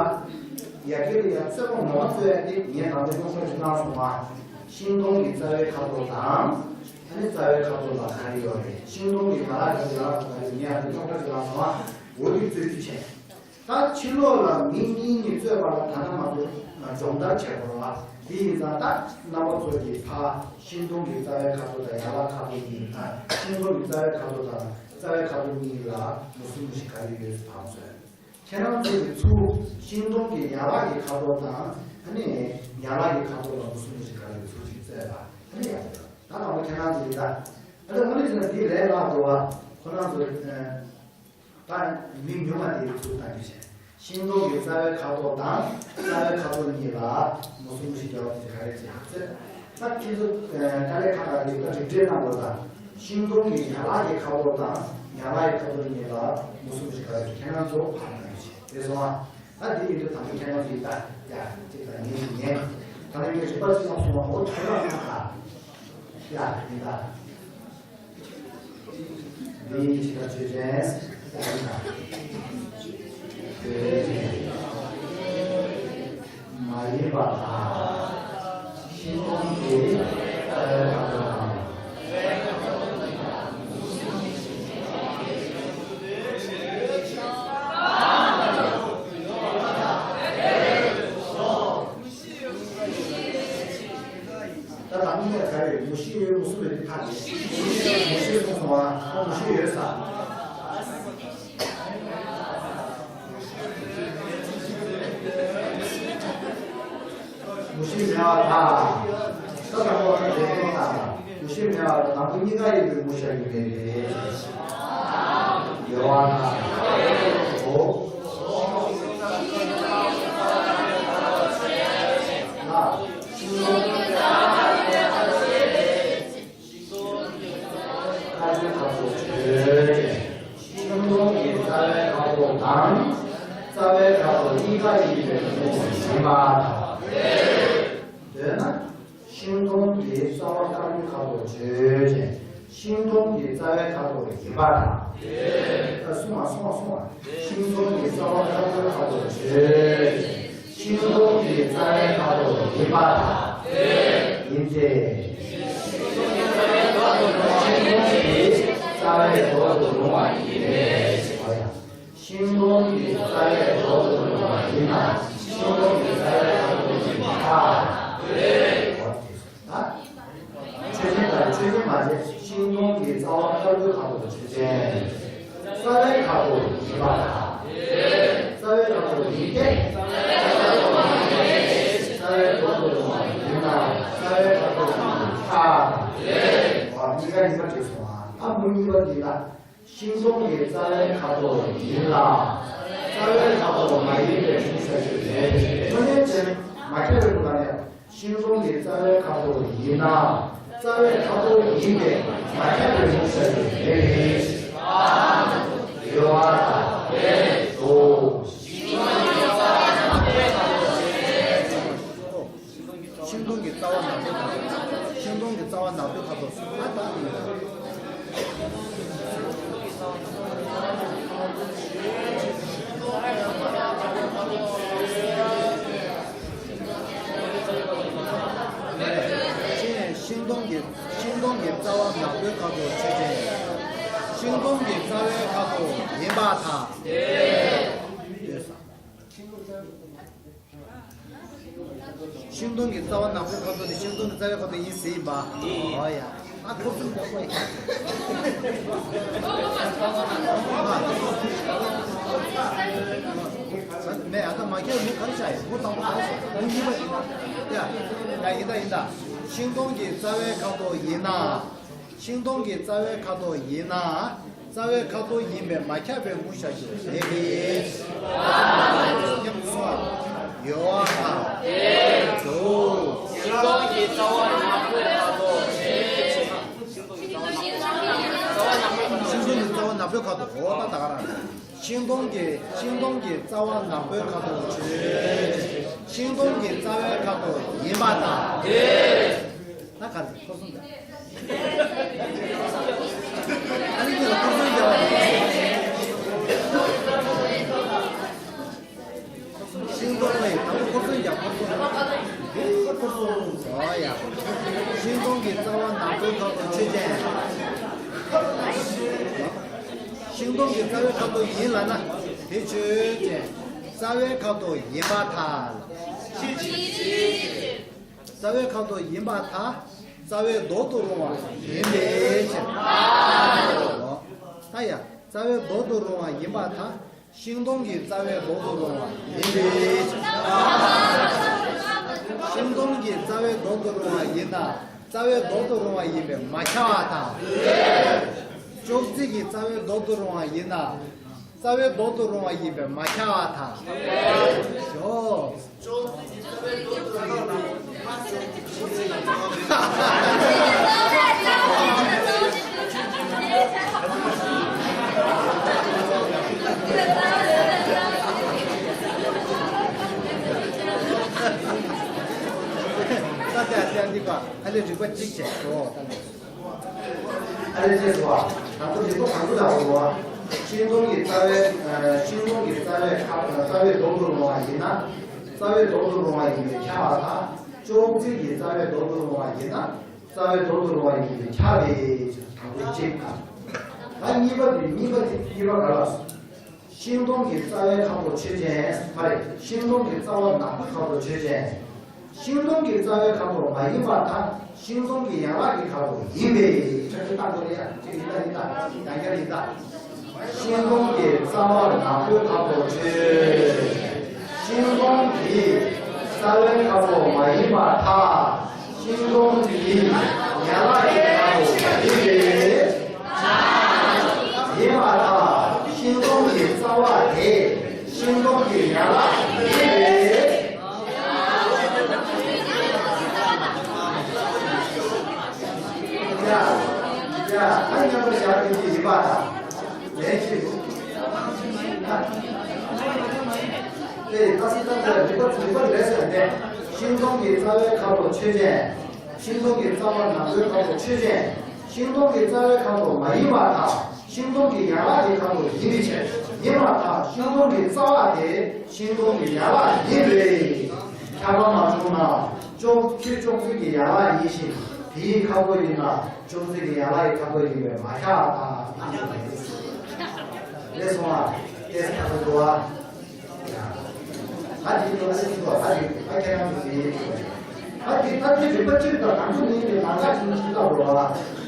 ཡ་གི་ལ་ཡ་རྩོད་པ་ངོ་མ་རྩོད་ཡ་དེ་ངས་ད་ལྟ་རྙོག་དྲ་ཞིག་བཏང་སོང་ང་། ཤིང་སྡོང་གི་རྩ་བའི་ཁ་དོག་དང་། ཨ་ནི་རྩ་བའི་ཁ་དོག་ལ་ག་རེ་ཡོད་རེད། ཤིང་སྡོང་གི་ཡན་ལག་གི་ཡན་ལག་ག་རེ་ངས་ད་ལྟ་རྙོག་དྲ་ཞིག་བཏང་སོང་ང་། འོ་དེ་རྩོད་རྒྱུ་བྱས། ད་ཕྱི་ལོགས་ལ་མི་གཉིས་ནི་རྩོད་པ་ལ་ད་ལྟ་ང་ཚོ་སྦྱོང་བརྡར་བྱེད་དགོས་རེད་བ། དེ་ཡིན་ཙང་ད་རྣམ་པ་ཚོ་གིས་ཕ་ཤིང་སྡོང་གི་རྩ་བའི་ཁ་དོག་དང་ཡན་ལག་ཁ་དོག་གཉིས། ཨ། ཤིང་སྡོང་གི་རྩ་བའི་ཁ་དོག་དང་རྩ་བའི་ཁ་དོག་གཉིས་ལ་མུ་གསུམ་མུ་བཞི་ག་རེ་ཡོད་ཟེར་དྲིས་སོང་། ཁྱེད་རང་ཚོ་གིས་ཚུར་ཤིང་སྡོང་གི་ཡན་ལག་གི་ཁ་དོག་དང་། ཨ་ནི་ཡན་ལག་གི་ཁ་དོག་ལ་མུ་གསུམ་མུ་བཞི་ག་རེ་ཡོད་ཚུར་ཅིག་རྩོད་པ། ཨ་ནི་ཡག་པོ་རེད། ད་དང་པོ་ཁྱེད་རང་ཚོ་གིས་ད། ཨ་ནི་དངོས་གནས་བྱས་ན་འདི་ལས་སླ་པོ་རེད་བ། ཁོ་རང་ཚོ། ཨ། ད་མི་ཉུང་བ་དེ་ཚུར་བཏང་རྒྱུ་བྱས། ཤིང་སྡོང་གི་རྩ་བའི་ཁ་དོག་དང་རྩ་བའི་ཁ་དོག་གཉིས་ལ་མུ་གསུམ་མུ་བཞི་རྒྱག་པ་དེ་ག་རེ་བྱེད་ཧ་ཚོད། ད་ཁྱེད་ཚོ་དཀའ་ལས་ཁག་ཁག་རེད། ད་རིགས་འགྲེ་གནང་དགོས་ད། ཤིང་སྡོང་གི་ཡན་ལག་གི་ཁ་དོག་དང་ཡན་ལག་གི་ཁ་དོག་གཉིས་ལ་མུ་གསུམ་མུ་བཞི་ག་རེ་བྱེད། ཁྱེད་རང་ཚོ་ཕར་བཏང་རྒྱུ་བྱས། རེད་སོང་ཨ། ད་འདི་ཡིན་དུས་དང་པོ་ཁྱེད་རང་ཚོ་ཡིན་ད། ཡ་གཅིག་དང་གཉིས་ཉན། ད་ནི་ངས་རིག་པ་གཅིག་ལ་སོང་བ་འོ་དོན་ལ་ན་ད། ཡ་ཡིན་ད། འདི་ཕྱི་ལ་ཆོས་ཅན། མ་ཡིན་པ་དང་། ཤིང་སྡོང་གི་རྩ་བའི་ཁ་དོག་དང་། ད་དང་པོ་ནས་ག་རེ་མུ་བཞི་ཡོད། མུ་གསུམ་ཡོད་དེ་ཕར་ཡོད། མུ་བཞི་གསུངས་སོང་བ། ཨ། མུ་བཞི་ཡོད་ས། མུ་བཞི་མེད་པ་དང་། ད་དང་པོ་ཁ་བྱེད་སྟངས་དང་། མུ་བཞི་མེད་པ་དང་དང་པོ་གཉིས་ཀ་ཡིན་པའི་མུ་བཞི་ཡོད་མེད་རེད། ཡོད་པ་དང་། འོ། ལ། ཤིང་སྡོང་གི་རྩ་བའི་ཁ་དོག་ཆོས་ཅན། ཤིང་སྡོང་གི་རྩ་བའི་ཁ་དོག་དང་། རྩ་བའི་ཁ་དོག་གཉིས་ཀ་ཡིན་པའི་གཟུགས་ཡིན་པ་དང་། འདོད་ན། ཤིང་སྡོང་གི་རྩ་བ་དཀར་པོའི་ཁ་དོག་ཆོས་ཅན། ཤིང་སྡོང་གི་རྩ་བའི་ཁ་དོག་ཡིན་པ་དང་། ཨ། གསུངས་པ་གསུངས་པ་གསུངས་པ། ཤིང་སྡོང་གི་རྩ་བ་དཀར་པོའི་ཁ་དོག་ཆོས་ཅན། ཤིང་སྡོང་གི་རྩ་བའི་ཁ་དོག་ཡིན་པ་དང་། ཡིན་ཏེ། ཤིང་སྡོང་གི་རྩ་བའི་མདོག་ཏུ་རུང་བ་ཡིན་ཏེ། ཤིང་སྡོང་གི་རྩ་བའི་མདོག་ཏུ་རུང་བ་ཡིན་ན། ཤིང་སྡོང་གི་རྩ་བའི་ཁ་དོག་ཡིན་པ་དང་། ད། ཆོས་ཅན་དང་ཆོས་ཅན་མ་བྱས། ཤིང་སྡོང་གི་རྩ་བ་དཀར་པོའི་ཁ་དོག་ཆོས་ཅན། རྩ་བའི་ཁ་དོག་ཡིན་པ་དང་། རྩ་བའི་ཁ་དོག་ཡིན་ཏེ། རྩ་བའི་མདོག་ཏུ་རུང་བ་ཡིན་ན། རྩ་བའི་ཁ་དོག་ཡིན་པ་དང་། འོ། གཉིས་ཀ་ཡིན་པ་བྲིས་སོང་ཨ། ད་མུ་གཉིས་པ་འདི་ལ། ཤིང་སྡོང་གི་རྩ་བའི་ཁ་དོག་ཡིན་ལ། རྩ་བའི་ཁ་དོག་མ་ཡིན་པའི་གཟུགས་བྱ་རྒྱུ་མེད། དངོས་གནས་ཅན་མ་ཁྱབ་པའི་སྐུ་ལ་ནི། ཤིང་སྡོང་གི་རྩ་བའི་ཁ་དོག་ཡིན་ན། རྩ་བའི་ཁ་དོག་ཡིན་པས་མ་ཁྱབ་པའི་གཟུགས་བྱ་རྒྱུ་མེད་པས། ཡོད་པ་དང་། འོ། ཤིང་སྡོང་གི་རྩ་བ་ནག་པོའི་ཁ་དོག་ཤིང་སྡོང་གི་རྩ་བ་ནག་པོའི་ཁ་དོག་ཨ། ད་ཡིན། རྩ་བ་ནག་པོའི་ཁ་དོག་ཆོས་ཅན། ཤིང་སྡོང་གི་རྩ་བའི་ཁ་དོག་ཡིན་པར་ཐལ། ཤིང་སྡོང་གི་རྩ་བ་ནག་པོའི་ཁ་དོག་ནི་ཤིང་སྡོང་གི་རྩ་བའི་ཁ་དོག་ཡིན་ཟེར་ཡིན་པ། ཨོ་ཡ། ཨ་ཁོ་ཚོ་འདྲ་པོ་ཡིན། མེད་ཨ་ད་མ་ཁྱེར་མུ་གར་བྱ་ཡི་མུ་དང་པོ་གར་བྱ་མུ་གཉིས་པ་ཡིན། ཡ། ཡ་ཡིན་ད་ཡིན་ད། ཤིང་སྡོང་གི་རྩ་བའི་ཁ་དོག་ཡིན་ན། ཤིང་སྡོང་གི་རྩ་བའི་ཁ་དོག་ཡིན་ན། རྩ་བའི་ཁ་དོག་ཡིན་པས་མ་ཁྱབ་པའི་མུ་བཞག་རྒྱུ་མེད་པས། ཉམས་སོང་། ཡོད་པར་ཐལ། ཤིང་སྡོང་གི་རྩ་བ་ནག་པོའི་ཁ་དོག་ཆོས་ཅན། ཤིང་སྡོང་གི་རྩ་བ་ནག་པོའི་ཁ་དོག་འོ་ད་ད་ག་རང་། ཤིང་སྡོང་གི་ཤིང་སྡོང་གི་རྩ་བ་ནག་པོའི་ཁ་དོག་ཆོས་ཅན། ཤིང་སྡོང་གི་རྩ་བའི་ཁ་དོག་ཡིན་པར་ཐལ། ད་ག་རེ་ཁོ་གསུངས་ད། ཨ་ནི་ཁྱེད་ལ་ཁོ་གསུངས་ཀྱང་། ཤིང་སྡོང་ལ་ཡི་དམ་པོ་ཁོ་གསུངས་ཀྱང་ཁོ་གསུངས། ཁོ་གསུངས་ཨོ་ཡ། ཤིང་སྡོང་གི་རྩ་བ་ནག་པོའི་ཁ་དོག་ཆོས་ཅན། ཤིང་སྡོང་གི་རྩ་བའི་ཁ་དོག་ཡིན་ལབ་ན་དེ་ཆོས་ཅན། རྩ་བའི་ཁ་དོག་ཡིན་པར་ཐལ། རྩ་བའི་ཁ་དོག་ཡིན་པར་ཐལ། རྩ་བའི་མདོག་ཏུ་རུང་བ་ཡིན་པའི་ཕྱིར། ད་ཡ། རྩ་བའི་མདོག་ཏུ་རུང་བ་ཡིན་པར་ཐལ། ཤིང་སྡོང་གི་རྩ་བའི་མདོག་ཏུ་རུང་བ་ཡིན་པའི་ཕྱིར། ཤིང་སྡོང་གི་རྩ་བའི་མདོག་ཏུ་རུང་བ་ཡིན་ན། རྩ་བའི་མདོག་ཏུ་རུང་བ་ཡིན་པས་མ་ཁྱབ་པར་ཐལ། ཅོག་ཙེ་གི་རྩ་བའི་མདོག་ཏུ་རུང་བ་ཡིན་ན། རྩ་བའི་མདོག་ཏུ་རུང་བ་ཡིན་པས་མ་ཁྱབ་པར་ཐལ། ཞོག་ད་ལྟ་ཨ་ནི་པ་ཨ་ལས་རིག་པ་གཅིག་བྱས་སོ། ཨ་ལས་ཅེས་སོ། དང་པོ་རིག་པ་དང་པོ་དང་པོ། ཤིང་སྡོང་གི་རྩ་བའི་ཤིང་སྡོང་གི་རྩ་བའི་ཁ་རྩ་བའི་མདོག་ཏུ་རུང་བ་ཡིན་ན། རྩ་བའི་མདོག་ཏུ་རུང་བ་ཡིན་པས་ཁྱབ་པར་ཐལ། ཅོག་ཙེ་གི་རྩ་བའི་མདོག་ཏུ་རུང་བ་ཡིན་ན། རྩ་བའི་མདོག་ཏུ་རུང་བ་ཡིན་པས་ཁྱབ་པའི་ཕྱིར། དང་པོ་གཅིག་དང་། ད་གཉིས་པ་དེ་གཉིས་པ་དེ་གཉིས་པ་ག་ལ། ཤིང་སྡོང་གི་རྩ་བའི་ཁ་དོག་ཆོས་ཅན། མ་རེད། ཤིང་སྡོང་གི་རྩ་བ་ནག་པོའི་ཁ་དོག་ཆོས་ཅན། ཤིང་སྡོང་གི་རྩ་བའི་ཁ་དོག་མ་ཡིན་པར་ཐལ། ཤིང་སྡོང་གི་ཡན་ལག་གི་ཁ་དོག་ཡིན་པས། ཁྱོད་ཀྱིས་ལྟ་དགོས་རེད་ཡ། ཁྱོད་ཀྱིས་ལྟ་ཡིན་ལྟ། ཡང་བསྐྱར་ཡིན་ལྟ། ཤིང་སྡོང་གི་རྩ་བ་ནག་པོའི་ཁ་དོག་ཆོས། ཤིང་སྡོང་གི་རྩ་བའི་ཁ་དོག་མ་ཡིན་པར་ཐལ། ཤིང་སྡོང་གི་ཡན་ལག་གི་ཁ་དོག་ཡིན་པས། ཡིན་པར་ཐལ། ཤིང་སྡོང་གི་རྩ་བ་དེ་ཤིང་སྡོང་གི་ཡན་ལག་ཡིན་པས། ཡ། ཡ། ད་མཉམ་པར་བཞག་ཡིན་གྱི་ཡིན་པ་དང་། ལན་གཅིག་ཨེ། ད་སི་ད་ད་རིག་པ་རིག་པ་རེད་ཟེར་ནས། ཤིང་སྡོང་གི་རྩ་བའི་ཁ་དོག་ཆོས་ཅན། ཤིང་སྡོང་གི་རྩ་བ་ནག་པོའི་ཁ་དོག་ཆོས་ཅན། ཤིང་སྡོང་གི་རྩ་བའི་ཁ་དོག་མ་ཡིན་པར་ཐལ། ཤིང་སྡོང་གི་ཡན་ལག་གི་ཁ་དོག་ཡིན་པའི་ཕྱིར། ཡིན་པར་ཐལ། ཤིང་སྡོང་གི་རྩ་བ་དེ་ཤིང་སྡོང་གི་ཡན་ལག་ཡིན་པས། ཁྱབ་པ་མ་བྱུང་ན། ཅོག་ཁྱོད་ཅོག་ཙེ་གི་ཡན་ལག་ཡིན་ཞིང་དེའི་ཁ་དོག་ཡིན་ན་ཅོག་ཙེ་གི་ཡན་ལག་གི་ཁ་དོག་ཡིན་པས་མ་ཁྱབ་པར་ཐལ། ལེགས་སོང་ཨ། ཏེས་ཁ་དོག་འདུག་ཨ། ད་དེ་ནི་ཨ་ནི་ཚོ་ཨ་རིག་ཨ་ཁྱེད་རང་ཚོ་ཟེར་ཡིན། ད་དེ་ད་དེ་རིག་པ་གཅིག་དང་དང་པོ་ནས་ནི་ལམ་ཁ་ཅིག་ཅིག་ལྟ་བ།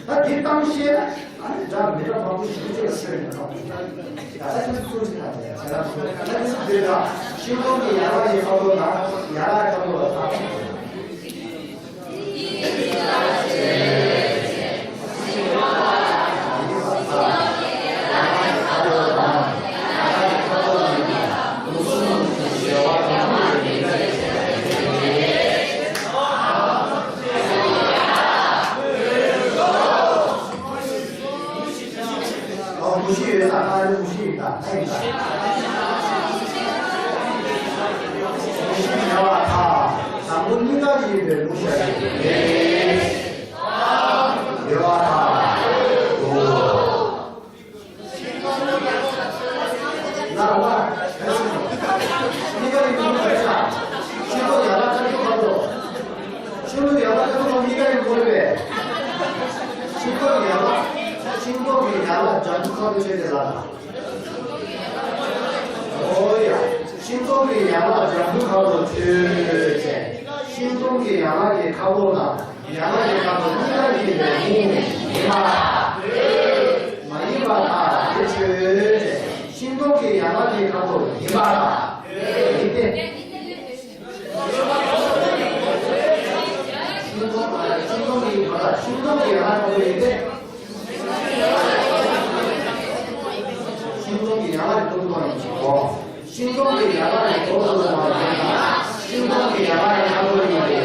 ད་དེ་བཏང་ཤེས་ན་ཨ་ནི་འདྲ་མི་འདྲ་མང་པོ་ཞིག་ཅིག་ལ་ཤེས་ཡོང་ད་ད་ད་ཅིག་ཚུར་ཅིག་ད་དེ་ད་ད་ཚུར་ད་ད་ཅིག་དེ་ད་ཤིང་སྡོང་གི་ཡན་ལག་ཡིན་ཁ་དོག་ན་ཡན་ལག་ཁ་དོག་ལ་ད། ཨོ། མུ་བཞི་ཡོད་ས་ཁ་ནི་མུ་བཞི་ཡིན་ད། མུ་བཞི་ཡོད་པར་ཐལ། དང་པོ་གཉིས་ཀ་ཡིན་པའི་མུ་བཞི་ཡོད་པར་ཐལ། ཨོ། ལ་ལ་གཉིས་ཀ་ཡིན་པའི་མུ་བཞི་ཡོད་ས། ཤིང་སྡོང་ཡན་ལག་ཁ་དོག་ཁ་དོག་ཤིང་སྡོང་ཡན་ལག་ཁ་དོག་གཉིས་ཀ་ཡིན་དགོས་རེད་པས། ཤིང་སྡོང་གི་ཡན་ལག་ཤིང་སྡོང་གི་ཡན་ལག་འཇམ་པོ་ཁ་ལོ་ཆོད་དེ་ལ། ཨོ་ཡ། ཤིང་སྡོང་གི་ཡན་ལག་འཇམ་པོ་ཁ་ལོ་ཆོད་ཅེས། ཤིང་སྡོང་གི་ཡན་ལག་གི་ཁ་ལོ་དང་ཡན་ལག་གི་ཁ་ལོ་གཉིས་ཀ་ཡིན་པའི་མུ་ཡིན་པ། མ་ཡིན་པ་དང་དེ་ཆོད་ཅེས། ཤིང་སྡོང་གི་ཡན་ལག་གི་ཁ་ལོ་ཡིན་པ་དང་ཡིན་ཏེ། ཤིང་སྡོང་ཨ། ཤིང་སྡོང་གི་ཡན་ལག་ཤིང་སྡོང་གི་ཡན་ལག་ཁོ་ཡིན་ཏེ། ཤིང་སྡོང་གི་ཡན་ལག་གི་ཐོག་ཏུ་ཡིན་གོ། ཤིང་སྡོང་གི་ཡན་ལག་གི་ཐོག་ཏུ་ཡིན་ན། ཤིང་སྡོང་གི་ཡན་ལག་གི་ཁ་ཐོག་ཡིན་ཏེ།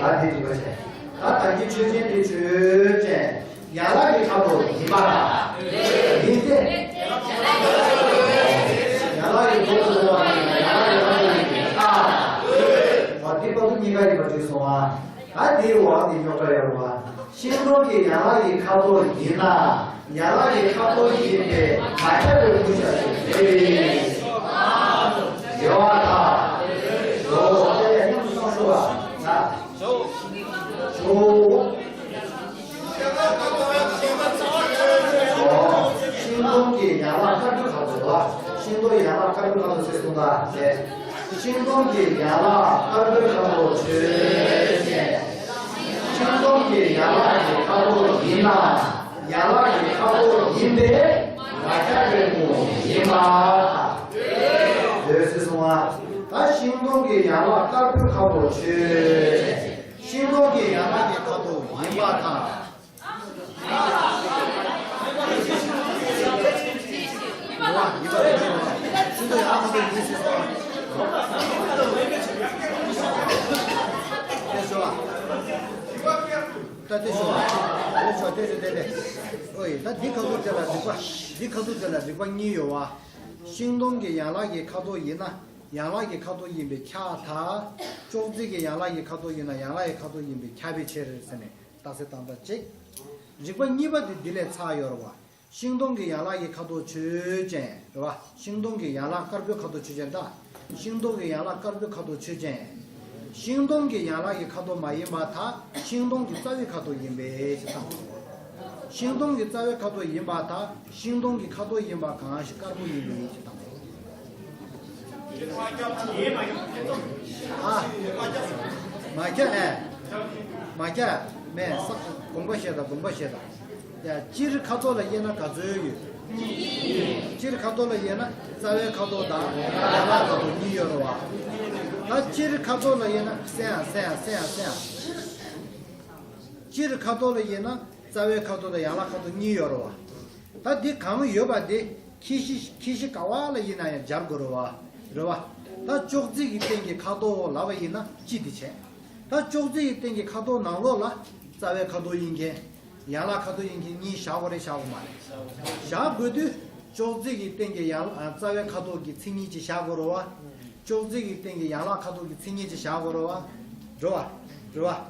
ད་དེ་ཅི་བ་བྱས། ད་ད་གི་ཆོས་ཅན་དེ་ཆོས་ཅན། ཡན་ལག་གི་ཁ་ཐོག་ཡིན་པ་དང་། ཡིན་ཏེ། ཡན་ལག་གི་ཐོག་ཏུ་ཡིན་ན་ཡན་ལག་གི་ཁ་ཐོག་ཡིན་ཏེ། ཨ། འོ་དེ་བར་དུ་གཉིས་ཀ་ཡིན་པ་བྲིས་སོང་ཨ། ད་དེའི་འོག་ནས་རྙོག་དྲ་ཡོད་རེད་བ། ཤིང་སྡོང་གི་ཡན་ལག་གི་ཁ་དོག་ཡིན་ན། ཡན་ལག་གི་ཁ་དོག་ཡིན་པས་མ་ཁྱབ་པའི་མུ་བཞག་ཞིག་རེད། རེད་བ་དང་། འོ་དེ་ཡང་མཉམ་དུ་གསུངས་ཤོག་ཨ། ཤིང་སྡོང་གི་ཡན་ལག་དཀར་པོའི་ཁ་དོག་རེད་བ། ཤིང་སྡོང་ཡན་ལག་དཀར་པོའི་ཁ་དོག་ཟེར་གསུངས་པ་རེད། ཤིང་སྡོང་གི་ཡན་ལག་དཀར་པོའི་ཁ་དོག་ཆོས་ཅན། ཤིང་སྡོང་གི་ཡན་ལག་གི་ཁ་དོག་ཡིན་ན། ཡན་ལག་གི་ཁ་དོག་ཡིན་པས་མ་ཁྱབ་པའི་མུ་ཡིན་པ། འོད་ཟེར་སོང་བ། ད་ཤིང་སྡོང་གི་ཡན་ལག་དཀར་པོའི་ཁ་དོག་ཆོས་ཅན། ཤིང་སྡོང་གི་ཡན་ལག་གི་ཁ་དོག་ཡིན་པ་དང་། ད་འདི་ཁ་ཐུག་དེ་ལ་རིགས་པ། འདི་ཁ་ཐུག་དེ་ལ་རིགས་པ་གཉིས་ཡོད་བ། ཤིང་སྡོང་གི་ཡན་ལག་གི་ཁ་དོག་ཡིན་ན། ཡན་ལག་གི་ཁ་དོག་ཡིན་པས་ཁྱབ་ད། ཅོག་ཙེ་གི་ཡན་ལག་གི་ཁ་དོག་ཡིན་ན་ཡན་ལག་གི་ཁ་དོག་ཡིན་པས་ཁྱབ་པའི་ཕྱིར་ཟེར་ནས་རྟགས་གསལ་བཏང་ད་ཅིག་རིགས་པ་གཉིས་པ་དེ་འདི་ལས་ཚར་ཡོད་རེད་བ། ཤིང་སྡོང་གི་ཡན་ལག་གི་ཁ་དོག་ཆོས་ཅན། རེད་བ། ཤིང་སྡོང་གི་ཡན་ལག་དཀར་པོའི་ཁ་དོག་ཆོས་ཅན་ད། ཤིང་སྡོང་གི་ཡན་ལག་དཀར་པོའི་ཁ་དོག་ཆོས་ཅན། ཤིང་སྡོང་གི་ཡན་ལག་གི་ཁ་དོག་མ་ཡིན་པར་ཐལ། ཤིང་སྡོང་གི་རྩ་བའི་ཁ་དོག་ཡིན་པས་ཞེས་དང་། ཤིང་སྡོང་གི་རྩ་བའི་ཁ་དོག་ཡིན་པར་ཐལ། ཤིང་སྡོང་གི་ཁ་དོག་ཡིན་པ་གང་ཞིག་དཀར་པོ་ཡིན་པས་ཞེས་དང་། ཨ། མ་ཁྱབ་ཨེ། མ་ཁྱབ་མེད་ས། དགོངས་པ་བཞེས་དང་དགོངས་པ་བཞེས་དང་། ཡ། སྤྱིར་ཁ་དོག་ལ་དབྱེ་ན་ག་ཚོད་ཡོད། སྤྱིར་ཁ་དོག་ལ་དབྱེ་ན་རྩ་བའི་ཁ་དོག་དང་ཡན་ལག་ཁ་དོག་གཉིས་ཡོད་རེད་བ། ད་སྤྱིར་ཁ་དོག་ལ་དབྱེ་ན་སེ་ཡང་སེ་ཡང་སེ་ཡང་སེ་ཡང་། སྤྱིར་ཁ་དོག་ལ་དབྱེ་ན་རྩ་བའི་ཁ་དོག་དང་ཡན་ལག་ཁ་དོག་གཉིས་ཡོད་རེད་བ། ད་འདི་གང་ཡོད་པ་དེ་ཁྱད་གཞི་ཁྱད་གཞི་ག་བ་ལ་དབྱེ་ན་ཡང་སྦྱར་དགོས་རེད་བ། རེད་བ། ད་ཅོག་ཙེ་གི་སྟེང་གི་ཁ་དོག་ལབ་པ་ཡིན་ན་སྤྱི་དེ་བྱས། ད་ཅོག་ཙེ་གི་སྟེང་གི་ཁ་དོག་ནང་ལོགས་ལ་རྩ་བའི་ཁ་དོག་དབྱེ་མཁན། ཡན་ལག་ཁ་དོག་དབྱེ་མཁན་གཉིས་བཞག་དགོས་རེད་བཞག་དགོས་མ་རེད། བཞག་དགོས་དུས་ཅོག་ཙེ་གི་སྟེང་གི་ཡན་ལག་རྩ་བའི་ཁ་དོག་གི་མཚན་ཉིད་ཅིག་བཞག་དགོས་རེད་བ། ཅོག་ཙེ་གི་སྟེང་གི་ཡན་ལག་ཁ་དོག་གི་མཚན་ཉིད་ཅིག་བཞག་དགོས་རེད་བ། རེད་བ། རེད་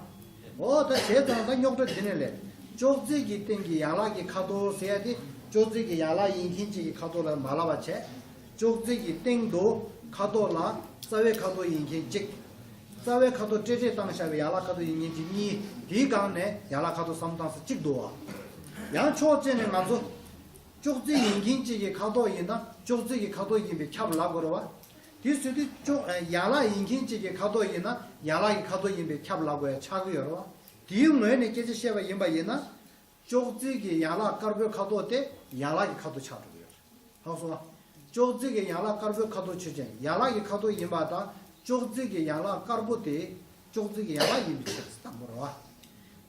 བ། འོ་ད་བྱས་ཙང་ད་རྙོག་དྲ་འདི་ནས་ལས། ཅོག་ཙེ་གི་སྟེང་གི་ཡན་ལག་གི་ཁ་དོག་ཟེར་ཡ་དེ་ཅོག་ཙེ་གི་ཡན་ལག་དབྱེ་མཁན་གཅིག་གི་ཁ་དོག་ལ་མ་ལབ་པ་བྱས། ཅོག་ཙེ་གི་སྟེང་དུ་ཁ་དོག་ལ་རྩ་བའི་ཁ་དོག་དབྱེ་མཁན་གཅིག་རྩ་བའི་ཁ་དོག་སྤྲེལ་སྤྲེལ་བཏང་བཞག་པའི་ཡན་ལག་ཁ་དོག་དབྱེ་མཁན་གཅིག་གཉིས། དེའི་སྒང་ནས་ཡན་ལག་ཁ་དོག་བསམ་བློ་བཏང་ས་གཅིག་འདུག་བ། ཡང་ཕྱོགས་གཅིག་ནས་ང་ཚོ་ཅོག་ཙེ་དབྱེ་མཁན་གཅིག་གི་ཁ་དོག་ཡིན་ན་ཅོག་ཙེ་གི་ཁ་དོག་ཡིན་པས་ཁྱབ་ལབ་དགོས་རེད་བ། དེ་བཟོས་དུས་ཅོག་ཡན་ལག་དབྱེ་མཁན་གཅིག་གི་ཁ་དོག་ཡིན་ན་ཡན་ལག་གི་ཁ་དོག་ཡིན་པས་ཁྱབ་ལབ་དགོས་ཡ་ཆགས་ཀྱི་ཡོད་རེད་བ། དེའི་ངོས་ནས་སྐད་ཆ་བཤད་པ་ཡིན་པ་ཡིན་ན། ཅོག་ཙེ་གི་ཡན་ལག་དཀར་པོའི་ཁ་དོག་དེ་ཡན་ལག་གི་ཁ་དོག་ཆགས་འགྲོ་གི་ཡོད་རེད། ཧ་གོ་སོང་ང་། ཅོག་ཙེ་གི་ཡན་ལག་དཀར་པོའི་ཁ་དོག་ཆོས་ཅན། ཡན་ལག་གི་ཁ་དོག་ཡིན་པ་དང་ཅོག་ཙེ་གི་ཡན་ལག་དཀར་པོ་དེ་ཅོག་ཙེ་གི་ཡན་ལག་ཡིན་པའི་ཕྱིར་བཏང་དགོས་རེད་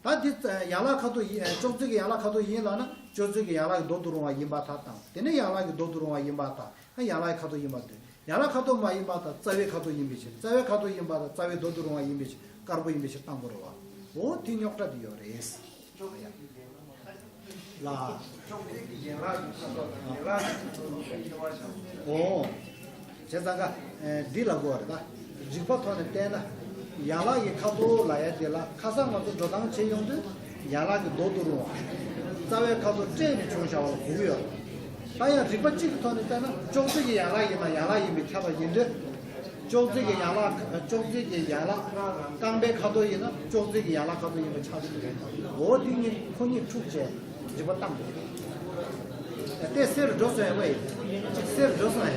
བ། ད་འདི་ཡན་ལག་ཁ་དོག་ཡིན། ཅོག་ཙེ་གི་ཡན་ལག་ཁ་དོག་ཡིན་ལབ་ན་ཅོག་ཙེ་གི་ཡན་ལག་གི་མདོར་བསྡུ་རུང་བ་ཡིན་པར་ཐལ་དང་། དེ་ནས་ཡན་ལག་གི་མདོར་བསྡུ་རུང་བ་ཡིན་པར་ཐལ། ཡན་ལག་གི་ཁ་དོག་ཡིན་པར་འདོད། ཡན་ལག་ཁ་དོག་མ་ཡིན་པར་ཐལ། རྩ་བའི་ཁ་དོག་ཡིན་པའི་ཕྱིར། རྩ་བའི་ཁ་དོག་ཡིན་པར་ཐལ། རྩ་བའི་མདོར་བསྡུ་རུང་བ་ཡིན་པའི་ཕྱིར། དཀར་པོ་ཡིན་པའི་ཕྱིར་བཏང་དགོས་རེད་བ། འོ་དེ་རྙོག་དྲ་དེ་ཡོད་རེད། ལ། འོ། བྱས་ཙང་ཀ་འདི་ལ་གོ་རེད་ད། རིགས་པ་ཐོག་ནས་བལྟས་ན། ཡན་ལག་གི་ཁ་དོག་ལབ་ཡ་དེ་ལ་ཁ་སང་ང་ཚོ་འགྲོ་སྟངས་བྱེད་ཡོང་དུས་ཡན་ལག་གི་མདོར་བསྡུ་རུང་བ། རྩ་བའི་ཁ་དོག་སྤྲད་ནས་བྱུང་བཞག་པ་ལ་གོ་གི་ཡོད་རེད། ད་ཡང་རིགས་པ་གཅིག་གི་ཐོག་ནས་བལྟས་ན་ཅོག་ཙེ་གི་ཡན་ལག་ཡིན་ན་ཡན་ལག་ཡིན་པས་ཁྱབ་པ་ཡིན་དུས། ཅོག་ཙེ་གི་ཡན་ལག་ཅོག་ཙེ་གི་ཡན་ལག་རྐང་པའི་ཁ་དོག་ཡིན་ན་ཅོག་ཙེ་གི་ཡན་ལག་ཁ་དོག་ཡིན་པ་ཆགས་ཀྱི་འདུག་འོ་འདི་གཉིས་ཁོ་གཉིས་འཁྲུག་བྱས་རིག་པ་བཏང་དགོས། ད་ལྟའི་གསེར་འགྲོ་སོང་ཡ་ཝེ། གཅིག་གསེར་འགྲོ་སོང་ཡ།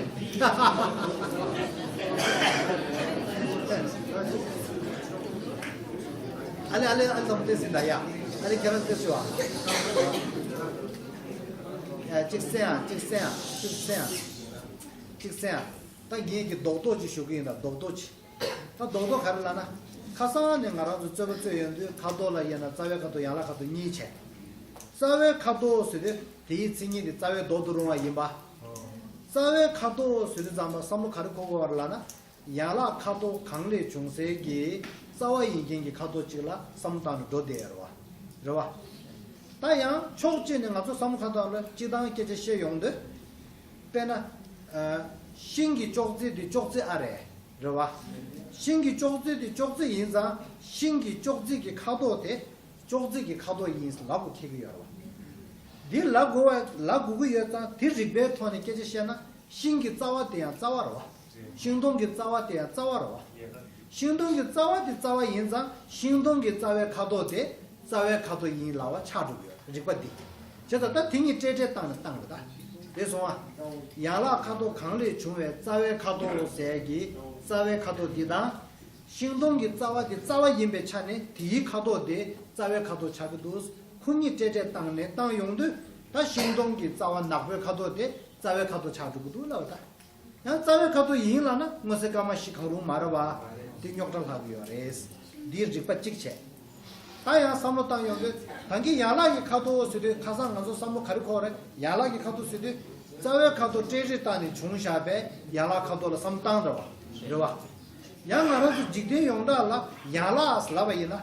ཨ་ལེ་ཨ་ལེ་ཨ་ལེ་ལོང་ཏེ་སི་ད་ཡ། ཨ་ལེ་ཁྱེད་རང་ཏེ་སི་བ། ཡ་གཅིག་གསན་ཨ་གཅིག་གསན་ཨ་གཅིག་གསན་ཨ། གཅིག་གསན་ཨ། ད་ངེད་ཀྱི་རྡོག་རྡོག་ཅིག་ཞུ་གི་ཡིན་ད་རྡོག་རྡོག་ཅིག་ད་རྡོག་རྡོག་ག་རེ་ལབ་ན། ཁ་སང་ནས་ང་རང་ཚོ་རྩོད་པ་རྩོད་ཡོང་དུས་ཁ་དོག་ལ་དབྱེ་ན་རྩ་བའི་ཁ་དོག་ཡན་ལག་ཁ་དོག་གཉིས་བྱས། རྩ་བའི་ཁ་དོག་ཟེར་དུས་དེའི་མཚན་ཉིད་དེ་རྩ་བའི་མདོག་ཏུ་རུང་བ་ཡིན་པ། རྩ་བའི་ཁ་དོག་ཟེར་དུས་ཙམ་པ་བསམ་བློ་ག་རེ་འཁོར་དགོས་པ་རེད་ལབ་ན། ཡན་ལག་ཁ་དོག་གང་ལས་བྱུང་སའི་གི་རྩ་བ་ཡིན་མཁན་གྱི་ཁ་དོག་ཅིག་ལ་བསམ་བློ་བཏང་ནས་འགྲོ་བསྡད་ཡོད་རེད་བ། རེད་བ། ད་ཡང་ཕྱོགས་གཅིག་ནས་ང་ཚོ་བསམ་བློ་ཁ་དོག་ལ་སྤྱི་བཏང་སྐད་ཆ་བཤད་ཡོང་དུས། དཔེར་ན། ཨ། ཤིང་གི་ཅོག་ཙེ་དེ་ཅོག་ཙེ་ཨ་རེད། རེད་བ། ཤིང་གི་ཅོག་ཙེ་དེ་ཅོག་ཙེ་ཡིན་ཙང་ཤིང་གི་ཅོག་ཙེ་གི་ཁ་དོག་དེ་ཅོག་ཙེ་གི་ཁ་དོག་ཡིན་ལབ་དགོས་ཁེལ་གི་ཡོད་རེད་བ། འདི་ལབ་དགོས་བ་ལབ་དགོས་ཀྱི་ཡོད་ཙང་དེ་རིགས་པའི་ཐོག་ནས་སྐད་ཆ་བཤད་ན་ཤིང་གི་རྩ་བ་དེ་ཡང་རྩ་བ་རེད་བ། ཤིང་སྡོང་གི་རྩ་བ་དེ་ཡང་རྩ་བ་རེད་བ། ཤིང་སྡོང་གི་རྩ་བ་དེ་རྩ་བ་ཡིན་ཙང་ཤིང་སྡོང་གི་རྩ་བའི་ཁ་དོག་དེ་རྩ་བའི་ཁ་དོག་ཡིན་ལབ་པ་ཆགས་འགྲོ་གི་ཡོད་རིགས་པ་འདི། བྱས་ཙང་ད་དེ་གཉིས་སྤྲེལ་སྤྲེལ་བཏང་ནས་བཏང་རེད་ད། རེད་སོང་ཨ། ཡན་ལག་ཁ་དོག་གང་ལས་བྱུང་བའི་རྩ་བའི་ཁ་དོག་ཟེར་གྱི་རྩ་བའི་ཁ་དོག་འདི་དང་། ཤིང་སྡོང་གི་རྩ་བ་དེ་རྩ་བ་ཡིན་པའི་ཆ་ནས་དེའི་ཁ་དོག་དེ་རྩ་བའི་ཁ་དོག་ཆགས་ཀྱི་འདུག་ཁོ་གཉིས་སྤྲེལ་སྤྲེལ་བཏང་ནས་བཏང་ཡོང་དུས་ད་ཤིང་སྡོང་གི་རྩ་བ་ནག་པོའི་ཁ་དོག་དེ་རྩ་བའི་ཁ་དོག་ཆགས་འགྲོ་གི་འདུག་ལབ་པ་ད། ཡང་རྩ་བའི་ཁ་དོག་ཡིན་ལབ་ན་མངོན་གསལ་སྐར་མ་བཞི་གང་རུང་མ་རེད་བ། འདི་རྙོག་དྲ་ལྷག་གི་ཡོད་རེད། འདིའི་རིགས་པ་གཅིག་བྱས། ད་ཡང་བསམ་བློ་བཏང་ཡོང་དུས་ད་གིན་ཡན་ལག་གི་ཁ་དོག་ཟེར་དུས་ཁ་སང་ང་ཚོ་བསམ་བློ་ག་རེ་འཁོར་རེད། ཡན་ལག་གི་ཁ་དོག་ཟེར་དུས་རྩ་བའི་ཁ་དོག་སྤྲེལ་རེ་བཏང་ནས་བྱུང་བཞག་པའི་ཡན་ལག་ཁ་དོག་ལ་བསམ་བཏང་རེད་བ། རེད་བ། ཡང་ང་རང་ཚོ་འཇིག་རྟེན་ཡོངས་གྲགས་ལ་ཡན་ལག་ལབ་པ་ཡིན་ན།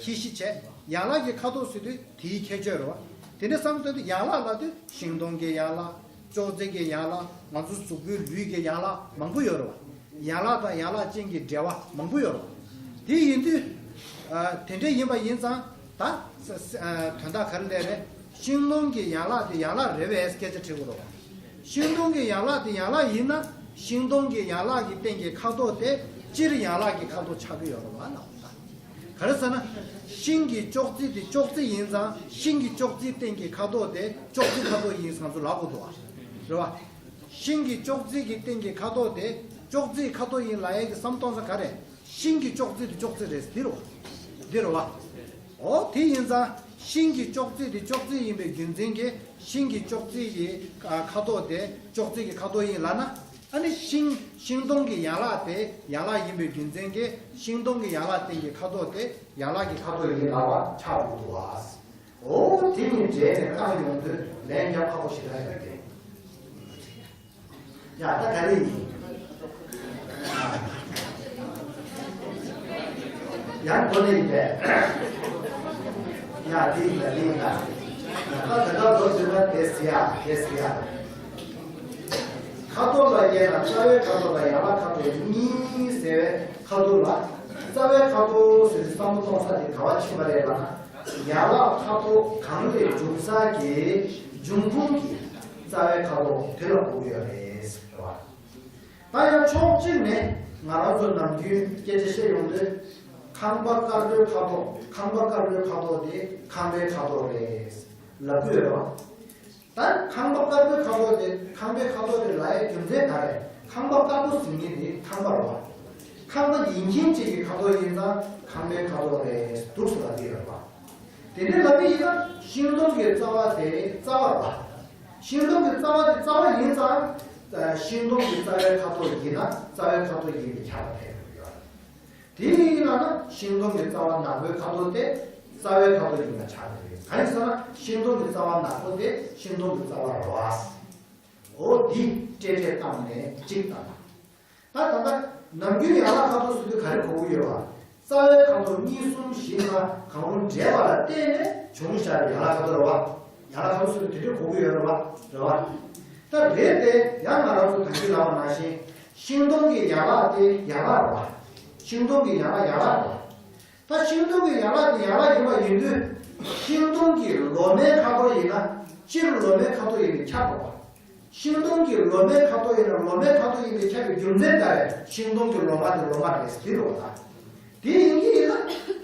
ཁྱད་གཞི་བྱས། ཡན་ལག་གི་ཁ་དོག་ཟེར་དུས་དེའི་ཁྱད་ཆོས་རེད་བ། དེ་འདྲ་བསམ་ཚུལ་དུ་ཡན་ལག་ལབ་དུས་ཤིང་སྡོང་གི་ཡན་ལག་ཅོག་ཙེ་གི་ཡན་ལག་ང་ཚོ་གཟུགས་པོའི་ལུས་ཀྱི་ཡན་ལག་མང་པོ་ཡོད་རེད་བ། ཡན་ལག་དང་ཡན་ལག་ཅན་གྱི་འབྲེལ་བ་མང་པོ་ཡོད་རེད་བ། དེ་ཡིན་དུས། ཨ། དེ་འདྲ་ཡིན་པ་ཡིན་ཙང་ད། ས་ས་ཨ། དོན་དག་ག་རེ་ལས་རེད། ཤིང་སྡོང་གི་ཡན་ལག་དེ་ཡན་ལག་རེད་པས་སྐད་ཆ་དྲི་དགོས་རེད་བ། ཤིང་སྡོང་གི་ཡན་ལག་དེ་ཡན་ལག་ཡིན་ན་ཤིང་སྡོང་གི་ཡན་ལག་གི་སྟེང་གི་ཁ་དོག་དེ་སྤྱིར་ཡན་ལག་གི་ཁ་དོག་ཆགས་ཀྱི་ཡོད་རེད་བ་ལབ་པ་དང་། ག་རེ་ཟེར་ན། ཤིང་གི་ཅོག་ཙེ་དེ་ཅོག་ཙེ་ཡིན་ཙང་ཤིང་གི་ཅོག་ཙེའི་སྟེང་གི་ཁ་དོག་དེ་ཅོག་ཙེ་ཁ་དོག་ཡིན་ཙང་ཚོ་ལབ་དགོས་འདུག་བ། རེད་བ། ཤིང་གི་ཅོག་ཙེ་གི་སྟེང་གི་ཁ་དོག་དེ་ཅོག་ཙེའི་ཁ་དོག་ཡིན་ལབ་ཡས་ཀྱི་བསམ་གཏོང་ས་ག་རེ། ཤིང་གི་ཅོག་ཙེ་དེ་ཅོག་ཙེ་རེད་འདི་རེད་བ། འདི་རེད་བ། འོ་དེ་ཡིན་ཙང་ཤིང་གི་ཅོག་ཙེ་དེ་ཅོག་ཙེ་ཡིན་པའི་རྒྱུ་མཚན་གྱིས་ཤིང་གི་ཅོག་ཙེ་ཡི་ཁ་དོག་དེ་ཅོག་ཙེ་གི་ཁ་དོག་ཡིན་ལབ་ན། ཨ་ནི་ཤིང་ཤིང་སྡོང་གི་ཡན་ལག་དེ་ཡན་ལག་ཡིན་པའི་རྒྱུ་མཚན་གྱིས་ཤིང་སྡོང་གི་ཡན་ལག་སྟེང་གི་ཁ་དོག་དེ་ཡན་ལག་གི་ཁ་དོག་ཡིན་ལབ་པ་ཆགས་འགྲོ་འདུག་བ། འོ་དེ་གཉིས་འདྲེས་ནས་བཏང་ཡོང་དུས་ལན་རྒྱབ་ཁག་པོ་ཞེ་དྲག་ཡོད་དེ། ཡ་ད་ག་རེ་ཡིན། ཡང་གོ་ནས་ཡིན་པས། ཡ་དེ་ཡིན་ད་དེ་ཡིན་ད། ད་ད་ལྟ་ལོ་ཟེར་ན་དེ་ཟེར་ཡ་དེ་ཟེར་ཡ། ཁ་དོག་ལ་དབྱེ་ན་རྩ་བའི་ཁ་དོག་དང་ཡན་ལག་ཁ་དོག་གཉིས་ཟེར་བའི་ཁ་དོག་ལ། རྩ་བའི་ཁ་དོག་ཟེར་དུས་བསམ་བློ་གཏོང་ས་དེ་ག་བ་ཕྱིན་པ་རེད་ལབ་ན། ཡན་ལག་ཁ་དོག་གང་ལས་འབྱུང་ས་གི་འབྱུང་ཁུངས་ཀྱི་རྩ་བའི་ཁ་དོག་དེ་ལ་གོ་གི་ཡོད་རེད་ཟེར་བ། ད་ཡང་ཕྱོགས་གཅིག་ནས་ང་རང་ཚོ་ནམ་རྒྱུན་སྐད་ཆ་བཤད་ཡོང་དུས། ཁང་པ་དཀར་པོའི་ཁ་དོག་ཁང་པ་དཀར་པོའི་ཁ་དོག་དེ་ཁང་པའི་ཁ་དོག་རེད་ལབ་ཀྱི་ཡོད་རེད་བ། ད་ཁང་པ་དཀར་པོའི་ཁ་དོག་དེ་ཁང་པའི་ཁ་དོག་དེ་ལབ་ཡའི་རྒྱུ་མཚན་ག་རེ། ཁང་པ་དཀར་པོ་ཟེར་མཁན་དེ་ཁང་པ་རེད་བ། ཁང་པ་ཡིན་མཁན་གཅིག་གི་ཁ་དོག་ཡིན་ཙང་ཁང་པའི་ཁ་དོག་རེད་འདུག་སེ་ལབ་ཀྱི་ཡོད་རེད་བ། དེ་འདྲ་ལབ་ཀྱི་ཡིན་ན་ཤིང་སྡོང་གི་རྩ་བ་དེ་རྩ་བ་རེད་བ། ཤིང་སྡོང་གི་རྩ་བ་དེ་རྩ་བ་ཡིན་ཙང་། ཤིང་སྡོང་གི་རྩ་བའི་ཁ་དོག་ཡིན་ན་རྩ་བའི་ཁ་དོག་ཡིན་པའི་ཁྱབ་པ་ཕེབས་ཡོད་རེད། དེ་ཡིན་ལབ་ན་ཤིང་སྡོང་གི་རྩ་བ་ནག་པོའི་ཁ་དོག་དེ་རྩ་བའི་ཁ་དོག་ཡིན་པ་ཆགས་ཀྱི་རེད། གང་ཡིན་ཟེར་ན་ཤིང་སྡོང་གི་རྩ་བ་ནག་པོ་དེ་ཤིང་སྡོང་གི་རྩ་བ་རེད་བ། འོ་འདི་སྤྲེལ་སྤྲེལ་བཏང་ནས་གཅིག་བཏང་། ད་ད་ལྟ་ནམ་རྒྱུན་ཡན་ལག་ཁ་དོག་ཟེར་དུས་ག་རེ་གོ་གི་ཡོད་བ། རྩ་བའི་ཁ་དོག་གཉིས་གསུམ་བཞི་ལྔ་གང་རུང་འདྲེས་པ་ལ་བརྟེན་ནས་བྱུང་བཞག་པའི་ཡན་ལག་ཁ་དོག་རེད་བ། ཡན་ལག་ཁ་དོག་ཟེར་དུས་དེ་འདྲ་གོ་གི་ཡོད་རེད་བ། རེད་བ། ད་རེད་དེ་ཡང་ང་རང་ཚོ་ད་གིན་ལབ་པ་ནང་བཞིན། ཤིང་སྡོང་གི་ཡན་ལག་དེ་ཡན་ལག་རེད་བ། ཤིང་སྡོང་གི་ཡན་ལག་ཡན་ལག་རེད་བ། ད་ཤིང་སྡོང་གི་ཡན་ལག་དེ་ཡན་ལག་ཡིན་པ་ཡིན་དུས། ཤིང་སྡོང་གི་ལོ་མའི་ཁ་དོག་ཡིན་ན་སྤྱིར་ལོ་མའི་ཁ་དོག་ཡིན་པས་ཁྱབ་པ། ཤིང་སྡོང་གི་ལོ་མའི་ཁ་དོག་ཡིན་ན་ལོ་མའི་ཁ་དོག་ཡིན་པའི་ཁྱབ་པའི་རྒྱུ་མཚན་ག་རེ། ཤིང་སྡོང་གི་ལོ་མ་དེ་ལོ་མ་རེད་དེ་རེད་བ། ད་དེ་ཡིན་གྱི་ཡིན་ན་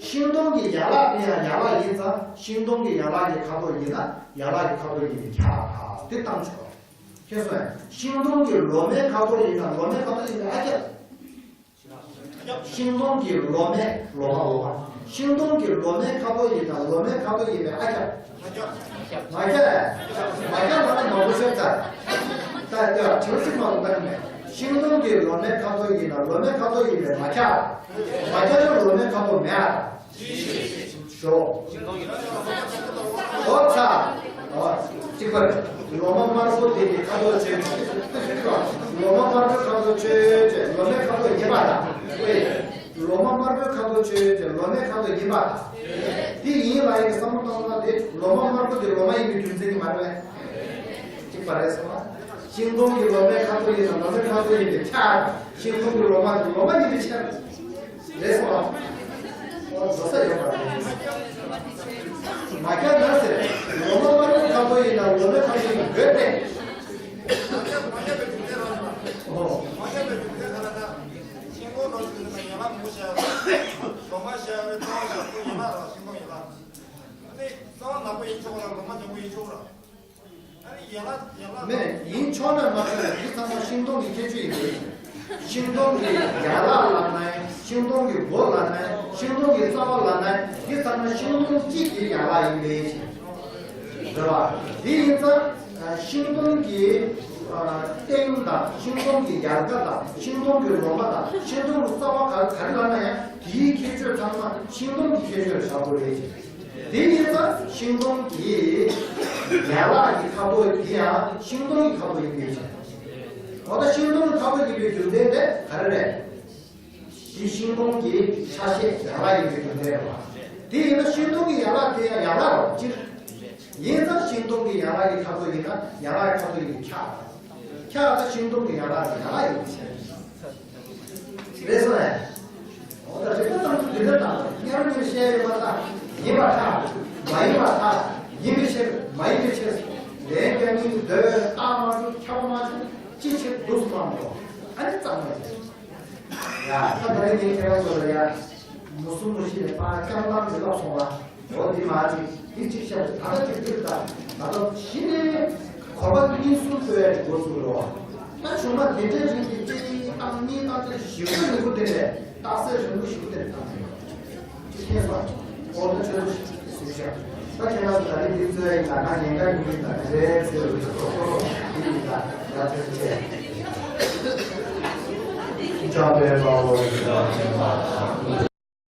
ཤིང་སྡོང་གི་ཡན་ལག་དེ་ཡང་ཡན་ལག་ཡིན་ཙང་ཤིང་སྡོང་གི་ཡན་ལག་གི་ཁ་དོག་ཡིན་ན་ཡན་ལག་གི་ཁ་དོག་ཡིན་པའི་ཁྱབ་པ་དེ་བཏང་ཆོག་མཁྱེན་སོང་ངས། ཤིང་སྡོང་གི་ལོ་མའི་ཁ་དོག་ཡིན་ན་ལོ་མའི་ཁ་དོག་ཡིན་པའི་ཨ་ཁྱབ། ཤིང་སྡོང་གི་ལོ་མའི་ལོ་མ་ལོ་མ། ཤིང་སྡོང་གི་ལོ་མའི་ཁ་དོག་ཡིན་ན་ལོ་མའི་ཁ་དོག་ཡིན་པའི་ཨ་ཁྱབ། མ་ཁྱབ། མ་ཁྱབ་ལ་ནི་མང་པོ་ཤོད་ཚར། ད་ལྟ་དྲི་བ་གཅིག་མ་གཏོགས་གཏན་མེད། ཤིང་སྡོང་གི་ལོ་མའི་ཁ་དོག་ཡིན་ན་ལོ་མའི་ཁ་དོག་ཡིན་པའི་མ་ཁྱབ། མ་ཁྱབ་ལ་ལོ་མའི་ཁ་དོག་མེད་ཨ། ཞོག །ཨོ་ཚ། ཨོ། གཅིག་པར། ལོ་མ་དམར་པོ་དེ་གི་ཁ་དོག་ཆོས་ཅན། ལོ་མ་དམར་པོའི་ཁ་དོག་ཆོས་ཅན། ལོ་མའི་ཁ་དོག་ཡིན་པ་དང་། ལོ་མ་དམར་པོའི་ཁ་དོག་ཆོས་ཅན། ལོ་མའི་ཁ་དོག་ཡིན་པ་དང་། དེ་ཡིན་ལ་ཡིན་བསམ་བློ་བཏང་ན་དེ་ལོ་མ་དམར་པོ་དེ་ལོ་མ་ཡིན་པའི་རྒྱུ་མཚན་གྱིས་མ་རེད་པས། གཅིག་པ་རེད་སོང་ང་། ཤིང་སྡོང་གི་ལོ་མའི་ཁ་དོག་ཡིན་ན་ལོ་མའི་ཁ་དོག་ཡིན་པའི་ཁྱབ། ཤིང་སྡོང་གི་ལོ་མ་དེ་ལོ་མ་ཡིན་པའི་ཁྱབ། རེད་སོང་ང་། ཨོ་འགྲོ་ས་ཡོད་པ་རེད། མ་ཁྱབ་ན་ཟེར། ལོ་མ་དམར་པོའི་ཁ་དོག་ཡིན་ན་ལོ་མའི་ཁ་དོག་ཡིན་དགོས་ཏེ། ཨོ། མེད། ཡིན་ཆོག་ན་མ་ཆོག་ན་འདི་ཚང་མ་ཤིང་སྡོང་གི་ཁྱད་ཆོས་ཡིན་པས། ཤིང་སྡོང་གི་ཡན་ལག་ལབ་ན་ཡང་། ཤིང་སྡོང་གི་མགོ་ལབ་ན་ཡང་། ཤིང་སྡོང་གི་རྩ་བ་ལབ་ན་ཡང་། འདི་ཚང་མ་ཤིང་སྡོང་གཅིག་གི་ཡན་ལག་ཡིན་པས། རེད་བ། དེ་ཡིན་ཙང་ཤིང་སྡོང་གི་སྟེང་དང་། ཤིང་སྡོང་གི་ཡལ་ག་དང་། ཤིང་སྡོང་གི་ལོ་མ་དང་། ཤིང་སྡོང་གི་རྩ་བ་ག་ག་རེ་ལབ་ན་ཡང་དེའི་ཁྱད་ཆོས་ཚང་མ་ཤིང་སྡོང་གི་ཁྱད་ཆོས་ལ་བཞག་དགོས་རེད། དེ་ཡིན་ཙང་ཤིང་སྡོང་གི་ཡན་ལག་གི་ཁ་དོག་དེ་ཡང་ཤིང་སྡོང་གི་ཁ་དོག་ཡིན་པའི་ཕྱིར། འོ་ད་ཤིང་སྡོང་གི་ཁ་དོག་ཡིན་པའི་རྒྱུ་མཚན་དེ་ག་རེ་རེད། དེ་ཤིང་སྡོང་གི་ཆ་ཤས་ཡན་ལག་ཡིན་པའི་རྒྱུ་མཚན་རེད་བ། དེ་ཡིན་ན་ཤིང་སྡོང་གི་ཡན་ལག་དེ་ཡང་ཡན་ལག་རོ་སྤྱིར། ཡིན་ཙང་ཤིང་སྡོང་གི་ཡན་ལག་གི་ཁ་དོག་ཡིན་ན་ཡན་ལག་གི་ཁ་དོག་ཡིན་པའི་ཁྱབ། ཁྱབ་ད་ཤིང་སྡོང་གི་ཡན་ལག་དེ་ཡན་ལག་ཡིན་པའི་ཕྱིར། རེད་སོང་ངས། འོ་ད་རིག་པ་བཏང་ཚུལ་འདི་འདྲ་དང་། སྙན་རུ་སྙན་བཤད་ཡོད་པ་དང་། ཡིན་པར་ཐལ། མ་ཡིན་པར་ཐལ། ཡིན་པའི་ཕྱིར། མ་ཡིན་པའི་ཕྱིར། ལན་རྒྱག་མིན་འདོད་རྟགས་མ་བྱུང་། ཁྱབ་པ་མ་བྱུང་། ཅི་ཕྱིར་འདུག་སེ་མ་འགྲོ། ཨ་ནི་གཙང་མ་རེད། ཡ་ད་ད་རེས་ངས་ཁྱེད་རང་ཚོ་ལ་ཡ་མུ་གསུམ་མུ་བཞི་ནས་ཕར་རྐྱང་ལམ་འདི་ལབ་སོང་བ། འོ་འདི་མ་ཅིག་འདི་ཅིག་བཤད། ད་ལྟ་ཅིག་འདིར་ད་ད་ལྟ་གཞི་ནས་གོ་བ་གཉིས་གསུམ་སྤོས་ཡ་འགོ་ཚུགས་རོགས། ད་ཆུང་མ་དེ་འདྲའི་རིགས་ཀྱི་སྐད་ཡིག་བཏང་གཉིས་བཏང་དེ་ཞིབ་ཏུ་ལེགས་པོ་དེ་ནས་རྟགས་གསལ་རིང་པོ་ཞིབ་དེ་བཏང་ཡོད། ཅི་ཐེན་སོང་། འོ་ན་ཁྱོད་ཚོ་ཞིབ་ཏུ་གཟིགས་ཤོག་ད་ཁྱེད་རང་ཚོ་ད་རེས་འདི་རྩོད་ཡིན་ད་ང་ཉེན་ཁ་ཡིན་ད་རེད་ཟེར་བའི་ཐོག་ཐོག་འདི་ཡིན་ད་ཡ་ཐོན་ཆེ། ཅང་པའི་དཔའ་བོ་ཡི་དྭགས་ཆེན་པ་དང་།